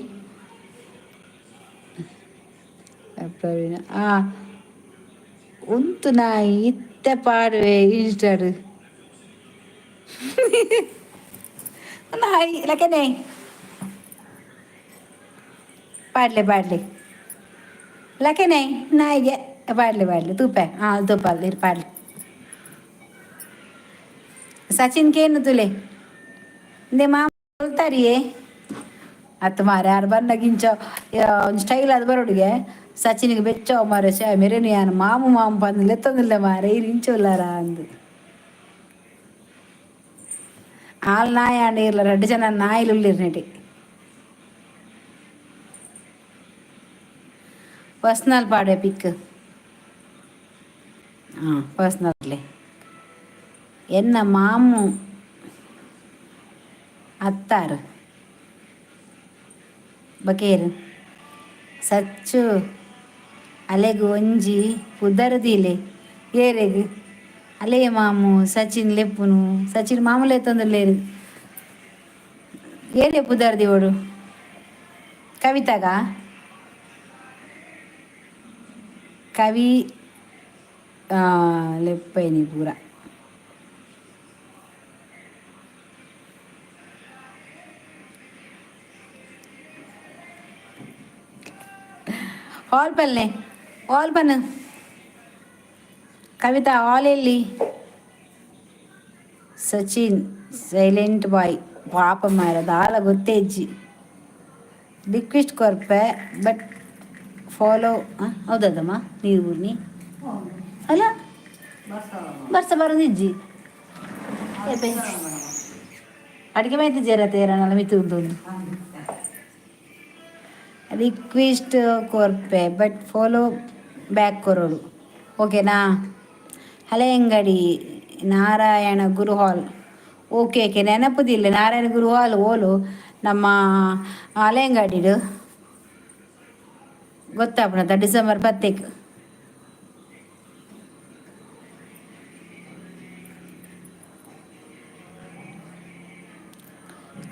ಪ್ರವೀಣ? ಆ ಉಂತು ನಾಯಿ ಇತ್ತೆ ಪಾಡುವೆ ಇನ್ಸ್ಟಾಡ್ ನಾಯಿ ಲಕನೆ. ಪಾಡ್ಲೆ ಪಾಡ್ಲೆ ಲಕನೆ ನಾಯಿಗೆ ಪಾಡ್ಲೆ ಪಾಡ್ಲೆ ತೂಪೆ. ಹಾಂ, ತೂಪಾಲ್ ಇರು, ಪಾಡ್ಲೆ. ಸಚಿನ್ ಕೇನು ತುಲೆ ಇಂದೆ ಮಾಮ ಒಲ್ತಾರಿಯೇ? ಅತ್ತು ಮಾರೆ, ಯಾರು ಬನ್ನಗ ಇಂಚ ಒಂದು ಸ್ಟೈಲ್ ಅದು ಬರೋಡಿಗೆ. ಸಚಿನ್ಗೆ ಬೆಚ್ಚ ಮಾರೆ. ಶೇ ಮೆರೆನು ಯಾನು ಮಾಮು ಮಾಮು ಪಂದ್ ಲೆತ್ತೊಂದಿಲ್ಲ ಮಾರೆ, ಇರು ಇಂಚ ಉಲ್ಲಾರ ಅಂದು. ಆಲ್ ನಾಯಿ ಆಂಡ ಇರ್ಲ ರಡ್ಡು ಜನ ನಾಯಿಲು ಉಲ್ಲಿರ್ ನೆಟಿ. ಪರ್ಸ್ನಲ್ ಪಾಡೆ ಪಿಕ್. ಹಾಂ, ಪರ್ಸ್ನಲ್. ಎನ್ನ ಮಾಮು ಅತ್ತಾರು ಬಕೇರು ಸಚ್ಚು ಅಲೆಗ್ ಒಂಜಿ ಪುದರ್ ದೀಲೆ. ಏರೆಗ್? ಅಲೇ ಮಾಮು ಸಚಿನ್ ಲೆಪ್ಪುನು. ಸಚಿನ್ ಮಾಮು ಲೆತ್ತೊಂದುಲ್ಲೇರು. ಏರೆ ಪುದರ್ ದೀವೊಡು? ಕವಿತಾಗ? ಕವಿ ಲೆಪ್ಪೈನಿ ಪೂರ. ಹಾಲ್ ಪಲ್ಲೆ, ಹಾಲ್ ಪನ್ ಕವಿತಾ, ಹಾಲ್ ಎಲ್ಲಿ? ಸಚಿನ್ ಸೈಲೆಂಟ್ ಬಾಯ್ ಪಾಪ ಮಾರ, ದಾಲ ಗೊತ್ತೇಜ್ಜಿ. ರಿಕ್ವೆಸ್ಟ್ ಕೊರ್ಪೆ ಬಟ್ ಫಾಲೋ. ಹೌದದಮ್ಮ, ನೀರು ಬೂರ್ನಿ ಅಲ್ಲ, ಬರ್ಸ ಬರೋದಿಜ್ಜಿ. ಅಡಿಗೆ ಮೈತಿಜ್ಜಾರ ತೇರನಲ್ಲ ಮಿತ್ತು ಉಂಟು. ರಿಕ್ವೆಸ್ಟ್ ಕೊರ್ಪೆ ಬಟ್ ಫಾಲೋ ಬ್ಯಾಕ್ ಕೊರೋಡು, ಓಕೆನಾ? Haleyangadi Narayana Guru hall. Okay okay, ನೆನಪುದಿಲ್ಲ. ನಾರಾಯಣ ಗುರು ಹಾಲ್ ಓಲು? ನಮ್ಮ ಹಳೆಯಂಗಡಿಡು ಗೊತ್ತಾಪುಣತ ಡಿಸೆಂಬರ್ ಪತ್ತೆಕ್.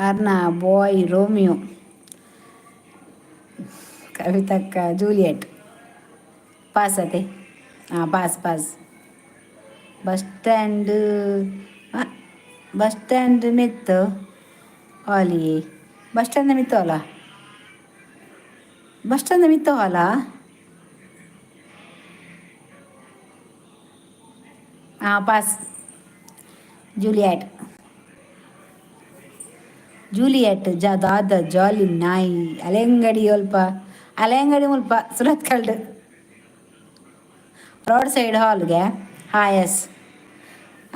ಅರ್ನಾ ಬಾಯ್ ರೋಮಿಯೋ, ಕವಿತಕ್ಕ ಜೂಲಿಯಟ್. ಪಾಸ್ ಅದೇ. ಹಾಂ, pass pass. Bus stand, bus stand ಮಿತ್ತು ಹಾಲಿ. ಬಸ್ ಸ್ಟ್ಯಾಂಡ್ ಮಿತ್ತು ಅಲ್ಲ, ಬಸ್ ಸ್ಟ್ಯಾಂಡ್ ಮಿತ್ತು ಹಾಲ. ಹಾಂ, ಪಾಸ್. ಜೂಲಿಯಟ್, ಜೂಲಿಯಟ್ ಜ ದಾದ ಜಾಲಿ ನಾಯಿ. ಅಲೆಂಗಡಿ ಒಲ್ಪ, ಅಲೆಂಗಡಿ ಮುಲ್ಪ ಸುರತ್ಕಲ್ಡ್ ರೋಡ್ ಸೈಡ್ ಹಾಲ್ಗೆ. ಹಾಂ, ಎಸ್,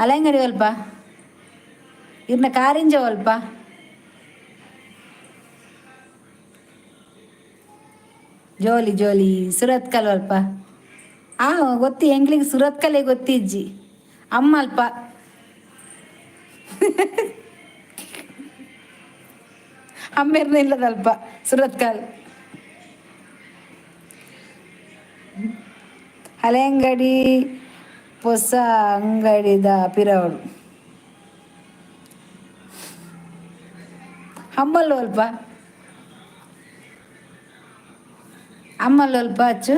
ಅಲೆಂಗಡಿ ಒಲ್ಪ ಇರ್ನ ಕಾರಿಂಜ ಒಲ್ಪ. ಜೋಲಿ ಜೋಲಿ ಸುರತ್ಕಲ್ ಅಲ್ಪ. ಆ ಗೊತ್ತಿ ಎಂಕ್ಲಿಗೆ ಸುರತ್ಕಲೇ ಗೊತ್ತಿಜ್ಜಿ ಅಮ್ಮ ಅಲ್ಪ. ಅಮ್ಮೇರ್ನ ಇಲ್ಲದಲ್ಪ ಸುರತ್ಕಲ್. ಹಳೆಯಂಗಡಿ ಹೊಸ ಅಂಗಡಿದ ಪಿರವಡು. ಅಮ್ಮಲ್ಲು ಅಲ್ಪ, ಅಮ್ಮಲ್ಲು ಅಲ್ಪ ಅಚ್ಚು.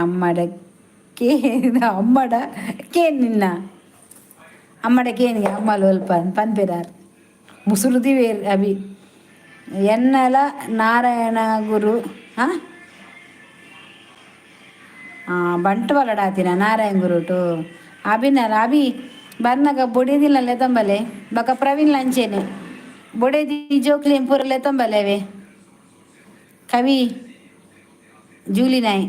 ಅಮ್ಮಡ ಕೇ ಅಮ್ಮಡ ಕೇನ್ ನಿನ್ನ ಅಮ್ಮಡ ಕೇನಿಗೆ ಅಮ್ಮಲು ಅಲ್ಪ ಪನ್ಪಿರಾರ್ ಮುಸುರುದಿ ವೇರ್ ಅಭಿ ಎನ್ನಲ ನಾರಾಯಣ ಗುರು. ಹಾಂ, ಬಂಟ್ವಾಳಡಾತಿನ ನಾರಾಯಣ ಗುರುಟು ಅಭಿನಲ್ಲ. ಅಭಿ ಬನ್ನಗ ಬೊಡೆದಿಲ್ಲ ಲೆತಂಬಲೆ ಬಕ ಪ್ರವೀಣ್ ಲಂಚೇನೆ ಬೊಡೆದಿ ಜೋಕ್ಲಿ ಪೂರ ಲೆತಂಬಲೆವೆ. ಕವಿ ಜೂಲಿ ನಾಯಿ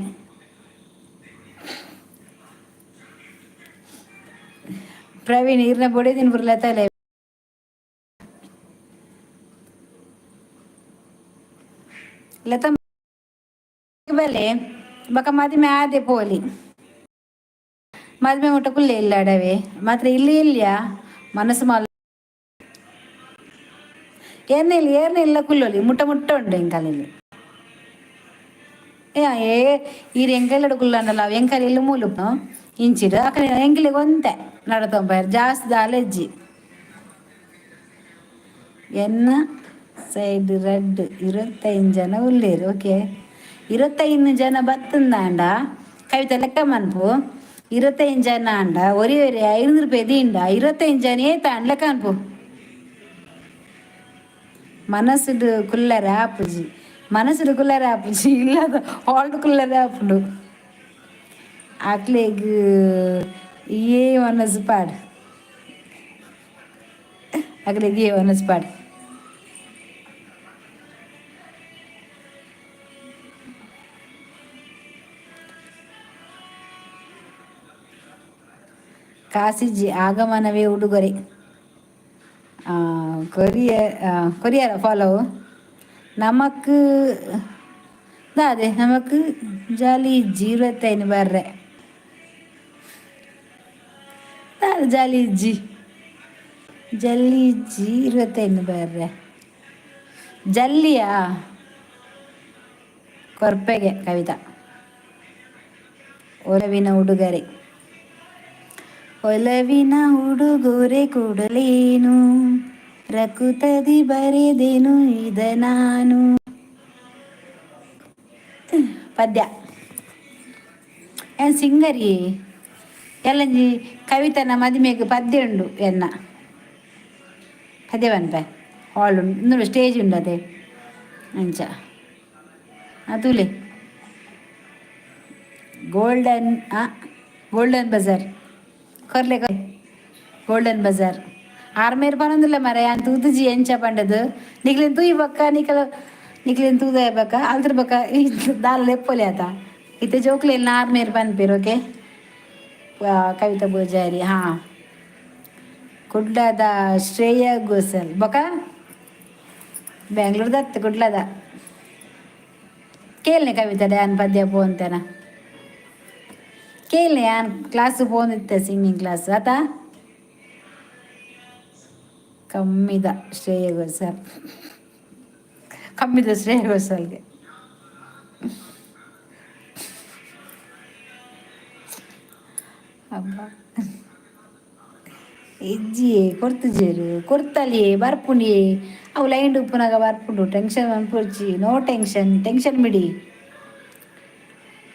ಪ್ರವೀಣ್ ಇರ್ನ ಬೊಡೆದಿನ ಪೂರ ಲೆತ್ತಲೆ ಲೆತಂಬಲೆ ಬಕ ಮದಿಮೆ ಆದೆ ಪೋಲಿ ಮದ್ಮೆ ಮುಟ್ಟ ಕುಲ್ಲೆ ಇಲ್ಲ ಅಡವೆ ಮಾತ್ರ ಇಲ್ಲಿ ಇಲ್ಲಿಯ ಮನಸ್ಸು ಮಲ್ ಏರ್ನಿಲ್ಲ ಏರ್ನಿಲ್ಲ ಕುಲ್ಲೊಲಿ ಮುಟ್ಟ ಮುಟ್ಟ ಉಂಡು ಎಂಕಲಿಲ್ಲಿ. ಏ ಏ ಈರ್ ಎಂಕಲ್ಲಡು ಕುಲ್ಲಂಡಲ್ಲ ಎಂಕಲ್ ಇಲ್ಲಿ ಮೂಲು ಇಂಚಿಡು ಅಕಲೆ ಎಂಕಲಿಗೆ ಒಂತೆ ನಡತೊಂಬ ಜಾಸ್ತಿ ದಾಲೆಜ್ಜಿ. ಎನ್ನ ಸೈಡ್ ರೆಡ್ 25 ಜನ ಉಲ್ಲೇರು. ಓಕೆ, 25 ಜನ ಬತ್ತಂದಾಂಡ ಕವಿತೆ ಲೆಕ್ಕ ಮನ್ಪು. 25 ಜನ ಅಂಡ ಒರಿ ಒರಿ 500 ರೂಪಾಯಿ ದಿಂಡ 25 ಜನ ಏತ ಅಂಡ್ ಲೆಕ್ಕ ಅನ್ಪು. ಮನಸ್ಸುಡು ಕುಲ್ಲರೆ ಆಪುಜಿ, ಮನಸ್ಸುಡು ಕುಲ್ಲರೆ ಆಪುಜಿ, ಇಲ್ಲದ ಹಾಲ್ಡ್ ಕುಲ್ಲರೆ ಆಪುಂಡು. ಅಕ್ಲೆಗ್ ಏ ಮನಸ್ಸು ಪಾಡ್, ಅಕ್ಲೆಗ್ ಏ ಮನಸ್ಸು ಪಾಡ್. ಕಾಸಿಜ್ಜಿ ಆಗಮನವೇ ಉಡುಗೊರೆ. ಕೊರಿಯ ಕೊರಿಯರ ಫಾಲೋ ನಮಕ್ ದಾದೆ ನಮಕ್ ಜಾಲಿ ಇಜ್ಜಿ 25 ಬರ್ರೆ ದಾದೆ ಜಾಲಿ ಇಜ್ಜಿ ಜಲ್ಲಿ ಇಜ್ಜಿ 25 ಬರ್ರೆ ಜಲ್ಲಿಯಾ ಕೊರ್ಪೆಗೆ ಕವಿತಾ. ಒಲವಿನ ಉಡುಗೊರೆ, ಒಲವಿನ ಉಡುಗೊರೆ ಕೊಡಲೇನು, ರಕುತದಿ ಬರೆದೆನು ಇದ ನಾನು. ಪದ್ಯ ಏನ್ ಸಿಂಗರಿ ಎಲ್ಲಂಜಿ ಕವಿತನ ಮದಿಮೆಗ್ ಪದ್ಯ ಉಂಡು. ಎನ್ನ ಪದ್ಯ ಪನ್ಪೆ ಹಾಲ್ ಉಂಡು, ಸ್ಟೇಜ್ ಉಂಡು, ಅದೇ ಅಂಚ ತೂಲೆ. ಗೋಲ್ಡನ್ ಗೋಲ್ಡನ್ ಬಜಾರ್ ಕೊರ್ಲೆ, ಗೋಲ್ಡನ್ ಬಜಾರ್ ಆರ್ಮೇರ್ ಪನೊಂದುಲ್ಲ ಮರ. ಯಾನ್ ತೂತುಜಿ ಎಂಚ ಪಂಡದು. ನಿಕ್ಲೆನ್ ತೂಯಿ ಬೊಕ್ಕ ನಿಕಲ ನಿಕ್ಲೆನ್ ತೂದ ಬೊಕ್ಕ ಅಲ್ತ್ರ ಬೊಕ್ಕ ದಾಲ ಲೆಪ್ಪೊಲೆ ಆತ. ಇತ್ತೆ ಜೋಕ್ಲೆನ್ ಆರ್ಮೇರ್ ಪನ್ಪೆರ್. ಓಕೆ, ಕವಿತಾ ಪೂಜಾರಿ. ಹಾ, ಕುಡ್ಲದ ಶ್ರೇಯ ಘೋಷಲ್ ಬೊಕ ಬೆಂಗ್ಳೂರ್ದತ್ತು ಕುಡ್ಲದ. ಕೇಳ್ನೆ ಕವಿತಾ ಡ್ಯಾನ್ ಪದ್ಯ ಪೋಂತೇನ ಕೇಳ್ನೆ. ಯಾನ್ ಕ್ಲಾಸ್ ಪೋಂದಿತ್ತೆ, ಸಿಂಗಿಂಗ್ ಕ್ಲಾಸ್ ಆತ. ಕಮ್ಮಿದ ಶ್ರೇಯ ಘೋಷಾಲ್, ಕಮ್ಮಿದ ಶ್ರೇಯ ಘೋಷಾಲ್ಗೆ. ಅಬ್ಬಾ ಇಜ್ಜಿ ಕೊರ್ತುಜೆರ್ ಕೊರ್ತಲಿಯೇ ಬರ್ಪುಂಡಿಯೇ. ಅವು ಲೈನ್ ಉಪ್ಪುನಗ ಬರ್ಪುಂಡು. ಟೆನ್ಷನ್ ಮನ್ಪೊಡ್ಚಿ, ನೋ ಟೆನ್ಷನ್, ಟೆನ್ಷನ್ ಬಿಡಿ.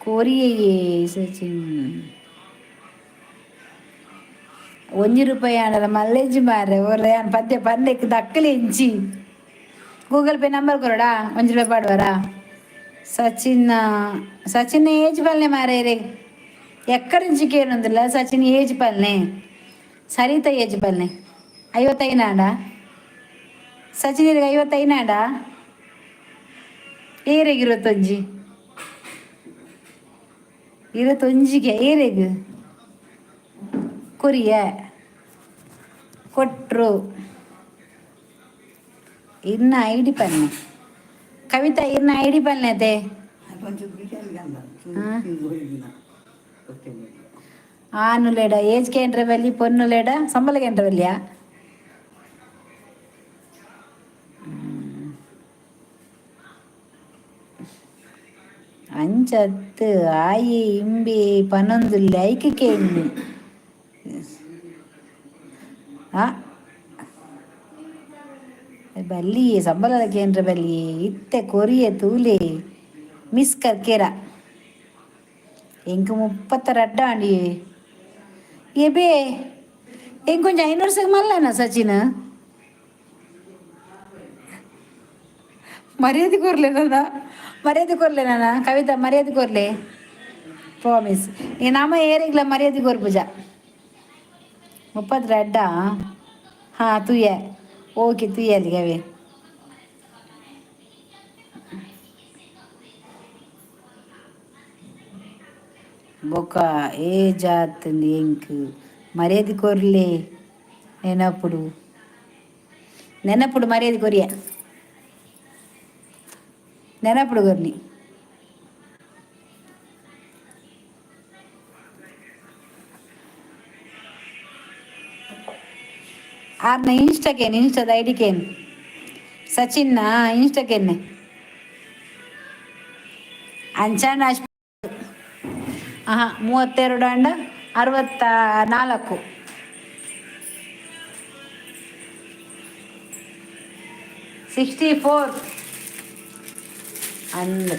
ಕೊರಿಯೇ ಸಚಿನ್ 1 ರೂಪಾಯಿ ಆಂಡಲ ಮಲ್ಲೆಜ್ಜಿ ಮಾರ್ರೆ. ಒರ್ರೆ ಯಾನ್ ಪದ್ಯ ಪನ್ನೆಕ್ ದಕ್ಕಲೆ ಇಂಚಿ. ಗೂಗಲ್ ಪೇ ನಂಬರ್ ಕೊರಡಾ, 1 ರೂಪಾಯಿ ಪಾಡುವರಾ? ಸಚಿನ್ ಸಚಿನ್ ಏಜ್ ಪಲ್ನೆ ಮಾರೇರೆ. ಎಕ್ಕಡ నుంచి ಕೇನೊಂದುಲ್ಲ ಸಚಿನ್ ಏಜ್ ಪಲ್ನೆ. ಸರಿತಾ ಏಜ್ ಪಲ್ನೆ 55 ಆಂಡ. ಸಚಿನ್ ಇರೆಗ್ 55 ಆಂಡ. ಏರೆಗ್ 21? 21ಗೆ ಏರೆಗ್ ಕೊರಿಯ ಕೊಟ್ರು ಇನ್ನ ಐಡಿ ಪನ್ನೆ. ಕವಿತಾ ಇರ್ನ ಐಡಿ ಪನ್ಲೇತೆ. ಆನುಲೆಡ ಏಜ್ ಕೇಂದ್ರ ಬಲ್ಲಿ, ಪೊನ್ನುಲೆಡ ಸಂಬಳ ಕೇಂದ್ರ ಬಲ್ಲಿಯಾ? ಅಂಚತ್ತು ಆಯಿ ಇಂಬಿ ಪನೊಂದುಲ್ಲೆ ಐಕ್ ಕೇನ್ನಿ. ಆ ಬಲ್ಲಿ ಸಂಬಳದ ಕೇಂದ್ರ ಬಲ್ಲಿ ಇತ್ತೆ ಕೊರಿಯ ತೂಲೆ ಮಿಸ್ ಕರ್ಕೇರ. ಎಂಕ್ 32 ಆಂಡಿ ಎಬೆ. ಎಂಕೊಂಚ 5 ವರ್ಷಕ್ಕೆ ಮಲ್ಲನ ಸಚಿನ್. ಮರ್ಯಾದೆ ಕೊರ್ಲೆ ನನ್ನ, ಮರ್ಯಾದೆ ಕೊರ್ಲೆ ನನ್ನ. ಕವಿತಾ, ಮರ್ಯಾದೆ ಕೊರ್ಲೆ, ಪ್ರಾಮಿಸ್. ಈ ನಮ್ಮ ಏರಿಗ್ಲ ಮರ್ಯಾದೆ ಕೊರ್ಪುಜ. 32. ಹಾಂ, ತೂಯೆ, ಓಕೆ, ತೂಯಲಿ ಅವೇ. ಬೊಕ ಏ ಜಾತ್ಂಡ್? ಎಂಕ್ ಮರ್ಯಾದೆ ಕೊರ್ಲೆ. ನೆನಪುಡು, ನೆನಪುಡು ಮರ್ಯಾದೆ ಕೊರಿಯ. ನೆನಪುಡು ಕೊರ್ನಿ. ಆರ್ನ ಇನ್ಸ್ಟಾಕೇನು, ಇನ್ಸ್ಟಾದ ಐಡಿಕೇನು? ಸಚಿನ್ನ ಇನ್ಸ್ಟಾಕೇನೆ ಅಂಚಾಂಡ. ಆಹಾ, 32 ಅಂಡ 64. 64 ಅಂದ್.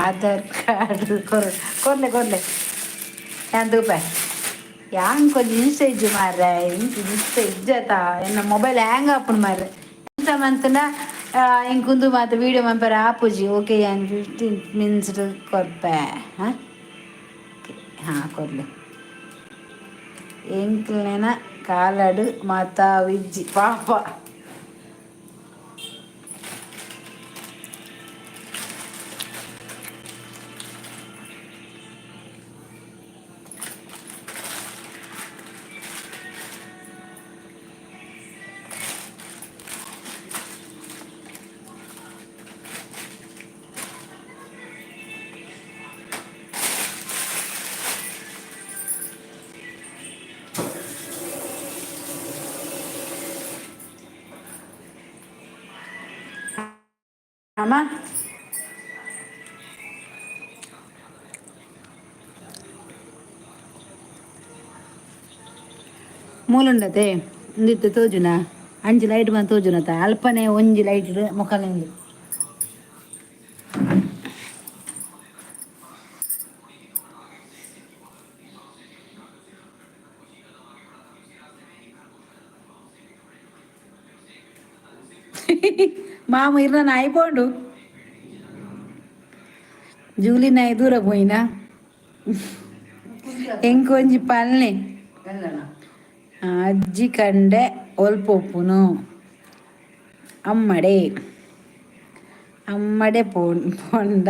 ಆಧಾರ್ ಕಾರ್ಡ್ ಕೊರ್, ಕೊರ್ಲೆ, ಕೊರ್ಲೆ. ಯಾನ್ ತೂಪೆ. ಯಾನ್ ಕೊಂಚ ಇನ್ಸ್ಟ ಇಜ್ಜಿ ಮಾರ್ರೆ. ಇಂಕ್ ಇನ್ಸ್ಟ ಇಜ್ಜತ. ಎನ್ನ ಮೊಬೈಲ್ ಹ್ಯಾಂಗ್ ಆಪುಂಡು ಮಾರ್ರೆ. ಇನ್ಸ್ಟ ಮಂತ್ಂಡ ಇಂಕ್ ಉಂದು ಮಾತ ವೀಡಿಯೋ ಮನ್ಪರೆ ಆಪುಜಿ. ಓಕೆ, ಯಾನ್ 15 ಮಿನಿಟ್ಸ್ ಕೊರ್ಪೆ. ಹಾಂ ಹಾಂ, ಕೊರ್ಲೆ. ಎಂಕ್ಲೆನ ಕಾಲಡ್ ಮಾತಾ ಇಜ್ಜಿ ಪಾಪ. ಅಮ್ಮ, ಮೂಲುಂಡತೆ ಉಂದಿತ್ತೆ ತೋಜುನ? ಅಂಚಿ ಲೈಟ್ ಬಂದು ತೋಜುನತ? ಅಲ್ಪನೆ ಒಂಜಿ ಲೈಟ್ ಮುಖಲಿಂದು. ಮಾಮ ಇರ್ನ ನಾಯಿ ಪೋಂಡು, ಜೂಲಿ ನಾಯಿ ದೂರ ಪೋಯಿನ. ಎಂಕೊಂಜಿ ಪಲ್ನೆ. ಅಜ್ಜಿ ಕಂಡೆ ಒಲ್ಪೊಪ್ಪುನು? ಅಮ್ಮಡೆ, ಅಮ್ಮಡೆ ಪೋಂಡ.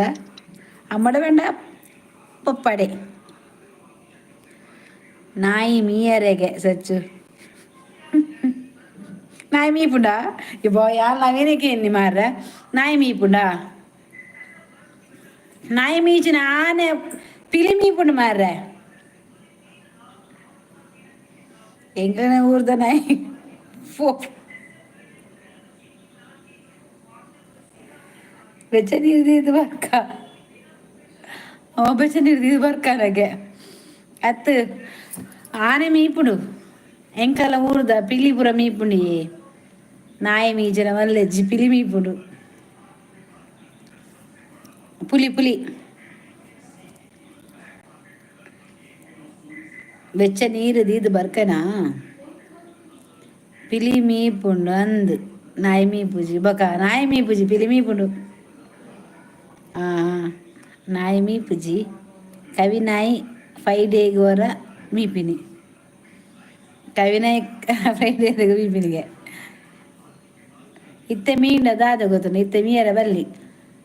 ಅಮ್ಮಡೆ ಬೇണ്ട, ಪಪ್ಪಡೆ. ನಾಯಿ ಮೀಯರೆಗೆ ಸಚ್ಚು. ನಾಯಿ ಮೀಪುಂಡ? ಇಬ್ಬೋ ಯಾಲ್ ನವೀನಕ್ಕೆ ಎನ್ನಿ ಮಾರ್ರೆ. ನಾಯಿ ಮೀಪುಂಡ? ನಾಯಿ ಮೀಚಿನ ಆನೆ ಪಿಲಿ ಮೀಪುಂಡು ಮಾರ್ರೆ. ಎಂಗ್ಲನ ಊರ್ದ ನಾಯಿ ಫೋ ಬೆಚ್ಚ ನೀರು ಇದು ಬರ್ಕ. ಅವ ಬೆಚ್ಚ ನೀರು ಇದು ಬರ್ಕ ನನಗೆ ಅತ್ತು. ಆನೆ ಮೀಪುಂಡು. ಎಂಕಲ ಊರ್ದ ಪಿಲಿ ಪೂರ ಮೀಪುಂಡು. ನಾಯಿ ಮೀಜನ ಮಲ್ಲೆಜ್ಜಿ, ಪಿಲಿ ಮೀಪುಂಡು. ಪುಲಿ, ಪುಲಿ. ಬೆಚ್ಚ ನೀರು ದೀದ್ ಬರ್ಕನಾ? ಪಿಲಿ ಮೀಪುಂಡು ಅಂದ್. ನಾಯಿ ಮೀಪುಜಿ ಬಕ. ನಾಯಿ ಮೀಪುಜಿ, ಪಿಲಿ ಮೀಪುಂಡು. ಆ ನಾಯಿ ಮೀಪುಜಿ. ಕವಿ ನಾಯಿ 5 ಡೇಗೆ ವರ ಮೀಪಿನಿ. ಕವಿ ನಾಯಿ 5 ಡೇಗೆ ಮೀಪಿನಿಗೆ. ಇತ್ತೆ ಮೀಂಡ ದಾದ ಗೊತ್ತುಂಡು? ಇತ್ತೆ ಮೀಯರ ಬಲ್ಲಿ.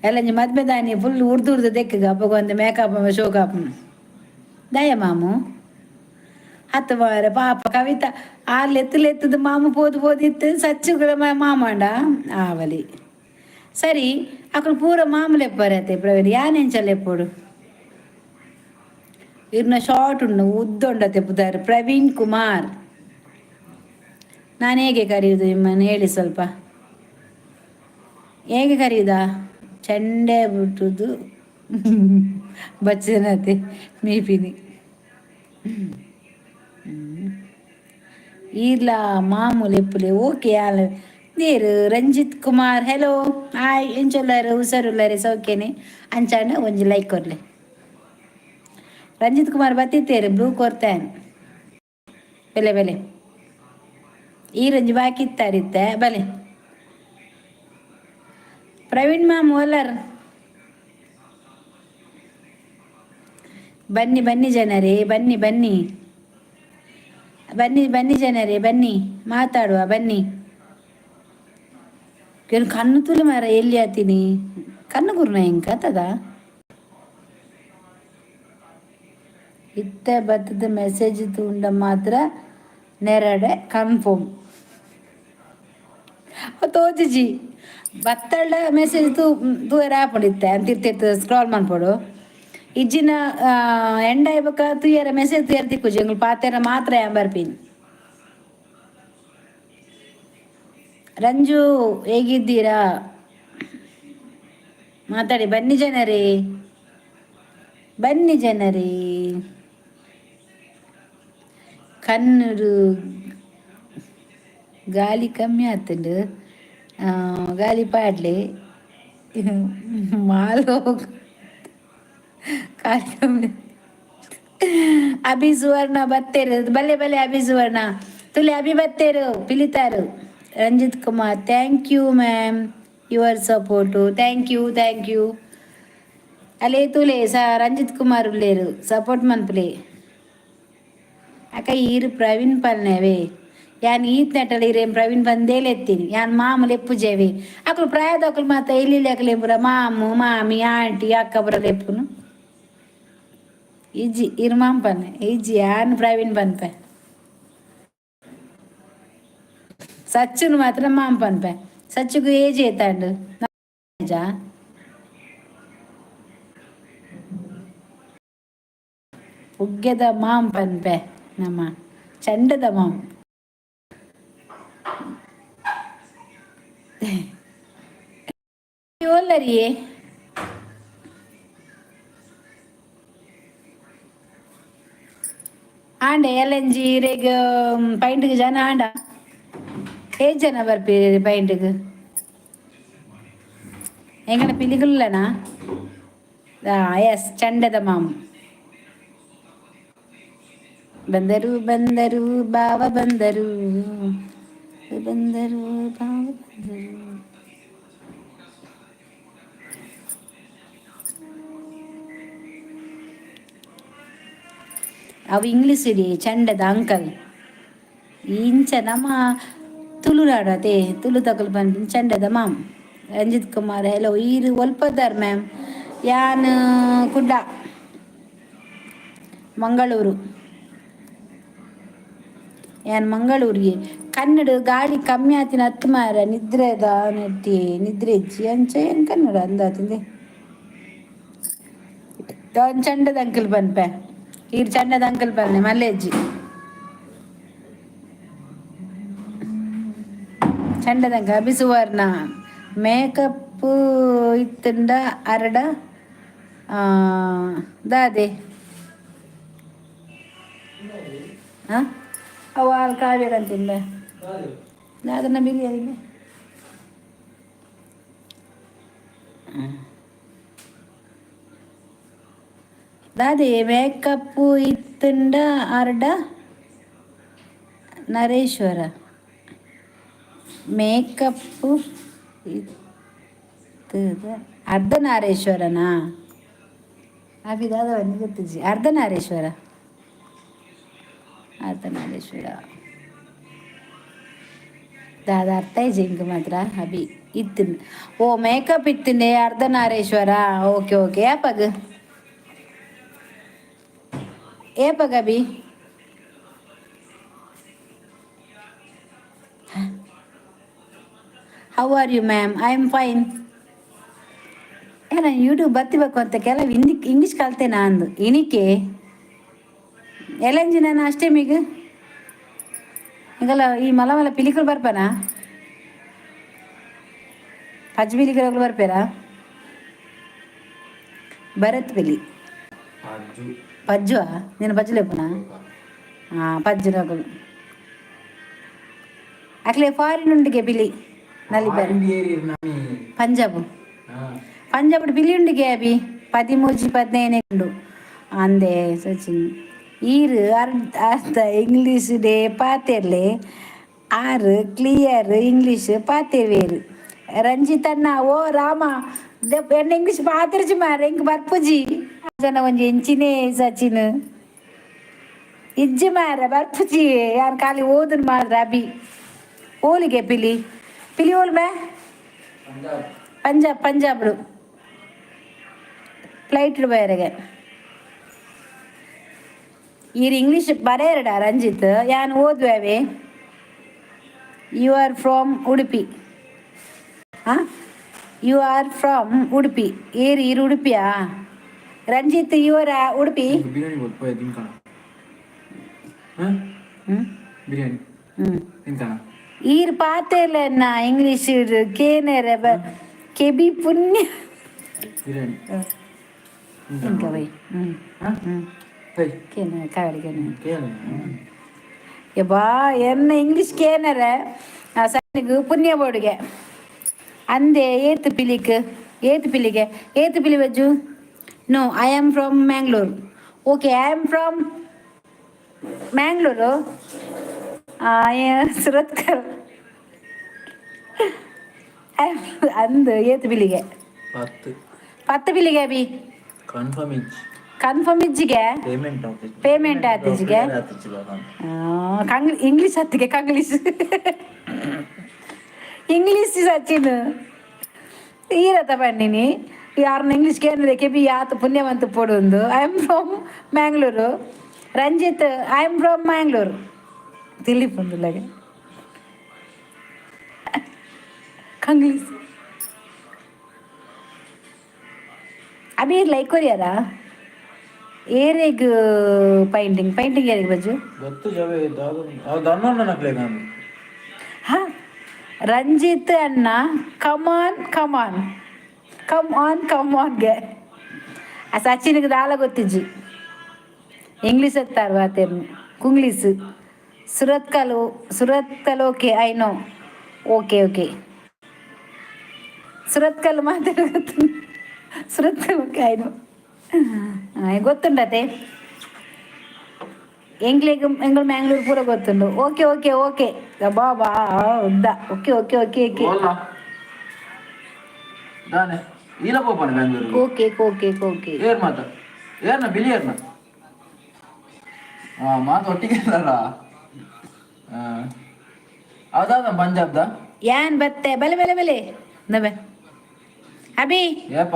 ಎಲ್ಲ ಮದ್ಮೆ ದಾನಿ ಫುಲ್ ಉರ್ದು ಉರ್ದು ದೆಕ್ಕಗ. ಅಪ್ಪಗ ಒಂದು ಮೇಕಪ್ ಶೋಕ್ ಆಪುಂಡು. ದಯ ಮಾಮು ಹತ್ತು ಮಾರೆ. ಪಾಪ ಕವಿತಾ ಆರ್ಲು ಎತ್ತುಲು ಎತ್ತದು. ಮಾಮು ಪೋದು ಪೋದು ಇತ್ತು. ಸಚ್ಚುಗಳ ಮಾಮಾಂಡ ಆವಲಿ. ಸರಿ, ಅಕುಲು ಪೂರ ಮಾಮೂಲಿ ಎಪ್ಪರತೆ ಪ್ರವೀಣ್, ಯಾನ್ ಎಂಚ ಲೆಪ್ಪೊಡು? ಇರ್ನ ಶಾರ್ಟ್ ಉಂಡು, ಉದ್ದ ಉಂಡತೆ ಪುದರ್ ಪ್ರವೀಣ್ ಕುಮಾರ್. ನಾನು ಹೇಗೆ ಕರೆಯುವುದು ನಿಮ್ಮನ್ನು, ಹೇಳಿ ಸ್ವಲ್ಪ? ಹೇಗೆ ಕರೆಯುವುದಾ? ಚಂಡೆ ಬಿಟ್ಟುದು ಬಚ್ಚನತೆ ಮೀಪಿನಿ. ಈರ್ಲ ಮಾಮೂಲಿ ಎಪ್ಪುಲೆ. ಓಕೆ, ಆಲ್ ನೀರು ರಂಜಿತ್ ಕುಮಾರ್, ಹೆಲೋ, ಹಾಯ್. ಎಂಚೊಲ್ಲಾರು? ಹುಷಾರುಲ್ಲಾರೆ? ಸೌಖ್ಯನೆ? ಅಂಚಾಂಡ ಒಂಜಿ ಲೈಕ್ ಕೊರ್ಲೆ. ರಂಜಿತ್ ಕುಮಾರ್ ಬತ್ತಿತ್ತೇರು, ಬ್ಲೂ ಕೊರ್ತೇನ್. ಬೆಲೆ ಬೆಲೆ ಈ ರಂಜಿ ಬಾಕಿ ಇತ್ತಾರಿತ್ತೆ. ಬಲೆ ಪ್ರವೀಣ್ ಮಾಮ್ ಓಲರ್? ಬನ್ನಿ ಬನ್ನಿ ಜನರೇ, ಬನ್ನಿ ಬನ್ನಿ ಬನ್ನಿ ಬನ್ನಿ ಜನರೇ, ಬನ್ನಿ, ಮಾತಾಡುವ ಬನ್ನಿ. ಏನು ಕಣ್ಣು ತುಲು ಮಾರ, ಎಲ್ಲಿ ಆತೀನಿ? ಕಣ್ಣು ಗುರ್ನ ಹೆಂಗ್ ಆತದ? ಇತ್ತೆ ಬತ್ತದ ಮೆಸೇಜ್ ತೂಂಡ ಮಾತ್ರ ನೆರಡೆ ಕನ್ಫರ್ಮ್ ತೋಜಿಜಿ. ಬತ್ತಳ್ಳ ಮೆಸೇಜ್ ತೂ ತೂಯರ ಆಪುಂಡು ಇತ್ತೆ ಅಂತಿರ್ತಿತ್ತು. ಸ್ಕ್ರಾಲ್ ಮನ್ಪೊಡು. ಇಜ್ಜಿನ ಎಂಡ ಬೊಕ್ಕ ತೂಯರ ಮೆಸೇಜ್ ತೂಯರ ತಿಕ್ಕುಜಿ. ಎಂಕುಲು ಪಾತೆರ ಮಾತ್ರ ಯಾನ್ ಬರ್ಪಿನಿ. ರಂಜು, ಹೇಗಿದ್ದೀರಾ? ಮಾತಾಡಿ. ಬನ್ನಿ ಜನರೇ, ಬನ್ನಿ ಜನರೇ. ಕಣ್ಣುಡು ಗಾಲಿ ಕಮ್ಮಿ ಆತುಂಡು, ಗಾಲಿ ಪಾಡ್ಲೆ ಮಾಲ್. ಖಾಲಿ ಕಮ್ಮಿ. ಅಭಿ ಸುವರ್ಣ ಬತ್ತೇರು, ಬಲ್ಲೆ ಬಲ್ಲೆ. ಅಭಿ ಸುವರ್ಣ ತುಲೆ, Abhi ಬತ್ತೇರು ಪಿಲಿತಾರು. Ranjith Kumar, thank you ma'am, your support. Thank you, thank you. ಅಲೇ ತುಲೆ ಸ ರಂಜಿತ್ ಕುಮಾರ್ ಉಲ್ಲೇರು, ಸಪೋರ್ಟ್ ಮನ್ಪುಲೆ. ಅಕ್ಕ, ಈರು ಪ್ರವೀಣ್ ಪಲ್ನೆವೆ? ಯಾನ್ ಈತ್ ನೆಟಲ್ ಇರೇನ್ ಪ್ರವೀಣ್ ಬಂದೇಲೆ ಎತ್ತೀನಿ. ಯಾನ್ ಮಾಮೂಲು ಎಪ್ಪುಜೆವೆ. ಅಕುಲು ಪ್ರಾಯದಕುಲು ಮಾತ ಎಲ್ಲಿ ಅಕುಲು ಪೂರ ಮಾಮು ಮಾಮಿ ಆಂಟಿ ಅಕ್ಕ ಪೂರ ಲೆಪ್ಪುನು. ಇಜ್ಜಿ, ಇರ್ ಮಾಮ್ ಪನ್ನೆ. ಇಜ್ಜಿ, ಯಾನ್ ಪ್ರವೀಣ್ ಪನ್ಪೆ. ಸಚ್ಚುನು ಮಾತ್ರ ಮಾಮ್ ಪನ್ಪೆ. ಸಚ್ಚುಗು ಏಜ್ ಏತಾಂಡು? ಉಗ್ಗೆದ ಮಾಮ್ ಪನ್ಪೆ, ನಮ್ಮ ಚಂಡದ ಮಾಮ್. ಓಲ್ಲರಿಯೇ? ಆಂಡೆ ಎಲ್ಲಂಜಿ ಇರೆಗ್ ಪೈಂಟ್ಗ್ ಜನ ಆಂಡ? ಏತ್ ಜನ ಬರ್ಪೇರು ಪೈಂಟ್ಗ್? ಎಂಕನ ಪಿಲಿಕುಲ್ಲನಾ? ಎಸ್, ಚಂಡದ ಮಾಮ್ ಬಂದರು ಬಂದರು, ಬಾವ ಬಂದರು ಬಂದರು, ಬಾವ ಬಂದರು. ಅವು ಇಂಗ್ಲೀಷ್ ಇಡಿ ಚಂಡದ ಅಂಕಲ್. ಇಂಚ ನಮ್ಮ ತುಳುನಾಡು ಅದೇ ತುಳು ತಕುಲು ಪನ್ಪಿನ ಚಂಡದ ಮಾಮ್. ರಂಜಿತ್ ಕುಮಾರ್ ಹೆಲೋ. ಈರು ಒಲ್ಪದಾರ್ ಮ್ಯಾಮ್? ಯಾನ್ ಕುಡ್ಲ, ಮಂಗಳೂರು. ಯಾನ್ ಮಂಗಳೂರಿಗೆ. ಕನ್ನಡ ಗಾಳಿ ಕಮ್ಮಿ ಆತಿನ ಹತ್ತು ಮಾರ, ನಿದ್ರೆದ ನೆಟ್ಟಿ ನಿದ್ರೆ ಇಜ್ಜಿ. ಅಂಚ ಏನು ಕನ್ನಡ ಅಂದಾತಿಂದೆ. ಚಂಡದ ಅಂಕಲ್ ಪನ್ಪೆ. ಈರ್ ಚಂಡದ ಅಂಕಲ್ ಪನ್ನೆ ಮಲ್ಲೆಜ್ಜಿ. ಚಂಡದ ಅಂಕಲ್. ಅಭಿ ಸುವರ್ಣ, ಮೇಕಪ್ ಇತ್ತಂಡ ಅರಡ ದಾದೆ? ಹಾಂ, ಅವು ಹಾಲು ಕಾಯ್ಬೇಕಂತಿಂಬ ದಾದನ ಬಿರಿಯಾನಿ. ದಾದೆ ಮೇಕಪ್ ಇತ್ತಂಡ ಅರ್ಡ ನರೇಶ್ವರ ಮೇಕಪ್ಪು ಇತ್ತದ ಅರ್ಧನಾರೇಶ್ವರನಾ? ಅಭಿ ದಾದವ ಗೊತ್ತಿಜ್ಜಿ. ಅರ್ಧನಾರೇಶ್ವರ, ಅರ್ಧನಾರೇಶ್ವರ ದಾದ ಅರ್ಥ ಇಜ್ಜಿ ಇಂಕ್ ಮಾತ್ರ. ಅಭಿ ಇತ್ತಿನ, ಓ ಮೇಕಪ್ ಇತ್ತಿಂಡೆ ಅರ್ಧನಾರೇಶ್ವರ. Okay okay. ಏಪಗ್ ಏಪಗ್ Abhi? How are you ma'am? I am fine. ಏ, ನಾನು ಯೂಟ್ಯೂಬ್ ಬತ್ತಿಬೇಕು ಅಂತ ಕೆಲವು ಹಿಂದಿ ಇಂಗ್ಲೀಷ್ ಕಲ್ತೇನಾ ಅಂದು ಇನಿಕೆ ಎಲ್ಲಂಜಿ ನಾನು ಅಷ್ಟೇ. ಈಗಲ್ಲ ಈ ಮಲ ಮಲ ಪಿಲಿಕುಲು ಬರ್ಪನಾ? ಪಜ್ ಪಿಲಿಕುಲು ಬರ್ಪೇರಾ? ಭರತ್ ಪಿಲಿ. ಅಜ್ಜು. ಪಜ್ಜುವ? ನೀನು ಪಜ್ಜು ಲೇಪುನಾ? ಹಾಂ, ಪಜ್ಜು ನಕುಲು ಅಕ್ಲೆ ಫಾರಿನ್ ಉಂಡಿಗೆ ಪಿಲಿ ನಲಿಪೆರ್. ಪಂಜಾಬ್. ಪಂಜಾಬ್ ಪಿಲಿ ಉಂಡಿಗೆ ಅಬಿ 13 15 ಉಂಡು ಅಂದೆ ಸಚಿನ್. ಈರ್ ಅರ್ಧ ಅರ್ಧ ಇಂಗ್ಲೀಷ್ ಡೇ ಪಾತೆರ್ಲೆ, ಆರ್ ಕ್ಲಿಯರ್ ಇಂಗ್ಲೀಷ್ ಪಾತೆರ್ವೇರು ರಂಜಿತಣ್ಣ. ಓ ರಾಮ, ಎನ್ನ ಇಂಗ್ಲೀಷ್ ಪಾತೆರ್ಜಿ ಮಾರೆ, ಎಂಕ್ ಬರ್ಪುಜಿ. ಜನ ಒಂಜಿ ಎಂಚಿನೇ ಸಚಿನ್, ಇಜ್ಜಿ ಮಾರ, ಬರ್ಪುಜಿ. ಯಾನ್ ಖಾಲಿ ಓದುನ್ ಮಾತ್ರ. ಅಬಿ ಓಲಿಗೆ ಪಿಲಿ ಪಿಲಿ ಓಲ್ ಮೇ? ಪಂಜಾಬ್, ಪಂಜಾಬ್ಡು ಫ್ಲೈಟ್ ಬಯರೆಗೆ. ಈರ್ ಇಂಗ್ಲೀಷ್ ಬರೆಯರಡ ರಂಜಿತ್, ಯಾನ್ ಓದುವವೆ. You are from Udupi? ಹಾಂ, you are from Udupi. ಏರ್ ಈರ್ ಉಡುಪಿಯಾ Ranjith? You are Udupi? Biryani ಗೊತ್ತು ತಿನ್ಕಣ. ಹಾಂ. ಹ್ಞೂ. ಬಿರಿಯಾನಿ. ಹ್ಞೂ. ತಿನ್ಕಣ. ಈರ್ ಪಾತೆರ್ಲೆನ್ನ ಇಂಗ್ಲೀಷ್ ಕೇನೆರೆ ಕೆಬಿ ಪುಣ್ಯ. ಬಿರಿಯಾನಿ. ಇಂಕ ಬೈ, ಹ್ಞೂ. ಹಾಂ. ಹ್ಞೂ. ಹೇ. ಕೇನ ಕಾವಡಿ ಕೇನ. ಕೇಳ. ಯಬ್ಬಾ, ಎನ್ನ ಇಂಗ್ಲೀಷ್ ಕೇನರೆ ಸಣ್ಣಿಗೆ ಪುಣ್ಯ ಬೋರ್ಡ್ಗೆ ಅಂದೆ. ಏತ್ ಪಿಲಿಕ್, ಏತ್ ಪಿಲಿಗೆ, ಏತ್ ಪಿಲಿ ಬಜ್ಜು? No, I am from Mangalore. Okay, I am from Mangalore, Surathkal ಅಂದು. ಏತ್ ಪಿಲಿಗೆ? 10. 10 ಪಿಲಿಗೆ ಅಬಿ? ಕನ್ಫರ್ಮ್ ಇಜ್ಜಿ. ಕನ್ಫರ್ಮ್ ಇಜ್ಜಿಗೆ? ಪೇಮೆಂಟ್. ಪೇಮೆಂಟ್ ಆತಿಜಿಗೆ. ಕಂಗ್ ಇಂಗ್ಲೀಷ್ ಹತ್ತಿಗೆ ಕಂಗ್ಲೀಷ್ ಇಂಗ್ಲೀಷ್. ಸಚಿನ್, ಈರತ ಬನ್ನಿನಿ ಯಾರನ್ನ ಇಂಗ್ಲೀಷ್ ಕೇಂದ್ರ ಕೆಬಿ ಯಾತ ಪುಣ್ಯವಂತ ಪೊಡೊಂದು. I am from Mangalore Ranjith. I am from Mangalore ತಿಳಿಪುಂದುಲಗೆ ಕಂಗ್ಲೀಷ್. ಅಬಿ ಲೈಕ್ ಕೊರಿಯಾರ ಏರೆಗ್ ಪೈಂಟಿಂಗ್ ಪೈಂಟಿಂಗ್ ಏರೆಗ್ ಬಜ್ಜು? ಗೊತ್ತು ಜವೆ. ಅದು ನಕ್ಲೆ ನಾನು. ಹಾ ರಂಜಿತ್ ಅಣ್ಣ, ಕಮಾನ್ ಕಮಾನ್, ಕಮ್ ಆನ್ ಕಮ್ ಆನ್ಗೆ. ಆ ಸಚಿನ್ಗೆ ದಾಲ ಗೊತ್ತಿಜ್ಜಿ. English ಎತ್ತಾರು ಆತೇನು ಕುಂಗ್ಲೀಸ್. Surathkal, Surathkal. Okay, I know. Okay okay, Surathkal ಮಾತಾಡ ಗೊತ್ತು. Surathkal, okay, I know. ಗೊತ್ತುಂಡತೆ ಎಂಗ್ಲಿಗ್ ಎಂಗಳು Mangalore ಪೂರ ಗೊತ್ತುಂಡು. Okay okay okay, ಬಾ ಬಾ ಉದ್ದ. Okay okay okay okay. ಓಲ್ಲ ದಾನೆ ಈಲ ಪೋಪಣ ಬೆಂಗಳೂರು? Okay okay okay. ಏರ್ ಮಾತ ಏರ್ನ ಬಿಲಿ ಏರ್ನ? ಹಾ, ಮಾತು ಒಟ್ಟಿಗೆ ಇದ್ದಾರಾ? ಹೌದಾ, ಪಂಜಾಬ್ದ? ಯಾನ್ ಬತ್ತೆ, ಬಲೆ ಬಲೆ ಬಲೆ ನಬೆ ಅಭಿ. ಏಪ?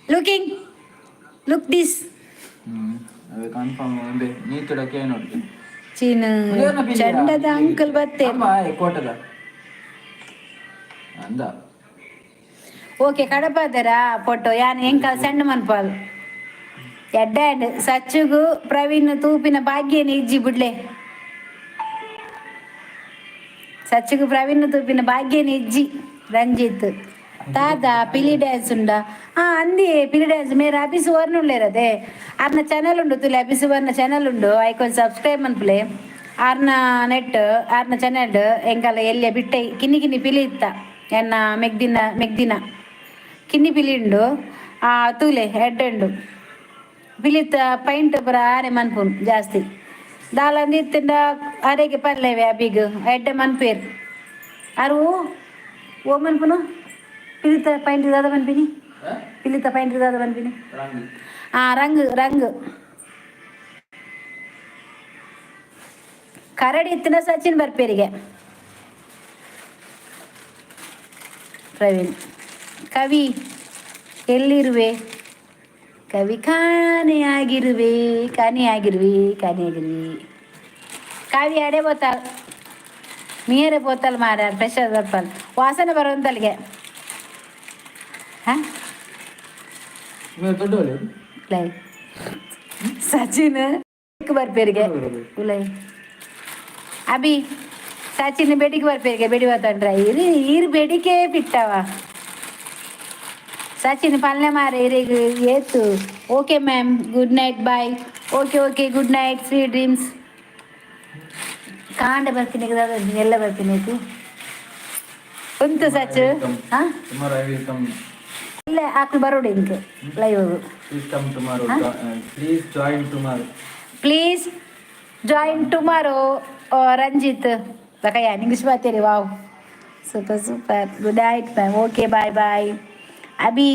Looking, look this. ಹ್ಮ್, ಅವೇ ಕನ್ಫರ್ಮ್ ಒಂದೇ ನೀತುಡಕ್ಕೆ ನೋಡಿ. ಚೀನ ಚಂಡದ ಅಂಕಲ್ ಬತ್ತೆ. ಕೋಟದ ಅಂದ. ಓಕೆ, ಕಡಪಾದರ ಫೋಟೋ ಯಾನ್ ಎಂಕಲ್ ಸಣ್ಣ ಮನ್ಪಾಲ್ ಎಡ್ಡ ಸಚ್ಚುಗು ಪ್ರವೀಣ್ ತೂಪಿನ ಭಾಗ್ಯನ ಇಜ್ಜಿ ಬಿಡ್ಲೆ. ಸಚ್ಚುಗು ಪ್ರವೀಣ್ ತೂಪಿನ ಭಾಗ್ಯನ ಇಜ್ಜಿ ರಂಜಿತ್. ತಾತ ಪಿಲಿ ಡ್ಯಾನ್ಸ್ ಉಂಡ? ಹಾ, ಅಂದಿ ಪಿಲಿ ಡ್ಯಾನ್ಸ್ ಮೇರೆ ಅಭಿ ಸುವರ್ಣ ಉಳ್ಳೇರದೆ. ಅರ್ನ ಚಾನಲ್ ಉಂಡು ತುಲೆ, ಅಭಿ ಸುವರ್ಣ ಚಾನಲ್ ಉಂಡು. ಐಕೊಂದು ಸಬ್ಸ್ಕ್ರೈಬ್ ಮನ್ಪುಲೆ. ಆರ್ನ ನೆಟ್ ಆರ್ನ ಚಾನಲ್ ಎಂಕಲ್ಲ ಎಲ್ಲಿಯ ಬಿಟ್ಟೆ ಕಿನ್ನಿ ಕಿನ್ನಿ ಪಿಲಿ ಇತ್ತ ಎನ್ನ ಮೆಗ್ದಿನ ಮೆಗ್ದಿನ ಕಿನ್ನಿ ಪಿಲಿ ಉಂಡು. ಆ ತೂಲೆ, ಎಡ್ಡೆ ಉಂಡು ಪಿಲಿತ ಪೈಂಟ್ ಪೂರ. ಆರೆ ಮನ್ಪುನು ಜಾಸ್ತಿ ದಾಲ ಇತ್ತಿಂಡ ಅರೆಗೆ ಪರ್ಲೇವೆ. ಅಬಿಗ್ ಎಡ್ಡೆ ಮನ್ಪೇರ್ ಅರು. ಓ ಮನ್ಪುನು ಪಿಲಿತ ಪೈಂಟ್ ದಾದ ಮನ್ಪಿನಿ? ಪಿಲಿತ ಪೈಂಟ್ ದಾದ ಮನ್ಪಿನಿ? ಆ ರಂಗ್ ರಂಗ್ ಕರಡಿ ಇತ್ತಿನ ಸಚಿನ್ ಬರ್ಪೇರಿಗೆ. ಪ್ರವೀಣ್ ಕವಿ ಎಲ್ಲಿರುವೆ? ಕವಿ ಕಾಣೆಯಾಗಿರುವೆ, ಕಾಣೆಯಾಗಿರುವೆ, ಕಾಣೆಯಾಗಿರುವೆ. ಕಾವಿ ಅಡೆ ಬೋತಾಲ್ ಮೀರೆ ಬೋತಲ್ ಮಾರ ಫ್ರೆಶ್ ಬರ್ಪಲ್ ವಾಸನೆ ಬರುವಂತಲ್ಲಿಗೆ. ಹಾಂ. మీరు ದೊಡ್ಡವಳೆ. ಲೈ ಸಚಿನ್ ಬರ್ಪೇರಿಗೆ ಉಲೈ ಅಭಿ ಸಚಿನ್ ಬೆಡಿಗೆ ಬರ್ಪೇರಿಗೆ ಬೆಡಿ ಬತ್ತಂಡ್ರ ಇರು ಈರು ಬೆಡಿಕೆ ಬಿಟ್ಟವ. ಸಚಿನ್ ಪಲ್ಲೆ ಮಾರ ಇರಿಗೆ ಏತು. Okay ma'am, good night, bye. Okay okay, good night, sweet dreams. ಕಾಂಡೆ ಬರ್ತೀನಿ, ಎಲ್ಲ ಬರ್ತೀನಿ. ಉಂತು ಸಚ್ ಹಾಂ. Tomorrow I will come. ಇಲ್ಲ ಆಕಳು ಬರೋಡು ink live. Please come tomorrow. Please join tomorrow. Please join tomorrow Ranjith. ಬಕಯ್ಯ English ಮಾತೇರಿ. Wow, super super. Good night ma'am. Okay, bye bye. Abhi,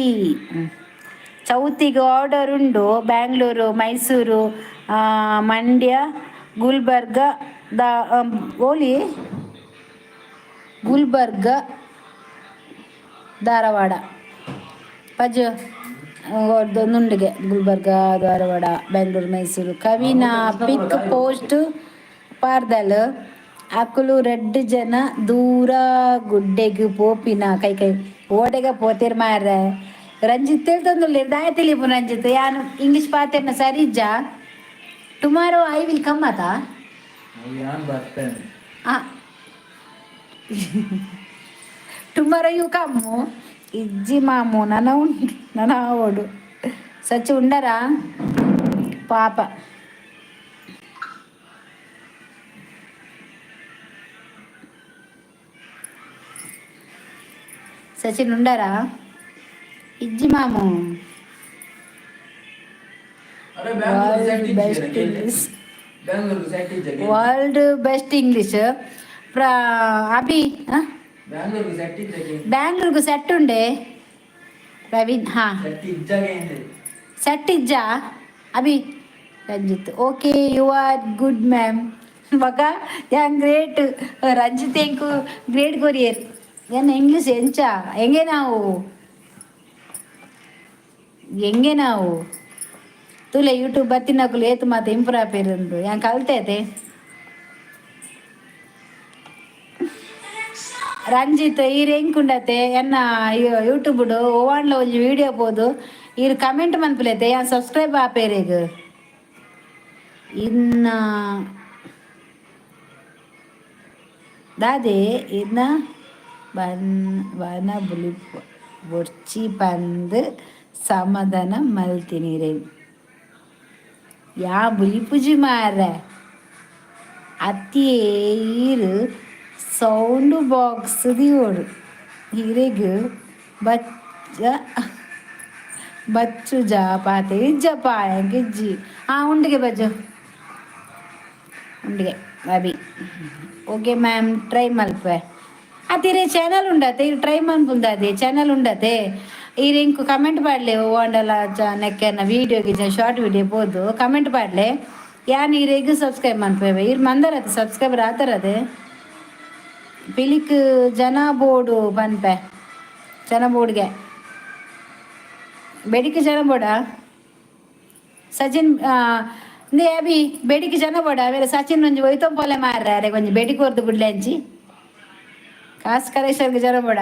ಚೌತಿಗೆ order ಉಂಡು. Bangalore, Mysuru, Mandya, Gulbarga, the Holi, Gulbarga, Dharwad ಪಜು ನುಂಡಿಗೆ. Gulbarga, Dharwad, Bengaluru, Mysuru. ಕವಿನ ಪಿಕ್ post ಪಾರ್ದಲ್. ಅಕುಲು red ಜನ ದೂರ ಗುಡ್ಡೆಗ್ ಪೋಪಿನ ಕೈ ಕೈ ಓಡೆಗ ಪೋತೇರ್ ಮಾರ್ರೆ. ರಂಜಿತ್ ತಿಳ್ತಂದುಲ್ಲೇರ್ ದಾಯ ತಿಳಿಪು ರಂಜಿತ್ ಯಾನು ಇಂಗ್ಲೀಷ್ ಪಾತೆರ್ನ ಸರಿ ಇಜ್ಜಾ. Tomorrow I will come ಆತಾ. ಯಾನ್ ಬರ್ತೇನೆ. ಆ tomorrow you come. ಇಜ್ಜಿ ಮಾಮು, ನನ ಉಂಡು ನನ ಆವೋಡು. ಸಚ್ಚಿ ఉండరా ಪಾಪ. ಸಚಿನ್ ఉండరా ಇಜ್ಜಿ ಮಾಮು. ಅರೆ Bangalore set best English. Bangalore set ಇಜ್ಜ. World best English ಪ್ರ ಅಭಿ. ಬ್ಯಾಂಗ್ಳೂರ್ ಸೆಟ್ ಇಜ್ಜ. ಬ್ಯಾಂಗ್ಳೂರ್ಗು ಸೆಟ್ ಉಂಡೆ ಪ್ರವೀಣ್ ಹಾ. ಸೆಟ್ ಇಜ್ಜಗೆ. ಸೆಟ್ ಇಜ್ಜಾ Abhi Ranjith. Okay, you are good ma'am. ಮಗ ಯಾನ್ ಗ್ರೇಟ್ ರಂಜಿತ್ ಎಂಕು ಗ್ರೇಟ್ ಕೊರಿಯರ್. ಏನ್ ಇಂಗ್ಲೀಷ್ ಎಂಚ ಹೆಂಗೆ ನಾವು ಹೆಂಗೆ ನಾವು ತೂಲೆ ಯೂಟ್ಯೂಬ್ ಬತ್ತಿನಕುಲು ಏತು ಮಾತ ಇಂಪ್ರೂವ್ ಆಪೇರುಂಡು ಯಾನ್ ಕಲ್ತೈತೆ. ರಂಜಿತ್ ಈರ್ ಎಂಕುಂಡತೆ ಎನ್ನ ಯೂಟ್ಯೂಬ್ ಓವಾಂಡ್ಲ ಒಂಜಿ ವಿಡಿಯೋ ಪೋದು ಈರ್ ಕಮೆಂಟ್ ಮನ್ಪುಲೈತೆ ಯಾನ್ ಸಬ್ಸ್ಕ್ರೈಬ್ ಆಪೇರೆಗ್ ಇನ್ನ ದಾದೆ ಇನ್ನ ಬನ್ ವನ ಬುಲಿಪ್ ಬೊರ್ಚಿ ಪಂದ್ ಸಮಾಧಾನ ಮಲ್ತಿನಿರೆ. ಯಾ ಬುಲಿಪುಜಿ ಮಾರ್ರೆ. ಅತ್ತಿಯೇ ಈರು ಸೌಂಡ್ ಬಾಕ್ಸ್ ದಿಯೋಡು ಹಿರೆಗ್ ಬಚ್ಚ ಬಚ್ಚು ಜಾ ಪಾತೆ ಇಜ್ಜಪ್ಪ ಇಜ್ಜಿ. ಹಾಂ ಉಂಡಿಗೆ ಬಜ್ಜು ಉಂಡಿಗೆ ಅಭಿ. Okay ma'am, try ಮಲ್ಪೆ. ಅತಿರೆ ಚಾನಲ್ ಉಂಡತೆ ಈ ಟ್ರೈ ಮನ್ಪುಂದಾದೆ ಚಾನಲ್ ಉಂಡತೆ. ಈರ್ ಇಂಕು ಕಮೆಂಟ್ ಪಾಡ್ಲೆ ಓಂಡಲ ನೆಕ್ಕೆನ ವಿಡಿಯೋ ಗಿಜ ಶಾರ್ಟ್ ವಿಡಿಯೋ ಪೋದು ಕಮೆಂಟ್ ಪಾಡ್ಲೆ. ಯಾನ್ ಈರೆಗ್ ಸಬ್ಸ್ಕ್ರೈಬ್ ಮನ್ಪುವೆ. ಈರ್ ಮಂದರತೆ ಸಬ್ಸ್ಕ್ರೈಬರ್ ಆತರದೆ. ಪಿಲಿಕ್ ಜನ ಬೋಡು ಪನ್ಪೆ ಜನ ಬೋರ್ಡ್ಗೆ ಬೇಡಿಕೆ ಜನ ಬೋಡ ಸಚಿನ್ ಇಂದೇ ಅಭಿ ಬೇಡಿಕೆ ಜನ ಬೋಡ ಬೇರೆ. ಸಚಿನ್ ಒಂಜಿ ಒಯ್ತೊಂಪೋಲೆ ಮಾರ್ರೆ ಅರೆ ಒಂಜಿ ಬೇಡಿಕೆ ಹೊರ್ದು ಬಿಡ್ಲೆ ಅಂಚಿ ಕಾಸು ಕಲೆಕ್ಷನ್ಗೆ ಜನ ಬೋಡ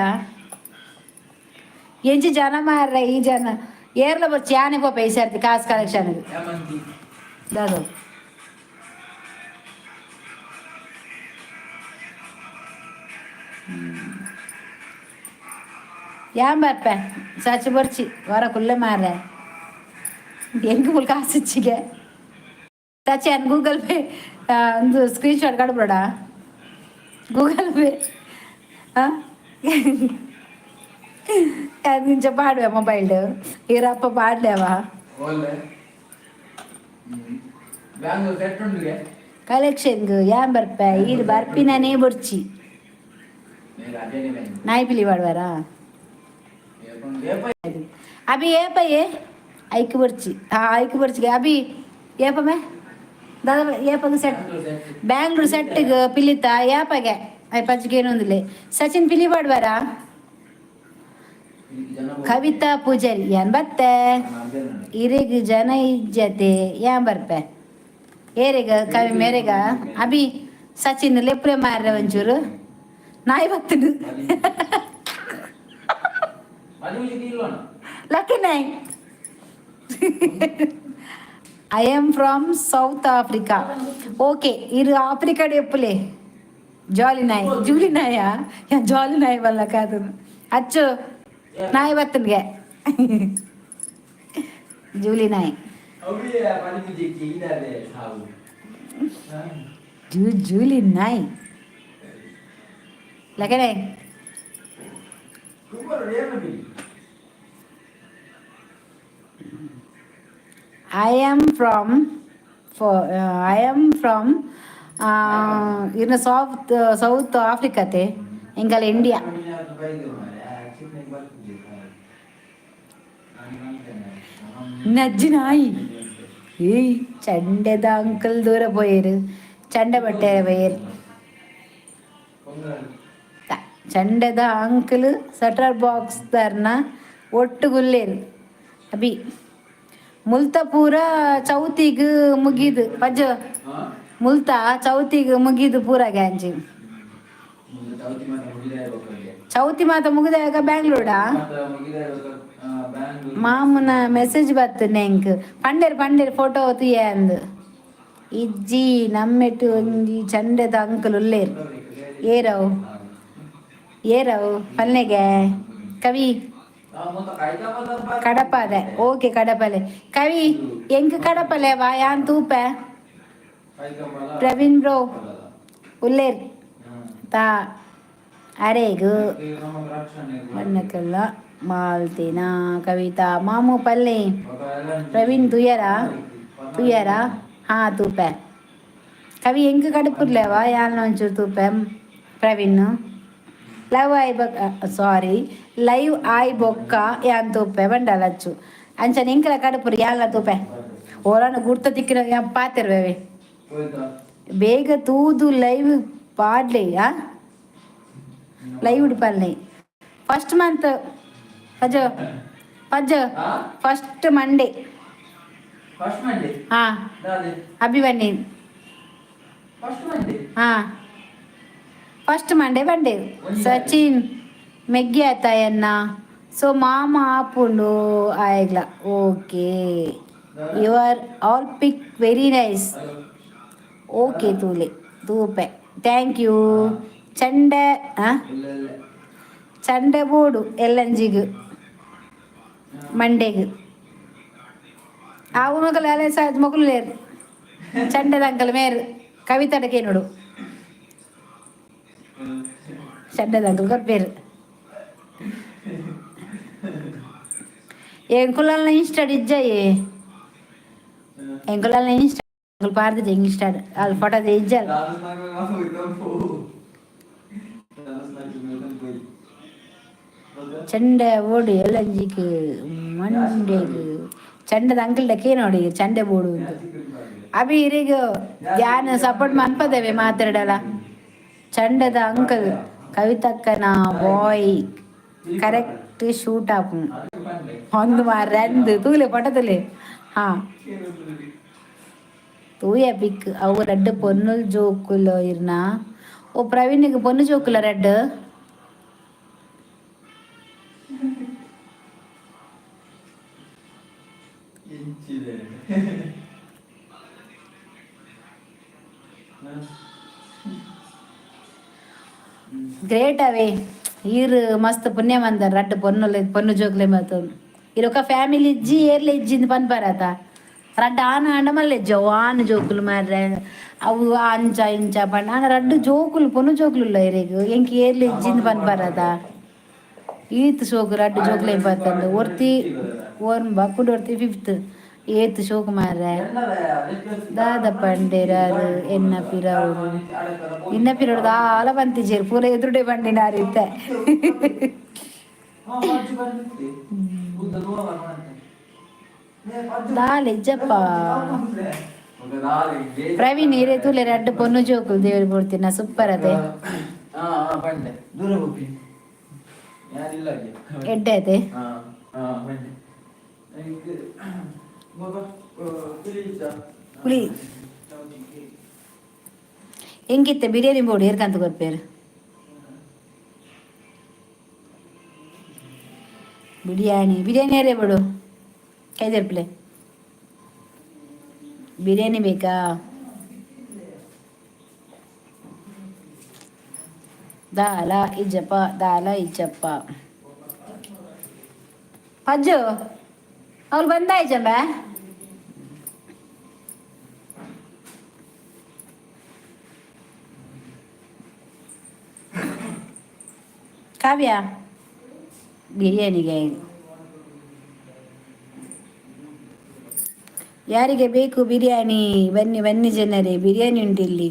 ಎಂಚಿ ಜನ ಮಾರ್ರೆ. ಈ ಜನ ಏರ್ಲ ಬೊರ್ಚಿ ಯಾನೆ ಪೋಪ ಈ ಸರ್ತಿ ಕಾಸು ಕಲೆಕ್ಷನ್. ಯಾಮಂತಿ. ದಾದ ಯಾನ್ ಬರ್ಪೆ ಸಚಿ ಬೊರ್ಚಿ ವರ ಕುಲ್ಲೆ ಮಾರ್ರೆ. ಎಂಕ್ ಮುಲ್ ಕಾಸಿಚ್ಚಿಗೆ ಸಚಿ ಅನ್ ಗೂಗಲ್ ಪೇ ಒಂದು ಸ್ಕ್ರೀನ್ ಶಾಟ್ ಕಡ್ಬೇಡ. ಗೂಗಲ್ ಪೇ ಇಂಚ ಪಾಡುವೆ ಮೊಬೈಲ್ ಈರಪ್ಪ ಪಾಡ್ಲೇವಾ. ಓಲ್ಲೆ ಬ್ಯಾಂಗ್ಳೂರ್ ಸೆಟ್ ಉಂಡುಗೆ. ಕಲೆಕ್ಷನ್ಗ್ ಯಾನ್ ಬರ್ಪೆ ಈರ್ ಬರ್ಪಿನನೇ ಬೊರ್ಚಿ. ಮೇರೆ ಅದೇನೆ ಬ್ಯಾಂಗ್ಳೂರ್. ನಾಯಿ ಪಿಲಿ ಪಾಡುವಾರಾ. ಏಪ. ಅಭಿ ಏಪಯ್ಯೆ ಐಕ್ ಬೊರ್ಚಿ. ಹಾ ಐಕ್ ಬೊರ್ಚಿಗೆ ಅಭಿ ಏಪಮೆ ದಾದ ಏಪಗ ಸೆಟ್. ಬ್ಯಾಂಗ್ಳೂರ್ ಸೆಟ್. ಬ್ಯಾಂಗ್ಳೂರ್ ಸೆಟ್ಟಿಗೆ ಪಿಲಿತ ಏಪಗೆ I ಪಚ್ಚಿಗೆ ಏನೊಂದಿಲ್ಲ. ಸಚಿನ್ ಪಿಲಿ ಪಾಡುವಾರಾ. ಜನ ಕವಿತಾ ಪೂಜಾರಿ ಏನ್ ಬತ್ತೆ ಇರೆಗ್ ಜನ ಇಜ್ಜತೆ ಯಾನ್ ಬರ್ಪೆ ಏರೆಗ ಕವಿ ಮೇರೆಗ. ಅಭಿ ಸಚಿನ್ ಲೆಪ್ರೆ ಮಾರ್ರೆ ಒಂಚೂರು ನಾಯಿ ಬತ್ತನು. Lucky ನಾಯಿ. I am from South Africa. Okay, ಇರು ಆಫ್ರಿಕಾ ಎಪ್ಪುಲೆ. ಜಾಲಿ ನಾಯಿ, ಜೂಲಿ ನಾಯ, ಜಾಲಿ ನಾಯಿ ಬಲ್ಲ ಕಾದು ಅಚ್ಚು ನಾಯಿ ಬತ್ತನ್ಗೆ ಜೂಲಿ ನಾಯಿ. ಜೂಲಿ ನಾಯಿ ಲಕ್ಕೆ ನಾಯಿ. I am from ಇನ್ನು ಸೌತ್ ಸೌತ್ ಆಫ್ರಿಕಾತೆ ಎಂಕಲ್ ಇಂಡಿಯಾ. ನಜ್ಜಿ ನಾಯಿ. ಏಯ್, ಚಂಡೆದ ಅಂಕಲ್ ದೂರ ಪೋಯೇರು, ಚಂಡೆ ಬಟ್ಟೆ ಪೋಯೇರು. ಚಂಡೆದ ಅಂಕಲ್ ಸಟರ್ ಬಾಕ್ಸ್ ದಾರ್ನ ಒಟ್ಟು ಗುಲ್ಲೇರು. ಅಭಿ ಮುಲ್ತ ಪೂರ ಚೌತಿಗ್ ಮುಗಿದು ಪಜ್ಜ. ಮುಲ್ತ ಚೌತಿಗ್ ಮುಗಿದು ಪೂರ ಗ್ಯಾಂಜಿ. ಚೌತಿ ಮಾತ ಮುಗಿದಾಗ ಬ್ಯಾಂಗ್ಳೂರಾ? ಮಾಮುನ ಮೆಸೇಜ್ ಬರ್ತನೆ ಎಂಕ್. ಪಂಡೇರ್ ಪಂಡೇರ್ ಫೋಟೋ ತುಯ್ಯ ಅಂದ್. ಇಜ್ಜಿ, ನಮ್ಮೆಟ್ಟು ಒಂಜಿ ಚಂಡೆದ ಅಂಕಲ್ ಉಲ್ಲೇರ್. ಏರವು ಏರವು ಪಲ್ನೆಗೆ ಕವಿ ಕಡಪದೆ. ಓಕೆ, ಕಡಪಲೆ ಕವಿ ಎಂಕ್ ಕಡಪಲೆ ವಾ ಯಾನ್ ತೂಪೆ. ಪ್ರವೀಣ್ ಬ್ರೋ ಉಲ್ಲೇರ್ ತಾ ಅರೆಗು ಬಣ್ಣಕ್ಕೆಲ್ಲ ಮಾಲ್ತಿನ ಕವಿತಾ ಮಾಮು ಪಲ್ಲೆ. ಪ್ರವೀಣ್ ತುಯರಾ ತುಯರಾ? ಹಾ, ತೂಪೆ. ಕವಿ ಎಂಕ್ ಕಡಪುರ್ಲೇವಾ ಯಾನ್ ಒಂಚೂರು ತೂಪೆ. ಪ್ರವೀಣ್ ಲವ್ ಆಯ್ ಬೊಕ್ಕ, ಸಾರಿ, ಲೈವ್ ಆಯ್ ಬೊಕ್ಕ ಯಾನ್ ತೂಪೆ ಬಂಡಲಚ್ಚು. ಅಂಚನೆ ಎಂಕಲ ಕಡಪುರು ಯಾನ್ಲ ತೂಪೆ. ಓಲಾನ ಗುರ್ತ ತಿಕ್ಕಿನ ಯಾನ್ ಪಾತೆರ್ವೆ. ಬೇಗ ತೂದು ಲೈವ್ ಪಾಡ್ಲೆ. ಆ ಲೈವ್ ಪಲ್ಲೆ ಫಸ್ಟ್ ಮಂತ್ ಪಜ ಪಜ ಫಸ್ಟ್ ಮಂಡೇ. ಹಾ, ಅಭಿಮನ್ಯು. ಹಾ, ಫಸ್ಟ್ ಮಂಡೇ ಬಂಡೆ. ಸಚಿನ್ ಮೆಗ್ಗಿ ಆತಾಯನ್ನ. ಸೊ ಮಾಮ ಆಪುಂಡು ಆಯ್ಗ್ಲ. Okay, you are all pic very nice. Okay, ತೂಲೆ ತೂಪೆ. Thank you. ಚಂಡೆ ಚಂಡೆ ಬೋಡು ಎಲ್ಲಂಜಿಗ್ ಮಂಡೆಗ್. ಆ ಮೊಗಲು ಅಲೆ ಮೊಗಲು ಲೇರು. ಚಂಡೆದ ಅಂಕಲ್ ಮೇರು ಕವಿತಡಕ್ಕೆ ನೋಡು. ಚಂಡೆದ ಅಂಕಲ್ ಕೊರ್ಪೇರು. ಎಂಕುಲಲ್ನ ಇನ್ಸ್ಟಾಡ್ ಇಜ್ಜಯೇ. ಎಂಕುಲಲ್ನ ಇನ್ಸ್ಟಾ ಪಾರ್ದಿಜ. ಇನ್ಸ್ಟಾಡ್ ಅಲ್ಲಿ ಫೋಟೋ ಇಜ್ಜಲ್. ಚಂಡೆ ಓಡು ಎಲ್ಲಂಜಿಕ್ ಮಂಡೆಗ್. ಚಂಡದ ಅಂಕಲ್ ಡಕ್ಕೆ ನೋಡಿ ಚಂಡೆ ಬೋಡು ಅಂತ. ಅಭಿ ಇರಿಗ ಯಾನ್ ಸಪೋರ್ಟ್ ಮನ್ಪದೇವೆ ಮಾತಾಡಲ್ಲ. ಚಂಡದ ಅಂಕಲ್ ಕವಿತಕ್ಕನ ಬಾಯ್ ಕರೆಕ್ಟ್ ಶೂಟ್ ಆಪು ಒಂದು ಮಾರ್ರೆ. ತೂಲೆ ಪಟತಲೆ. ಹಾ, ತೂಯ ಪಿಕ್. ಅವು ರಡ್ಡ್ ಪೊನ್ನುಲ್ ಜೋಕುಲು ಇರ್ನ. ಓ ಪ್ರವೀಣಿಗೆ ಪೊನ್ನು ಜೋಕುಲ ರಡ್ಡ್. ಗ್ರೇಟ್ ಅವೇ. ಈರ್ ಮಸ್ತ್ ಪುಣ್ಯ ಮಂದ, ರಡ್ಡ್ ಪೊನ್ನುಲೆ ಪೊನ್ನು ಜೋಕ್ಲೆ ಮತ್ತೊಂದು. ಇರೊಕ ಫ್ಯಾಮಿಲಿ ಇಜ್ಜಿ, ಏರ್ಲೆ ಇಜ್ಜಿಂದ್ ಪನ್ಪರತ. ರಡ್ಡ್ ಆನ್ ಆಂಡ ಮಲ್ಲೆಜ್ಜ ಅವು ಆನ್ ಜೋಕುಲು ಮಾರ್ರೆ. ಅವು ಅಂಚ ಇಂಚ ಪಂಡ ಆಂಡ ರಡ್ಡ್ ಜೋಕುಲು ಪೊನ್ನು ಜೋಕುಲು ಉಲ್ಲ ಇರೆಗ್. ಎಂಕ್ ಏರ್ಲೆ ಇಜ್ಜಿಂದ್ ಪನ್ಪರತ. ಈತ್ ಶೋಕು ರಡ್ಡ್ ಜೋಕುಲೆ ಪತ್ತಂದು. ಒರ್ತಿ ಒರ್ಂಬ, ಕುಡೊರ್ತಿ ಫಿಫ್ತ್. ಏತ್ ಶೋಕು ಮಾರ್ರೆ. ದಾದ ಪಂಡೇರಾರು ಎನ್ನ ಪಿರವುಡು ಇನ್ನ ಪಿರವುಡು ದಾಲ ಪಂತಿಜೆರ್. ಪೂರ ಎದುರುಡೆ ಪಂಡಿನಾರ್ ಇತ್ತೆ. ದಾಲ ಇಜ್ಜಪ್ಪ ಪ್ರವೀಣ್. ಇರೆ ತೂಲೆ, ರಡ್ಡ್ ಪೊನ್ನು ಜೋಕುಲು ದೇವ್ರು ಕೊಡ್ತೀನ. ಸೂಪರ್ ಅದೇ. ಎಡ್ಡೆ ಅದೇ. ಪುಳಿ ಎಂಕಿತ್ತೆ ಬಿರಿಯಾನಿ ಬೋಡು ಏರ್ಕಂತ ಕೊರ್ಪೇರು. ಬಿರಿಯಾನಿ ಬಿರಿಯಾನಿ ಯಾರೇ ಬಿಡು ಕೈದರ್ಪ್ಲೆ. ಬಿರಿಯಾನಿ ಬೇಕಾ? ದಾಲ ಇಜ್ಜಪ್ಪ, ದಾಲ ಇಜ್ಜಪ್ಪ. ಪಜ್ಜು ಅವ್ರು ಬಂದಾಯ್ಚಂಬ. ಕಾವ್ಯ ಬಿರಿಯಾನಿಗೆ ಯಾರಿಗೆ ಬೇಕು ಬಿರಿಯಾನಿ? ಬನ್ನಿ ಬನ್ನಿ ಜನರೇ, ಬಿರಿಯಾನಿ ಉಂಟು ಇಲ್ಲಿ,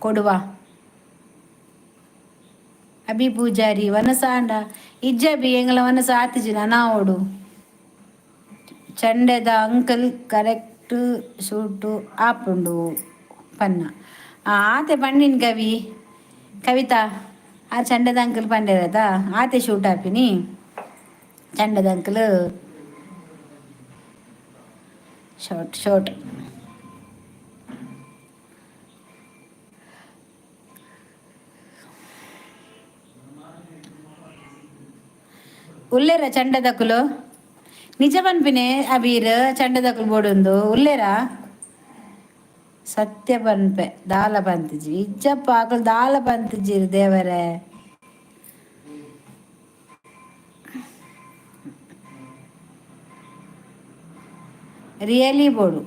ಕೊಡುವ. ಅಭಿ ಪೂಜಾರಿ ವನಸಾಂಡ ಇಜ್ಜಬಿ ಎಂಗಳ ವನಸ ಆತಿಜಿ ನಾವೋಡು. ಚಂಡೆದ ಅಂಕಲ್ ಕರೆಕ್ಟ್ ಶೂಟು ಆಪುಂಡು ಪನ್ನ. ಆತೆ ಪಣ್ಣಿನ ಕವಿ ಕವಿತಾ, ಆ ಚಂಡದ ಅಂಕಲ್ ಪಂಡೆರದ ಆತೆ ಶೂಟ್ ಆಪಿನಿ ಚಂಡದ ಅಂಕಲ್ ಶಾರ್ಟ್ ಶಾರ್ಟ್. ಉಲ್ಲೇರ ಚಂಡದಕುಲು? ನಿಜ ಪನ್ಪಿನೆ ಅಬೀರ್, ಚಂಡದಕುಲು ಬೋಡೊಂದು ಉಲ್ಲೇರ? ಸತ್ಯ ಪನ್ಪೆ, ದಾಲ ಪಂತಿಜಿ. ಇಜ್ಜಪ್ಪ, ಅಕುಲು ದಾಲ ಪಂತಿಜಿರ್ ದೇವರೇ. ರಿಯಲಿ ಬೋಡು,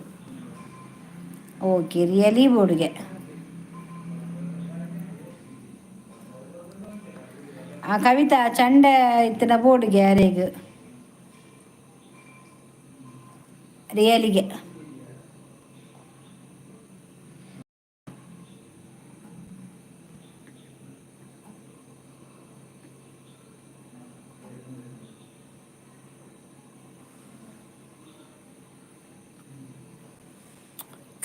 ಓಕೆ, ರಿಯಲಿ ಬೋರ್ಡ್ಗೆ. ಆ ಕವಿತಾ ಚಂಡೆ ಇತ್ತಿನ ಬೋರ್ಡ್ಗೆ ಯಾರಿಗ ರಿಯಲಿಗೆ.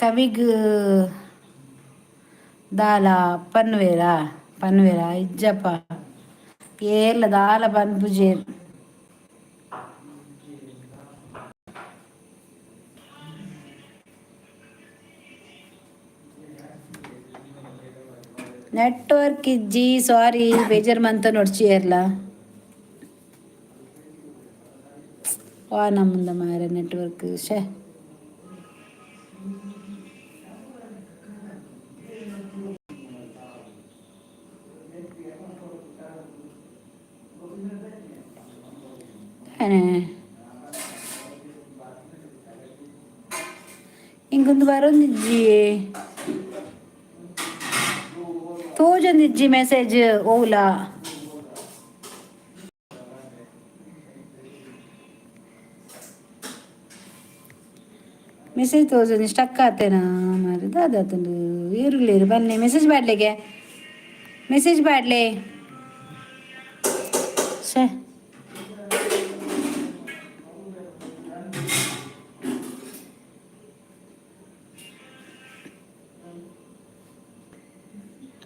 ಕವಿಗ್ ದಾಲ ಪನ್ವೇರ ಪನ್ವೇರ? ಇಜ್ಜಪ್ಪ, ಏರ್ಲ ದಾಲ ಪನ್ಪುಜೇರ್. ನೆಟ್ವರ್ಕ್ ಇಜ್ಜಿ, ಸಾರಿ, ಬೇಜಾರ್ ಮಂತ ನೋಡ್ಚಿ ಏರ್ಲ. ವಾ ನಮ್ಮಂದ ಮಾರ ನೆಟ್ವರ್ಕ್ ಶೇ. ಇಂಕೊಂದು ಬರೊಂದಿಜ್ಜಿ, ತೋಜೊಂದಿಜ್ಜಿ ಮೆಸೇಜ್ ಓಲ. ಮೆಸೇಜ್ ತೋಜೊಂದು ಸ್ಟಕ್ ಆತೇನಾ ಮಾರೆ? ದಾದಾತುಂಡು? ಏರುಲ್ಲೇರು ಬನ್ನಿ, ಮೆಸೇಜ್ ಪಾಡ್ಲೆಗೆ, ಮೆಸೇಜ್ ಪಾಡ್ಲೆ. ಶೇ.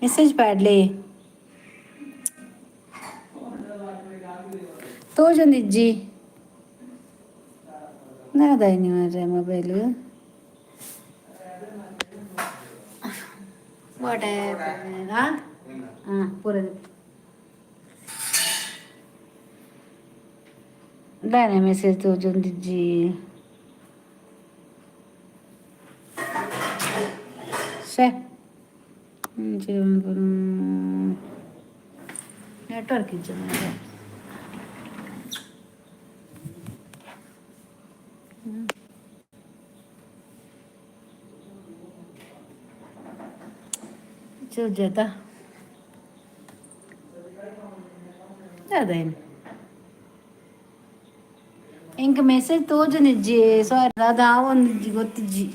ಮೆಸೇಜ್ ಪಾಡ್ಲೆ, ತೋಜೊಂದಿಜ್ಜಿ. ದಾದಾಯಿನಿ ಮಾರ್ರೆ ಮೊಬೈಲ್? What? ಹಾಂ, ಪೂರ ದಾನೆ ಮೆಸೇಜ್ ತೋಜೊಂದಿಜ್ಜಿ? ಶೇ, ನೆಟ್ವರ್ಕ್ ಇಜ್ಜ ಮಾರ್ರೆ. ಚೂಜಾತ ಅದೇನು ಇಂಕ ಮೆಸೇಜ್ ತೋಜೊಂದಿಜ್ಜಿ, ಸಾರಿ. ಅದು ಆವೊಂದಿಜ್ಜಿ, ಗೊತ್ತಿಜ್ಜಿ.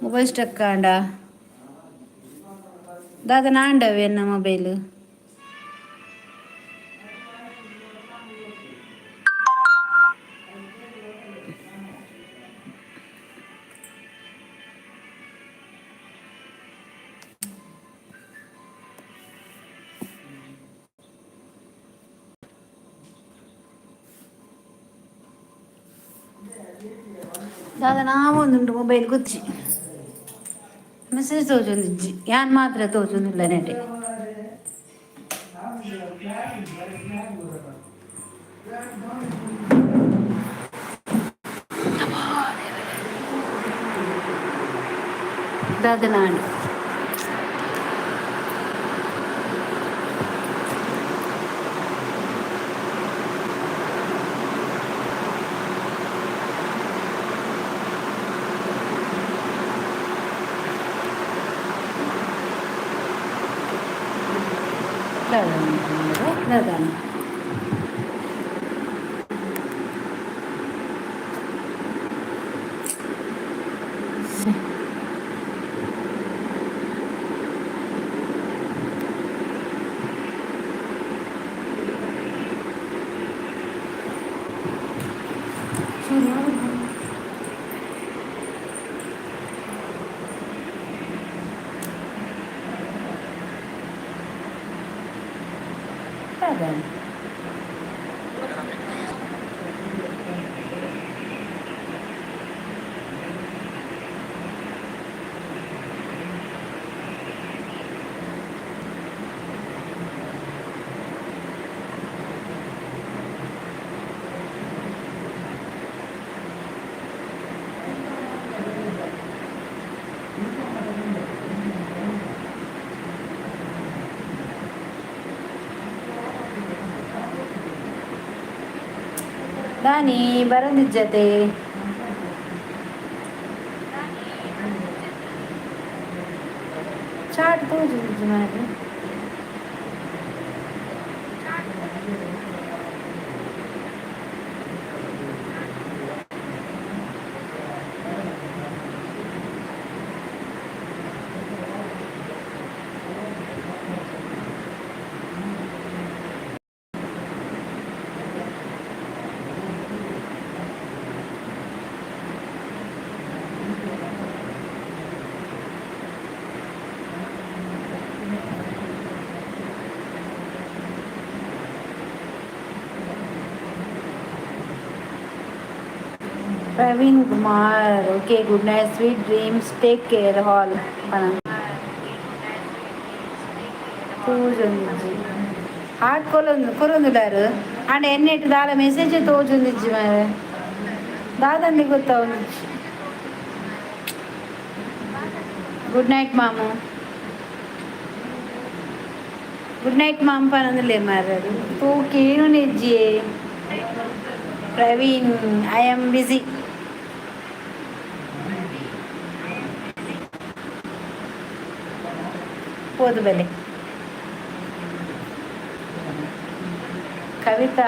ಮೊಬೈಲ್ ಸ್ಟಕ್ ಆಂಡ ದಾದ ನಾಂಡವೆ ಎನ್ನ ಮೊಬೈಲ್? ದಾದ ನಾವೊಂದುಂಟು ಮೊಬೈಲ್ ಗೊಚ್ಚಿ. ಮೆಸೇಜ್ ತೋಜೊಂದಿಜ್ಜಿ, ಯಾನ್ ಮಾತ್ರ ತೋಜೊಂದಿಲ್ಲ ನೆಟೆ. ದಾದನಾಂಡ್. ದಾದನ ದಾದನ. ದಾನಿ ಬರಂದಿಜ್ಜತೆ. ಚಾಟ್ ತೋಜುಂದಿಜ್ಜಿ ಮಾರ್ರೆ. Praveen Kumar, okay, good night, sweet dreams, take care all. ತೋಜೊಂದಿಜ್ಜಿ ಹಾರ್ಟ್ ಕೊಲೊಂದು ಕೊರೊಂದುಲಾರು ಅಂಡ್ ಎನ್ನೆಟ್ ದಾಲ ಮೆಸೇಜ್ ತೋಜೊಂದಿಜ್ಜಿ ಮಾರ್ರೆ. ದಾದಂದಿ ಗೊತ್ತಾವೊಂದಿಜ್ಜಿ. ಗುಡ್ ನೈಟ್ ಮಾಮು. ಗುಡ್ ನೈಟ್ ಮಾಮ್ ಪನೊಂದುಲ್ಲೆ ಮಾರ್ರೆ. ತೂ ಕೇನುನಿಜ್ಜಿ. Praveen, I am busy. ಪೋದು ಬೆಲೆ. ಕವಿತಾ,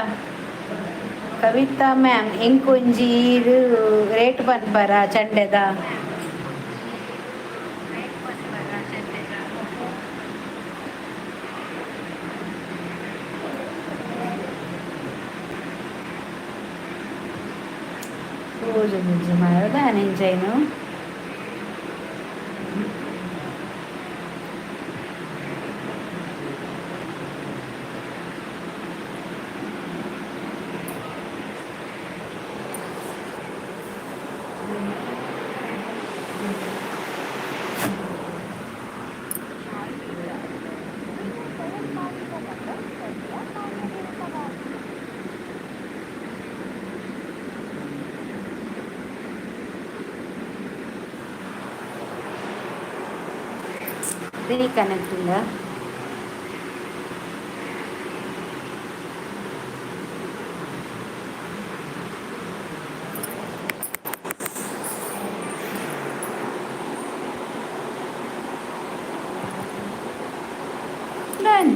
ಕವಿತಾ ಮ್ಯಾಮ್, ಎಂಕೊಂಜಿ ಈರು ರೇಟ್ ಪನ್ಪರ ಚಂಡೆದ? ತೋಜೊಂದಿಜ್ಜಿ ಮಾರ್ರೆ, ದಾನೆ ಇಂಚೈನು? Reconnecting. Done.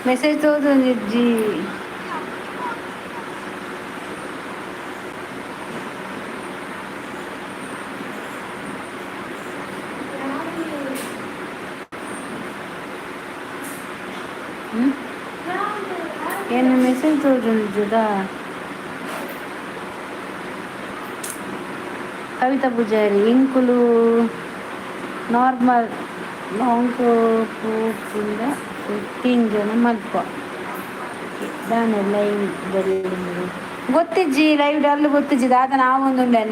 ಮೆಸೇಜ್ ತೋಜೊಂದಿಜ್ಜಿ. ಹ್ಞೂ, ಏನು ಮೆಸೇಜ್ ತೋಜೊಂದಿಜ್ಜದ? ಕವಿತಾ ಪೂಜಾರಿ, ಇಂಕುಲು ನಾರ್ಮಲ್ ಲಾಂಗ್ ಪೋಪುಂಡ 15 ಜನ ಮಲ್ಪ. ದಾನೆ ಲೈವ್ ಗೊತ್ತಿಜ್ಜಿ, ಲೈವ್ ಡಲ್ ಗೊತ್ತಿಜ್ಜಿ ದಾದ ನಾವೊಂದುಂಡೆ.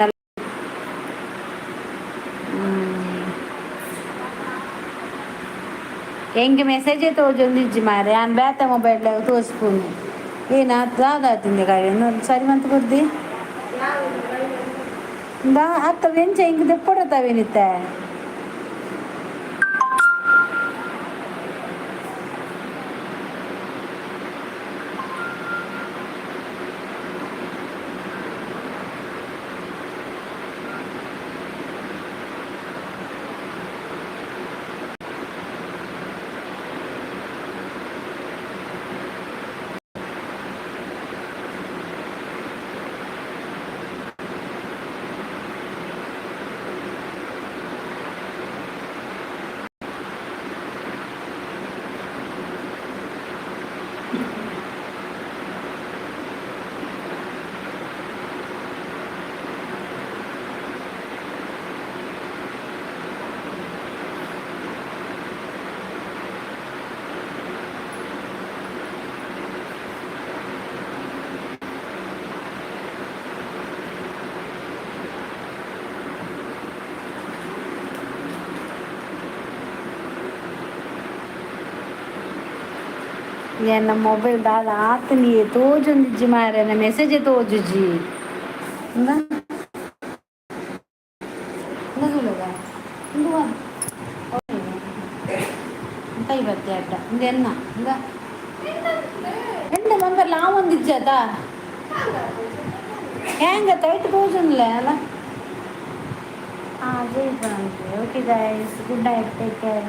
ಎಂಕ್ ಮೆಸೇಜೇ ತೋಜೊಂದಿಜ್ಜಿ ಮಾರೆ. ಯಾನ್ ಬೇತೆ ಮೊಬೈಲ್ ತೋಜ್ಪುನು. ಏನ ದಾದ ತಿಂದೆ ಕಾರ್ಯ ಸರಿ ಮಂತ್ ಕೊರ್ದಿ ದಾ ಅತ್ತ ಎಂಚ ಇಂಕ್ ದೆಪ್ಪೊಡತ್ತವೇನಿತ್ತೆ? ಎನ್ನ ಮೊಬೈಲ್ ದಾದ ಆತನಿ ತೋಜೊಂದಿಜ್ಜಿ ಮಾರೆ, ಮೆಸೇಜ್ ತೋಜುಜಿ. ಇಂದ ಇಂದು ಕೈ ಬತ್ತೆ ಅಡ್ಡ. ಇಂದ ಎನ್ನ ಇಂದ ಎಂತ ಮಂದರ್ಲ ಆವೊಂದಿಜ್ಜದ ಹ್ಯಾಂಗ ತೈಟ್ ತೋಜೊಂದಿಲ್ಲ ಅಲ್ಲ. ಹಾಂ, ಜೈ. Okay guys, good night, take care.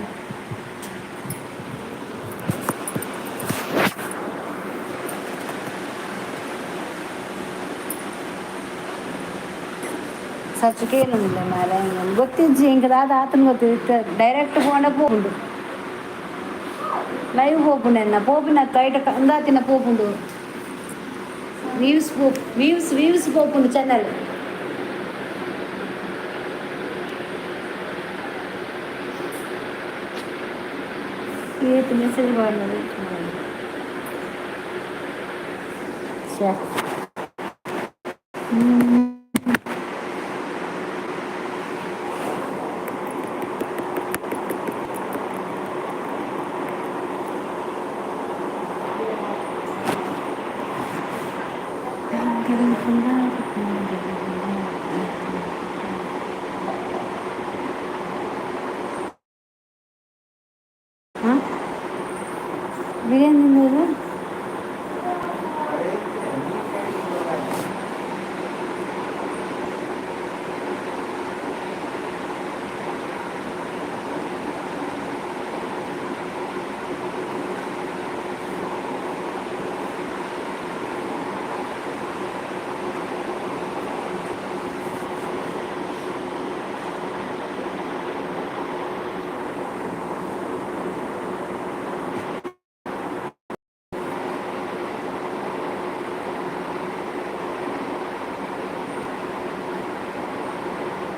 ಸಚ್ಚುಕೇನೊಂದಿಲ್ಲ ಮಾರೆ, ಗೊತ್ತಿಜ್ಜಿ ಇಂಕ ದಾದ ಆತನ ಗೊತ್ತಿತ್ತು. ಡೈರೆಕ್ಟ್ ಫೋನ ಪೋಪುಂಡು, ಲೈವ್ ಪೋಪುಂಡು. ಎನ್ನ ಪೋಪಿನ ಐಟ ಅಂದಾತಿನ ಪೋಪುಂಡು. ವ್ಯೂಸ್ ಪೋಪ್ ವ್ಯೂಸ್ ವ್ಯೂಸ್ ಪೋಪುಂಡು ಚಾನಲ್. ಏತ್ ಮೆಸೇಜ್ ಮಾಡೋದು? ಛೇ. ಹಾಂ, ಬಿರಿಯಾನಿ ತಿಂದಿದ್ದು.